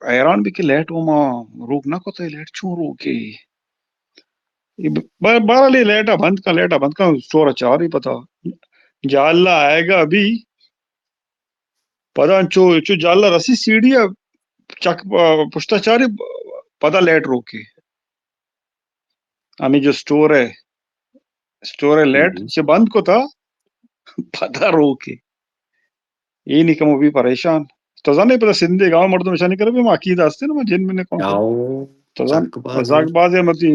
حیران بھی کہ لیٹ وہ ما روک نہ کوتا، لیٹ چون روکے؟ اے ب-، بہرحال اے لیٹ بند کا، لیٹ بند کا، سٹور چاری پتہ۔ جالا آئے گا ابھی، پدا چو، چو جالا رسی سیڑھی ء چک، آ، پشتا چاری، پدا لیٹ روکے۔ ہمیں جو سٹور ہے، سٹور ہے لیٹ ہم۔ چہ بند کتا، پدا روکے۔ اے نی کمو بھی پریشان۔ تو زانے پدا سندھ گاؤں مردم اشانی کرے بھی ما عقیدہ ہستے نا، ما جن میں نے کون۔ آؤ، تو زان، سک باز زاگ ہے۔ باز ہے متی،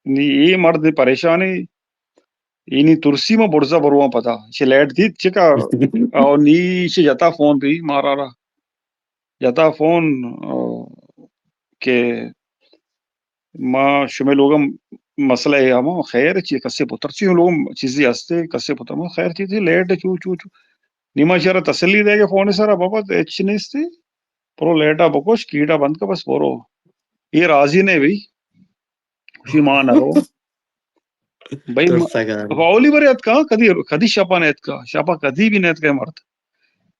نی اے مرد پریشان ہے۔ اینی ترسی ما برزا برواں پدا۔ چہ لیٹ دیت چکا، او نی چہ جتا فون دی مارا را۔ جتا فون، او، کہ ما شمے لوگم مسئلہ ہے ہما خیر چی کسے پتر چی لوگم چیزی ہستے کسے پتر ما خیر چی تھی لیٹ چو چو چو۔ نی ما شرا تسلی دے کہ فون سرا بابا ہچ نیستی۔ پرو لیٹا بکش، کیٹا بند کا بس برو۔ یہ راضی نہیں بھئی۔ گوشی ما نہ رو۔ بھئی ما، درست گال۔ اولی برے اتکا، کدی، کدی شپا نہ اتکا، شپا کدی بھی نہ اتکا مرد۔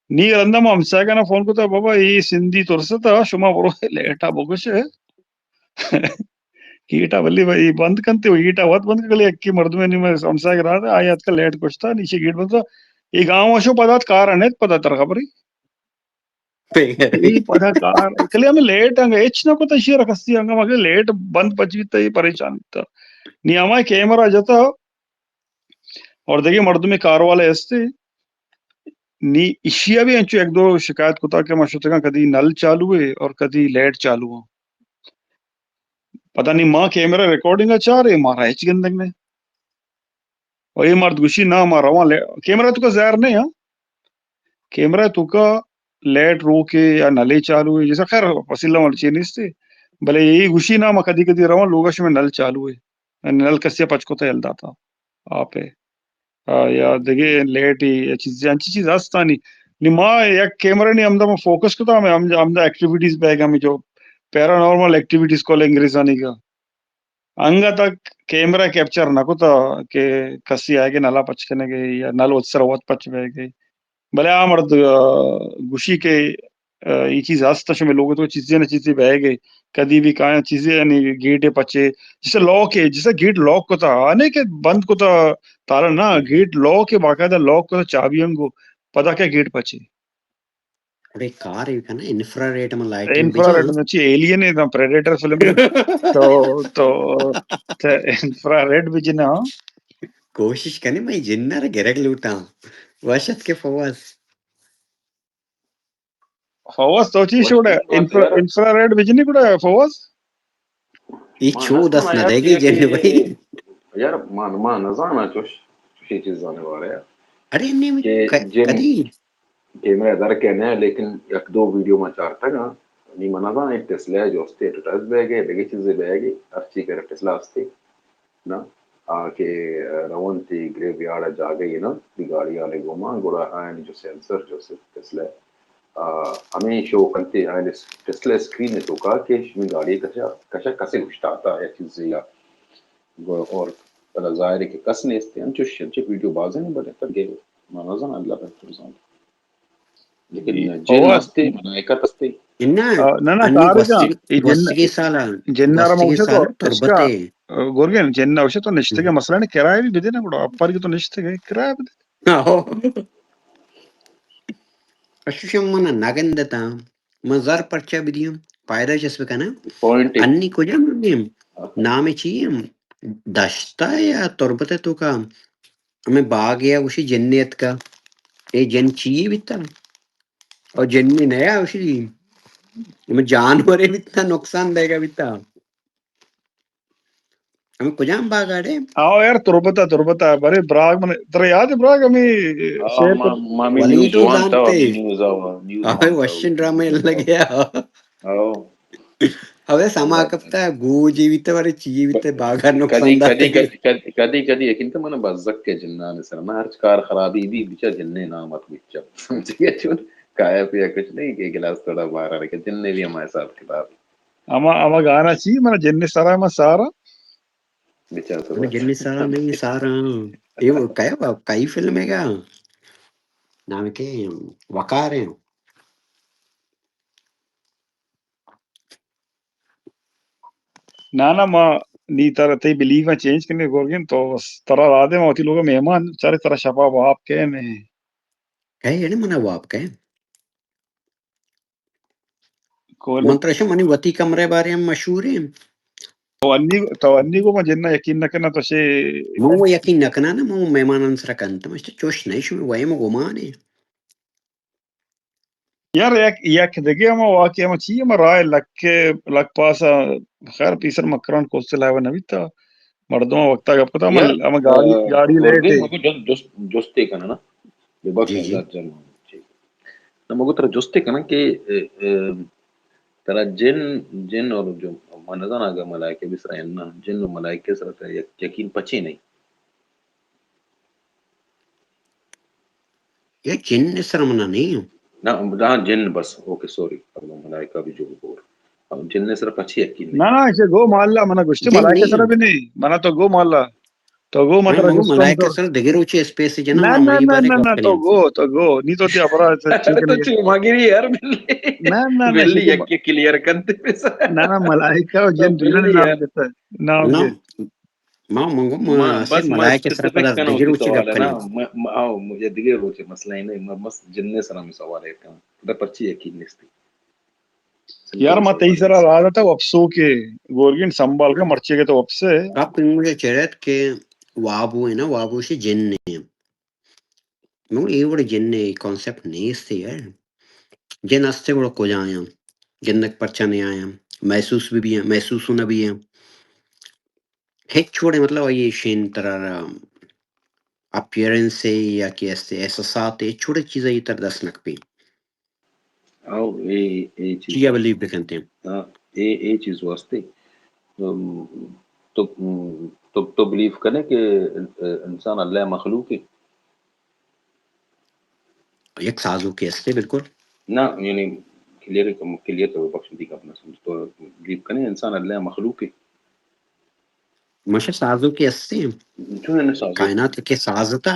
نی رندا ما ہمسایگانا فون کتا، بابا، اے سندھی ترستا، شما برو لیٹا بکش۔ کیٹا بلی بھئی بند کنتے، کیٹا وت بند کلے، اکی مردمے نی میں ہمسایگ رہا تھا، آیا اتکا لیٹ کشتا، نیچے گیٹ بند تھا۔ اے گاؤں شو پدا کار انت، پدا تر خبری۔ اے پدا کار، کلے ہمیں لیٹ انگا ہچ نہ کتا، شیر کستی انگا مگے لیٹ بند پچ بیتا، یہ پریشان بیتا۔ نی ہمائے کیمرہ جتا اور دیگه مردمی کار والے ہستے۔ نی اشیا بھی انچو ایک دو شکایت کتا کہ ما شتگاں کدی نل چالو ہے اور کدی لیٹ چالو ہے۔ پتہ نہیں ما کیمرہ ریکارڈنگ چارے، مارا ہچ گندگ نہیں۔ و اے مرد گوشی، نا، ما رواں لے-، کیمرہ تو کا ظاہر نہیں، ہاں؟ کیمرہ تو کا لائٹ روکے یا نلے چالو ہے، جیسا خیر وسیلہ والا چیز نہیں سے، بلے یہ گوشی نا، ما کدی کدی رواں لوگا شمے نل چالو ہے، یعنی نل کسی پچ کو تو ہل داتا آپ ہے۔ آ، یا دگہ لیٹ یا چیزے، انچی چیز ہستانی۔ نی ما یک کیمرہ نی ہمدا ما فوکس کتا، ہمیں ہم-، ہمدا ایکٹیویٹیز بیگ ہمیں جو پیرانارمل ایکٹیویٹیز کول انگریزانی کا۔ انگا تک کیمرہ کیپچر نہ کتا کہ کسی آئے گے نلا پچ کنے گے یا نل وت سر وت پچ بے گے۔ بلے آ مرد، آ، گوشی کہ، آ، یہ چیز ہست شمے لوگ تو چیزیں نہ چیزیں بہ گئے، کدی بھی کائیں چیزیں یعنی گیٹ پچے، جسے لاک ہے، جسے گیٹ لاک کتا، آنے کہ بند کتا تالا نا، گیٹ لاک ہے، باقاعدہ لاک کتا چابی انگو، پدا کہ گیٹ پچے۔ اڑے کار ہے کنا، انفرا ریڈ میں لائٹ انفرا ریڈ میں چی ایلین ہے نا، پریڈیٹر فلم ہے۔ تو، تو، تو انفرا ریڈ بھی جنا۔ کوشش کنے میں جنر گرگ لوٹاں۔ وشت کے فواز۔ فوز تو چی شوڑا؟ انفرا، انفرا ریڈ بجنی گڑا فوز؟ ای ما چو نہ دست زانا نہ یار دے گی کہ، جن کہ بھائی۔ یار ما، ما نہ زانا چوش، چوشی چیز زانے بارے۔ اڑے نی کہ ک-، جن کدی؟ کیمرہ در کے نہ، لیکن یک دو ویڈیو ما چارتا گا۔ نی ما نہ زانا ٹیسلا جو استے، ایڈورٹائز بہ گئے، دگہ چیزیں بہ گئے، ہر چی کرے ٹیسلا استے۔ نا، آ کہ رونتی گریو یارڈ ء جاگہ یے نا، دی گاڑی آلے گوما، گڑا آیانی جو سینسر جو ٹیسلا، آ، ہمیں شو کنتے آیانی ٹیسلا اسکرین ء توکا کہ شمی گاڑی کشا، کشا کسے گشتاتا یا چیزے یا گو-، اور پدا ظاہر ہے کہ کس نیست، انچوش، انچو ویڈیو بازیں بنے تک گئے، ما نہ زان، اللہ بہتر زان۔ لیکن جن ہستے، ملائکت ہستے۔ نہ، آ، نہ، نہ، انی تارے جان، گوستگی، اے جن، گوستگی سالا، جن آرا گوستگی موشا تو سالا تربت اشکا، ہے۔ آ، گورگن، جن نوشے تو نشتگے، ہم۔ مسئلہ نے کرائے بھی بدے نا گڑا، اپر کی تو نشتگے، کرائے بدے۔ آہو۔ اشوشم من نگندتا، من زر پرچا بدیم، فائدہ چس بکنم۔ پوائنٹ ہے۔ انی کجا منیم؟ نام چی ہم؟ دشتا یا تربت توکا؟ ہمیں باغ یا گوشی جنے اتکا۔ اے جن چی بیتا؟ او جن نیا گوشی۔ ہمیں جانورے بیتا، نقصان دے گا بیتا۔ ہمیں کجام باغ آڑے؟ آؤ یار، تربتا، تربتا، برے براگ من، ترا یاد ہے براگ ہمیں آ، شیر ما، کو ما، می ولی نیوز تو وانتا، زانتے۔ می نیوز آوا، نیوز آہے وانتا۔ وشن ڈرامہ لگیا۔ آؤ۔ اوے سما کپتا، گوجی بیتے، بارے چی بیتے، باغا نقصان کدی، داتے۔ کدی، کدی، کدی، کدی، یقین تو من بزک کے جنان سر، من ہرچ کار خرابی بھی بچا جننے نام ات بچا۔ سمجھ گیا چون؟ کایا پیا کچھ نہیں، کہ گلاس تھوڑا باہر آ رہا، کہ جننے بھی ہمارے حساب کتاب۔ ہما، ہما گانا چی؟ من جننے سارا، من سارا۔ بچا تو من بس۔ جننے سارا نہیں، سارا۔ یہ وہ کیا با-، کئی فلم ہے گا؟ نام کے وقار ہیں۔ نہ، نہ، ما نی ترا تئی بلیف ء چینج کنیں گورگن، تو بس ترا را دے ما وتی لوگ ء مہمان چارے ترا شپا واب کئے نے۔ کئے یعنی منا واب کئے؟ کول۔ من ترا شم منی وتی کمرے بارے ہم مشہور ہیں۔ تو انی، تو انی گو ما جنہ یقین نہ کنا تو شے۔ من وہ یقین نہ کنا نا، من مہمان سرا کنت، مشت چوش نہیں شو ویم گمان ہے۔ یار، یک، یک دگہ ہما واقعہ ہما چی ہما راہ لک، لک پاسا، خیر پیسر مکران کوسٹل ہائی وے نہ بیتا، مردم وقتا گپ کتا، ہما، یار، ہما گاڑی، آ، گاڑی لیٹ ہے۔ مگو جن-، جست، جستے کنا نا، یہ بخش جی، جی۔ زیادہ جن-، جی۔ نہ مگو ترا جستے کنا کہ، اے، اے، ترا جن، جن اور جو، من نزان اگر ملائکہ بھی سرا ہے نا، جن اور ملائکہ سرا ترا یک-، یقین پچے نہیں۔ یا جن سر منا نہیں۔ نہ، ہاں، جن بس، اوکے، سوری، ملائکہ بھی جو بور۔ ہم جن سر پچے یقین نہیں۔ نہ، نہ، اسے گو مالا، منا گوشتے جن ملائکہ نہیں۔ سر بھی نہیں، منا تو گو مالا۔ تو گو مطلب ملائکہ سر دگہ روچے اسپیس جنا، نہ، نہ، نہ، تو گو، تو گو، نہیں تو تیا برا، ارے تو چی مگری یار، بلی۔ نہ، نہ، نہ، بلی، یک کلیئر کنتے پیسا۔ نہ، نہ، ملائکہ اور جن دونوں نام دیتا ہے۔ نام نہ۔ ما منگو ما ما، سے بس ما ملائکہ سر پدا دگہ روچے گپ کنیں۔ ما، ما، آؤ، مجھے دگہ روچے مسئلہ ہی نہیں، ما بس جننے سر ہمیں سوال ہے کنا۔ دا پرچی یقین نیستی۔ یار، ما تئی سرا راہ داتا وپسو کہ گورگن سنبھال کا مرچی کے تو وپسے۔ آپ مجھے چرت کہ وابو ہے نا، وابو سے جن نہیں ہے۔ نو، اے وڑ جن ء کانسپٹ نیست یار۔ جن است گڑا کجا آیاں؟ گندگ پرچا نہ آیاں؟ محسوس بہ بیاں، محسوس نہ بیاں۔ ہچ وڑے مطلب آئی شین ترا را اپیئرنس ء یا کہ است احساسات ء، چوڑے چیز ء تر دست نہ کپی۔ او اے، اے چیز چیا بلیو بکنتے؟ ہاں، اے، اے چیز واسطے۔ تو، تو، تو، تو بلیو کنے کہ انسان اللہ مخلوق ہے؟ یک سازوکے استے بالکل۔ نہ، یعنی کلیئر، کلیئر تو بخش دی اپنا سمجھ۔ تو بلیو کنے انسان اللہ مخلوق ہے؟ ماشا سازوکے استے۔ چون نے سازو؟ کائنات کے سازتا۔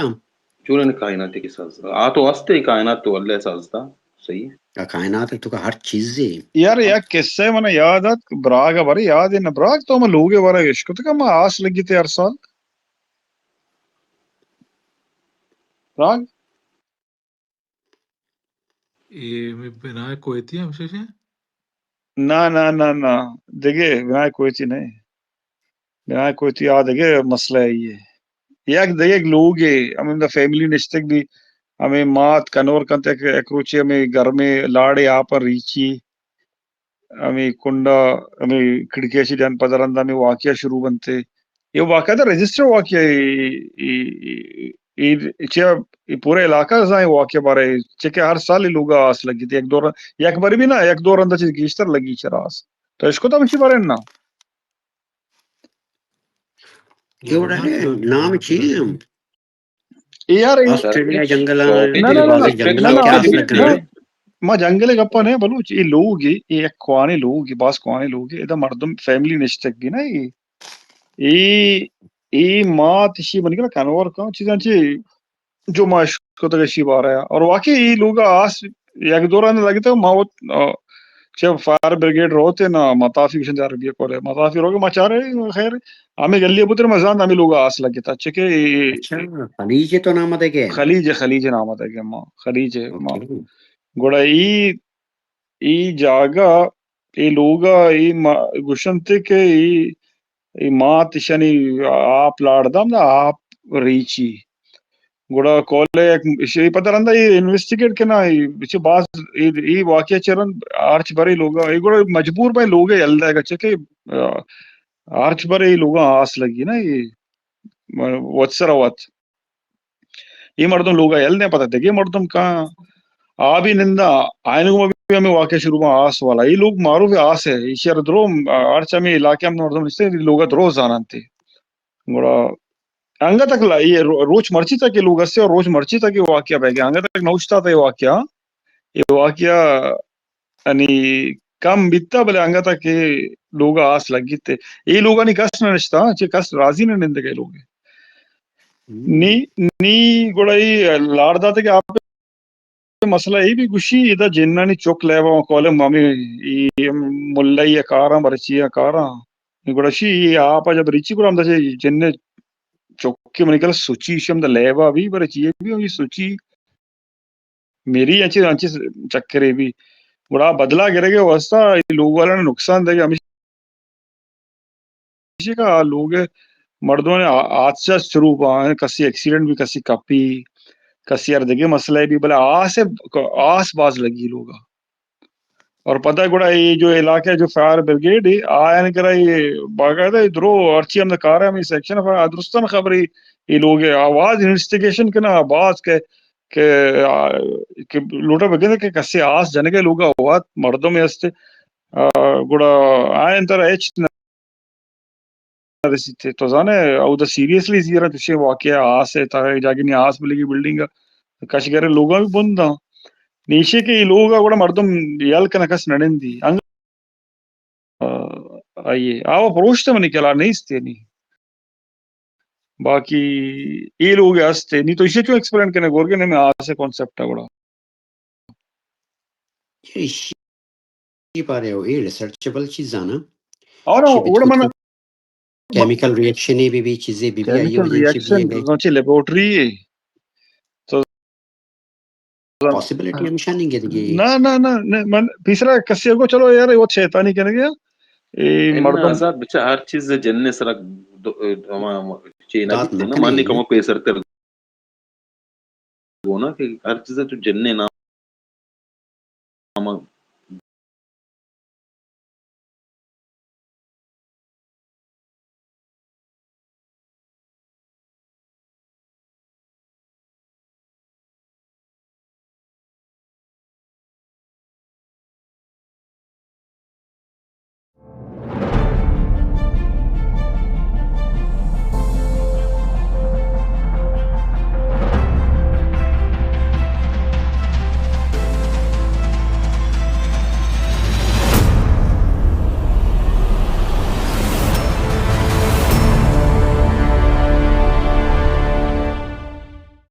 چون نے کائنات کے ساز؟ آ تو استے، کائنات تو اللہ سازتا۔ صحیح ہے۔ آ کائنات تو کا ہر چیز ہے۔ یار، یک قصہ من یاد آت، براگ بری یاد ہے نہ، براگ تو ہم لوگ بارے اشکت کہ ما آس لگی تھے ہر سال۔ راگ؟ اے ہمے بنائے کویتی ہمشہ شے؟ نہ، نہ، نہ، نہ۔ دگہ بنائے کویتی نہیں۔ بنائے کویتی آ دگہ مسئلہ ہے یہ۔ یک دگہ یک لوگ ہے، ہمیں دا فیملی نشتگ بھی، ہمیں مات کنور کنت یک، یک روچے ہمیں گرمے لاڑے آپا ریچی۔ ہمے کنڈا، ہمے کھڑکی اشی ڈن پدرند ہمے واقعہ شروع بنتے۔ یہ واقعہ دا رجسٹر واقعہ اے، اے، اے، اے، چیا، اے پورا علاقہ زائیں واقعہ بارے، چکہ ہر سال اے لوگا آس لگی تھی۔ یک دور، یک باری بھی نہ، یک دور اندر چیز گیشتر لگی چرا آس۔ تو اشکتا ہمشی بارے نا؟ یہ وڑا ہے، نام چی ہے؟ اے یار، اے آسٹریلیا جنگل، نہ، نہ، نہ، نہ، نہ، نہ، ما جنگل گپا نہیں بلوچ، اے لوگ اے، اے یک کوانی لوگ اے، باز کوانی لوگ اے، ادا مردم فیملی نشتگ بھی نا اے۔ اے، اے مات اشی بنی کنا کنور کن چیزاں چی جو ما اشکتگ اشی بارے۔ اور واقعی اے لوگا آس یک دوران لگتے ما وت، آ، چہ فائر بریگیڈ روتے نا مطافی گشن عربی کولے۔ مطافی روگے ما چارے خیر ہمیں گلی بوتر ما زان ہمیں لوگا آس لگتا۔ چکہ اے، اچھا، خلیج تو نام دے گے؟ خلیج، خلیج نام دے گے ما، خلیج ما۔ اوکے۔ گڑا اے، اے جاگہ، اے لوگا، اے ما، گشنتے کہ اے، اے مات اشانی آپ لاڑ دام نا آپ ریچی۔ گڑا کولے یک ایشی پتہ رندا اے انویسٹیگیٹ کنا، اے چہ باز اے، اے واقعہ چہ رند ہرچ برے لوگا، اے گڑا مجبور بے لوگا یل دے گا چکہ، آ، ہرچ برے اے لوگا آس لگی نا، اے وت سر وت۔ اے مردم لوگا یل دے پتہ دگے مردم کاں آ بھی نندا، آئین گوما بھی ہمیں واقعہ شروع با آس والا۔ اے لوگ معروف آس ہے، ایشی ار درو، آ، ہرچ ہمیں علاقے ہم مردم نشتے، اے لوگا درو زاننتے۔ گڑا انگت تک لا-، یہ رو-، روچ مرچی تک یہ لوگ ہستے اور روچ مرچی تک یہ واقعہ بہ گیا۔ انگت تک نوشتا تھا یہ واقعہ، یہ واقعہ یعنی کم بیتا، بلے انگت تک یہ لوگ آس لگی تے۔ یہ لوگانی کس نہ نشتا، چہ کس راضی نہ نندگے لوگ۔ ہم۔ نی، نی گڑا یہ لاڑ داتے کہ آپ مسئلہ اے بھی گوشی، ادا جنانی چک لیبا کولم ہمیں اے ملائی کاراں، برچی کاراں۔ گڑا شی اے آپ جب ریچی گڑا ہم دا جن چک کے منی کل سوچی، شم دا لیبا بھی برچی بھی ہم سوچی۔ میری انچے، انچے چکرے بھی۔ گڑا بدلا گرے گے واسطہ اے لوگ والا نے نقصان دے گا ہمیشہ۔ ایشی کہ آ لوگ ء مردمانی آ-، حادثہ شروع با، کسی ایکسیڈنٹ بھی، کسی کپی، کسی ہر دگہ مسئلہ بھی، بلے آس ء، آس باز لگی لوگا۔ اور پتہ گڑا یہ جو علاقہ جو فائر بریگیڈ ہے، آیان کرا یہ باقاعدہ درو ہرچی ہم کار ہے، ہمیں سیکشن پر درستان خبری یہ لوگ آواز انویسٹیگیشن کنا باز کہ، کہ، آ، کہ لوٹا بگندے کہ کسی آس جنگے لوگا وات مردم است، آ، گڑا آیان ترا ہچ نہ رسیت۔ تو زانے، اودا سیریسلی زیرا چوشیں واقعہ آس ء، تا جاگہ نی آس بلگی بلڈنگ ء کشگرے لوگاں بھی بنداں۔ نیشے کہ اے لوگ ء گڑا مردم یل کنہ کس نہ نندی۔ انگ-، آ، آئیے، آوا پروشت منی کلا نیست یعنی۔ باقی اے لوگ ہستے، نی تو اسے چون ایکسپلین کنے گورگے نے میں آس ء کانسیپٹ ء گڑا۔ ایشی بارے ہو، اے ریسرچبل چیزاں نا۔ اور ایشی وڑ بچکت من کو کیمیکل ریئیکشن بھی، بھی چیزیں بھی، بھی آئی کیمیکل وجہ سے بھی ریئیکشن ہے۔ سوچے لیبورٹری ہے۔ تو پاسیبلٹی ہمیشہ نہیں گے دیگه۔ نہ، نہ، نہ، نہ، من پیسرا کسی کو چلو یار، وہ شیطانی کنے گیا۔ اے ان مردم آزاد بچا ہر چیز جن سرک دو-، ہما چینا دات بیتے نا، نکلی۔ مانی کمو پیسر تر گونا کہ ہر چیز تو جن نام